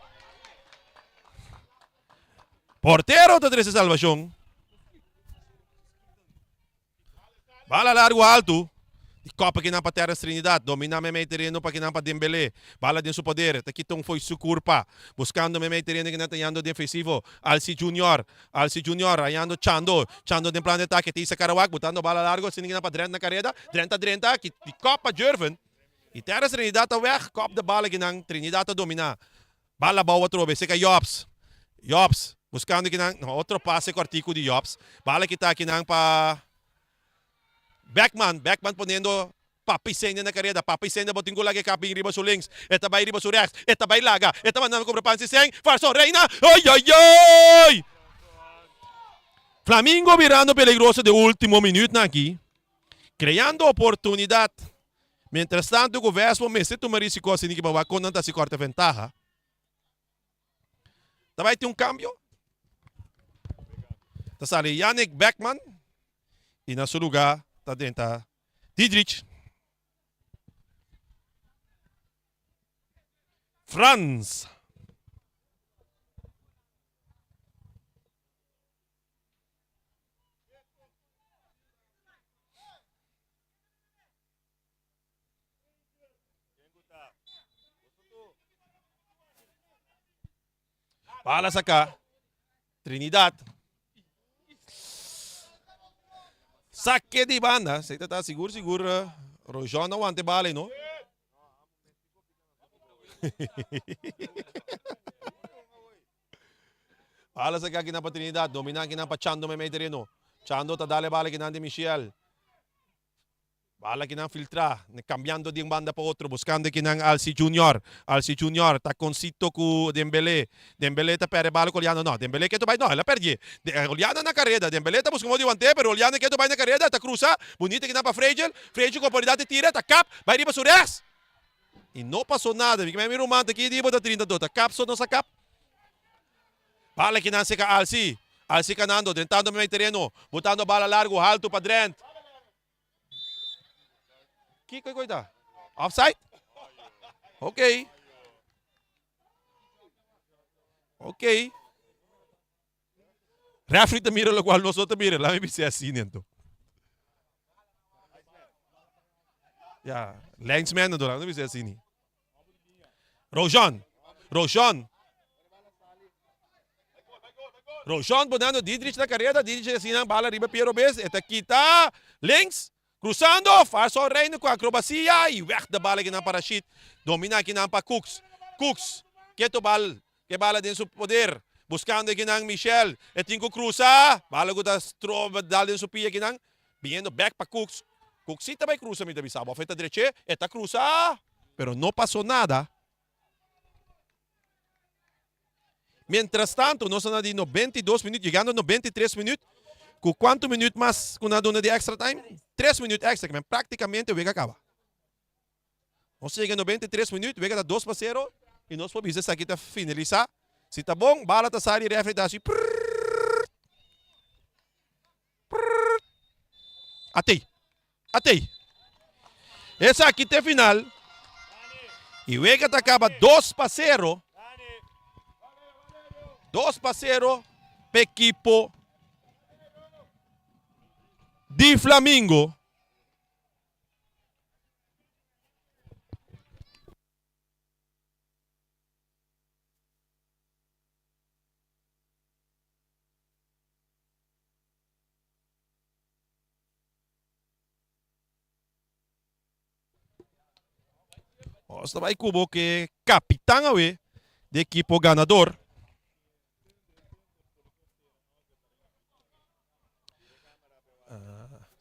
Portero ta trese salvashon. Bala largu altu. Di kopa kinan pa Terrence Trinidad. Domina meimei tereno pa kinan pa Dembele. Bala den su poder. Ta kita un fo'i su kurpa. Buskando meimei tereno kinan ta yando defensivo. Alci Junior. Alci Junior hayando Chando. Chando den plan di atake. Ta hisa Karawak botando bala largu. Asina kinan pa Drent na kareda. Drent ta drenta. Di kop pa Jurven. I Terrence Trinidad ta weg. Kop de bala kinan. Trinidad ta domina. Bala abou atrobe, seka Jobs. Jobs, buskando kinan, no, otro pase kortiku di Jobs. Bala kita kinan pa Beckman. Beckman poniendo Papi Sende na kareda. Papi Sende bo tin ku laga e kap bin riba su links. E ta bai riba su rechts. E ta bai laga. E ta mandando kobra pan si sen. Farson Reina. Oy oy oy! Flamingo birando peligroso den ultimo minuutnan aki. Creando oportunidad. Mientras tanto cu Vespo mester tuma risico asina ki pa wak con nan ta haci corta ventaha. Ta bay tin un cambio. Ta sali Yannick Beckman y na su lugar ta drenta Diedrich. Frans. Bala saka. Trinidad. Sake di banda. Sei ta sigur sigur Rojon a wanta e bala ei no. Bala saka akinan pa Trinidad. Domina akinan pa Chando meimei tereno. Chando ta dal e bala akinan di Michiel. Bala kinan filtrá, kambiando di un banda pa otro, buskando kinan Alcy Junior. Alcy Junior ta konsito ku Dembélé. Dembélé ta pèrdè bala ku Oliano. No, Dembélé ke ta bai. No, el a pèrdè. Oliano na kareda. Dembélé ta buska modo di want'é, pero Oliano ke ta bai na kareda, ta krusa. Bunita kinan pa Fregel. Fregel ku oportunidat di tira, ta kap, bai riba su rèks. I no pasó nada. Mi ke mi ruman ta ki di bo ta trinta do. Ta kap so nos a kap. Bala kinan seka Alcy. Alcy kanando, drentando mei tereno, botando bala largu, haltu pa Drent. Kiko e ta? Offside? Ok. Ok. Referee ta mira locual nos no ta mira. Laat me bisa asina enton. Ja, linesman enton. Laat me bisa asina. Rojon. Rojon. Rojon ponendo Didrich na careda. Didrich asina bala riba Piero Bes. E ta kita links. Cruzando. Farson Reino cu acrobacia. Y weg de bala kinan pa Rashid. Domina kinan pa Cooks. Cooks. Keto bal. Ke bala den su poder. Buscando kinan Michel. E tin cu cruza. Bala cu ta stroba dal den su pia kinan. Biniendo bek pa Cooks. Cooks si ta bay cruza mi ta bisa bo. Of e ta dreche. E ta cruza. Pero no pasó nada. Mientras tanto, nos ta na di 92 minuut, llegando 93 minuut. Ku kuantu minuut mas ku nan duna di extra time? Tres minuut extra, ke men praktikamente wega kaba. Nos yega 93 minuut, wega ta 2 pa 0 i nos por bisa esaki ta finalisá. Si ta bon, bala ta sali, refri ta hasi prrrr. Prrrr. Atei. Atei. Esaki te final. Y wega ta caba 2 pa 0. 2 pa 0 pa equipo di Flamingo. Nos ta bai kubo ke kapitan awe di ekipo ganador.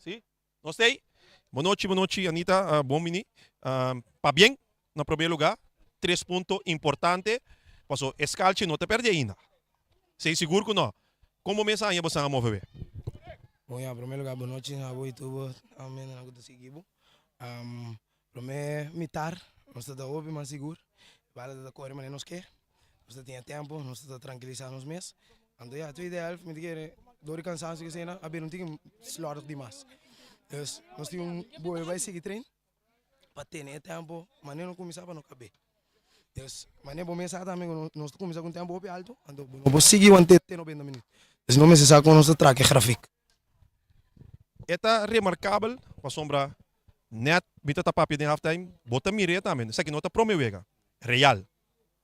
Si, nos ta ei. Bon nochi, bon nochi Anita, bon bini. Pabien na prome lugar, tres punto importante, paso e skalchi no ta perde ainda. Sei sigur ku no. Kon bo mes haña bo san a move be? Bon ya, prome lugar bon nochi na abo i tur bo amenanan ku ta sigui bo. Prome mitar nos ta ta hopi mas sigur, bala ta ta kore manera nos ke, nos ta tin e tempo, nos ta ta trankilisa nos mes. Anto ya, tweede helft mi ta kere dor di kansansio ku esei a bira un tiki slòrdig dimas. Dus nos tin un bolbe bai sigui train pa tene e tempo manera no kuminsá pa no kab'é. Dus manera bo mes sa tambe ku nos ta kuminsá ku un tempo hopi alto, anto bo no por sigui want'é te noventa minüt. Dus no mester sa kon nos ta traka e grafik. E ta remarkabel pasobra nèt mi ta ta papia den halftime, bo ta mir'é tambe, esaki no ta prome wega, Real.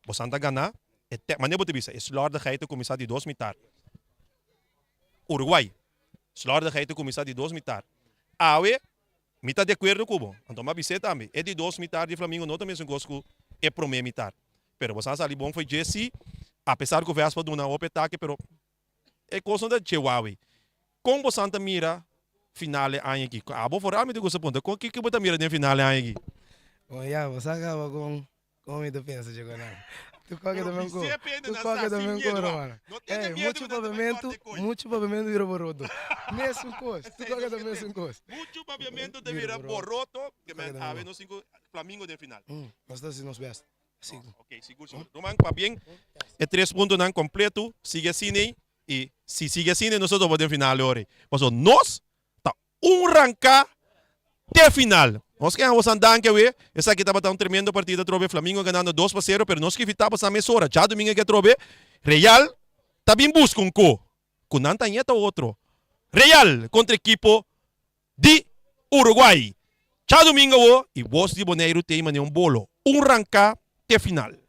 Bosan ta gana e te, manera bo ta bisa, e slòrdigheid ta kuminsá di dos mitar. Uruguay, slòrdigheid ta kuminsá di dos mitar. Awe Mi ta di akuerdo ku bo. Anto mi a bis'é tambe, e di dos mitar di Flamingo no ta mesun kos ku e promé mitar. Pero bo sa sali bon fo'i dje sí, apesar ku Vespa duna hopi atake, pero e kos no ta dje wawe. Kon bo san ta mira final e aña aki? Abo foral mi ta gusta puntra, kon kiko bo ta mira den final e aña aki? Bon ya, bo sa kaba kon Como mi ta pensa dje nan? Tu koke ta men koro. Tu koke ta men koro, mano. Ey, mucho papiamento, mucho papiamento bira boroto. Mesun kos, tu koke ta mesun kos. Mucho papiamento ta bira boroto, ke men awe nos tin ku Flamingo den final. Nos ta hasi nos best. Sigur. Ok, sigur, sigur. Roman, pabien e tres puntonan kompleto, sigui asina ei, i si sigui asina ei nos ta topa den final e ora ei. Pasobra nos ta Un ranka te final. Nos ke habosan danki awe. Esaki tabata un tremendo partido atrobe. Flamingo ganando dos pa sero, pero nos ke evita bosan mesora. Djadumingo aki atrobe Real ta bin buska un ko ku nan ta ñeta otro. Real kontra ekipo di Uruguay. Djadumingo awo i bos di Boneiru tei manera un bolo. Un ranka te final.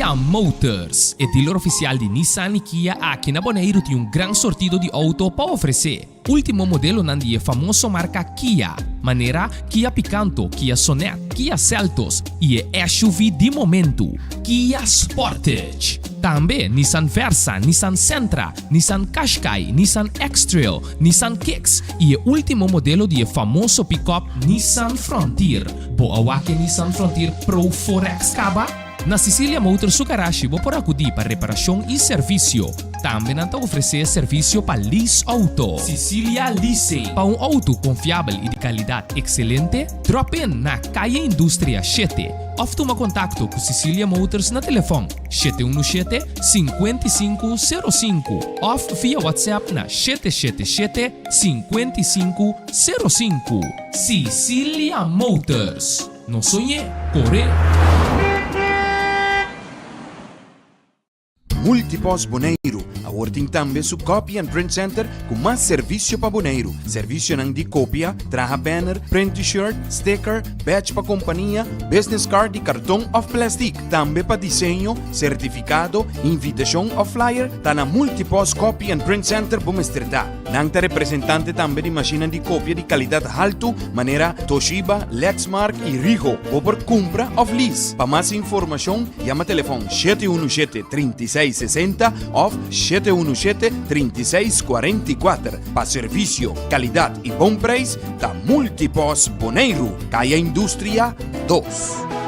Cecilia Motors, e dealer ofisial di Nissan i Kia aki na Boneiru tin un gran sortido di outo pa ofresé. Último modelonan di e famoso marka Kia, manera Kia Picanto, Kia Sonet, Kia Seltos i e SUV di momentu, Kia Sportage. Tambe Nissan Versa, Nissan Sentra, Nissan Qashqai, Nissan X-Trail, Nissan Kicks i e último modelo di e famoso pikòp Nissan Frontier. Bo a wak e Nissan Frontier Pro 4X kaba? Na Cecilia Motors su garashi bo por akudí pa reparashon i servisio. Tambe nan ta ofresé servisio pa lease outo. Cecilia Leasing. Pa un outo konfiabel i di kalidat ekselente, drop in na Kaya Industria shete òf tuma kontakto ku Cecilia Motors na telefòn 717 5505 òf via WhatsApp na 777 5505. Cecilia Motors. No soñ'é, kor'é! Multipost Boneiru awor tin tambe su Copy and Print Center ku mas servisio pa Boneiru. Servisionan di kopia, traha banner, print t-shirt, sticker, badge pa kompania, business card di karton òf plèstik. Tambe pa diseño, sertifikado, invitashon òf flyer ta na Multipost Copy and Print Center bo mester ta. Nan ta representante tambe di mashinnan di kopia di kalidat haltu manera Toshiba, Lexmark i Ricoh. Bo por kumpra òf lease. Pa mas informashon yama telefòn 717 36 60 òf 717 36 44. Pa servisio, kalidat i bon preis ta Multipost Boneiru, Kaya Industria 2.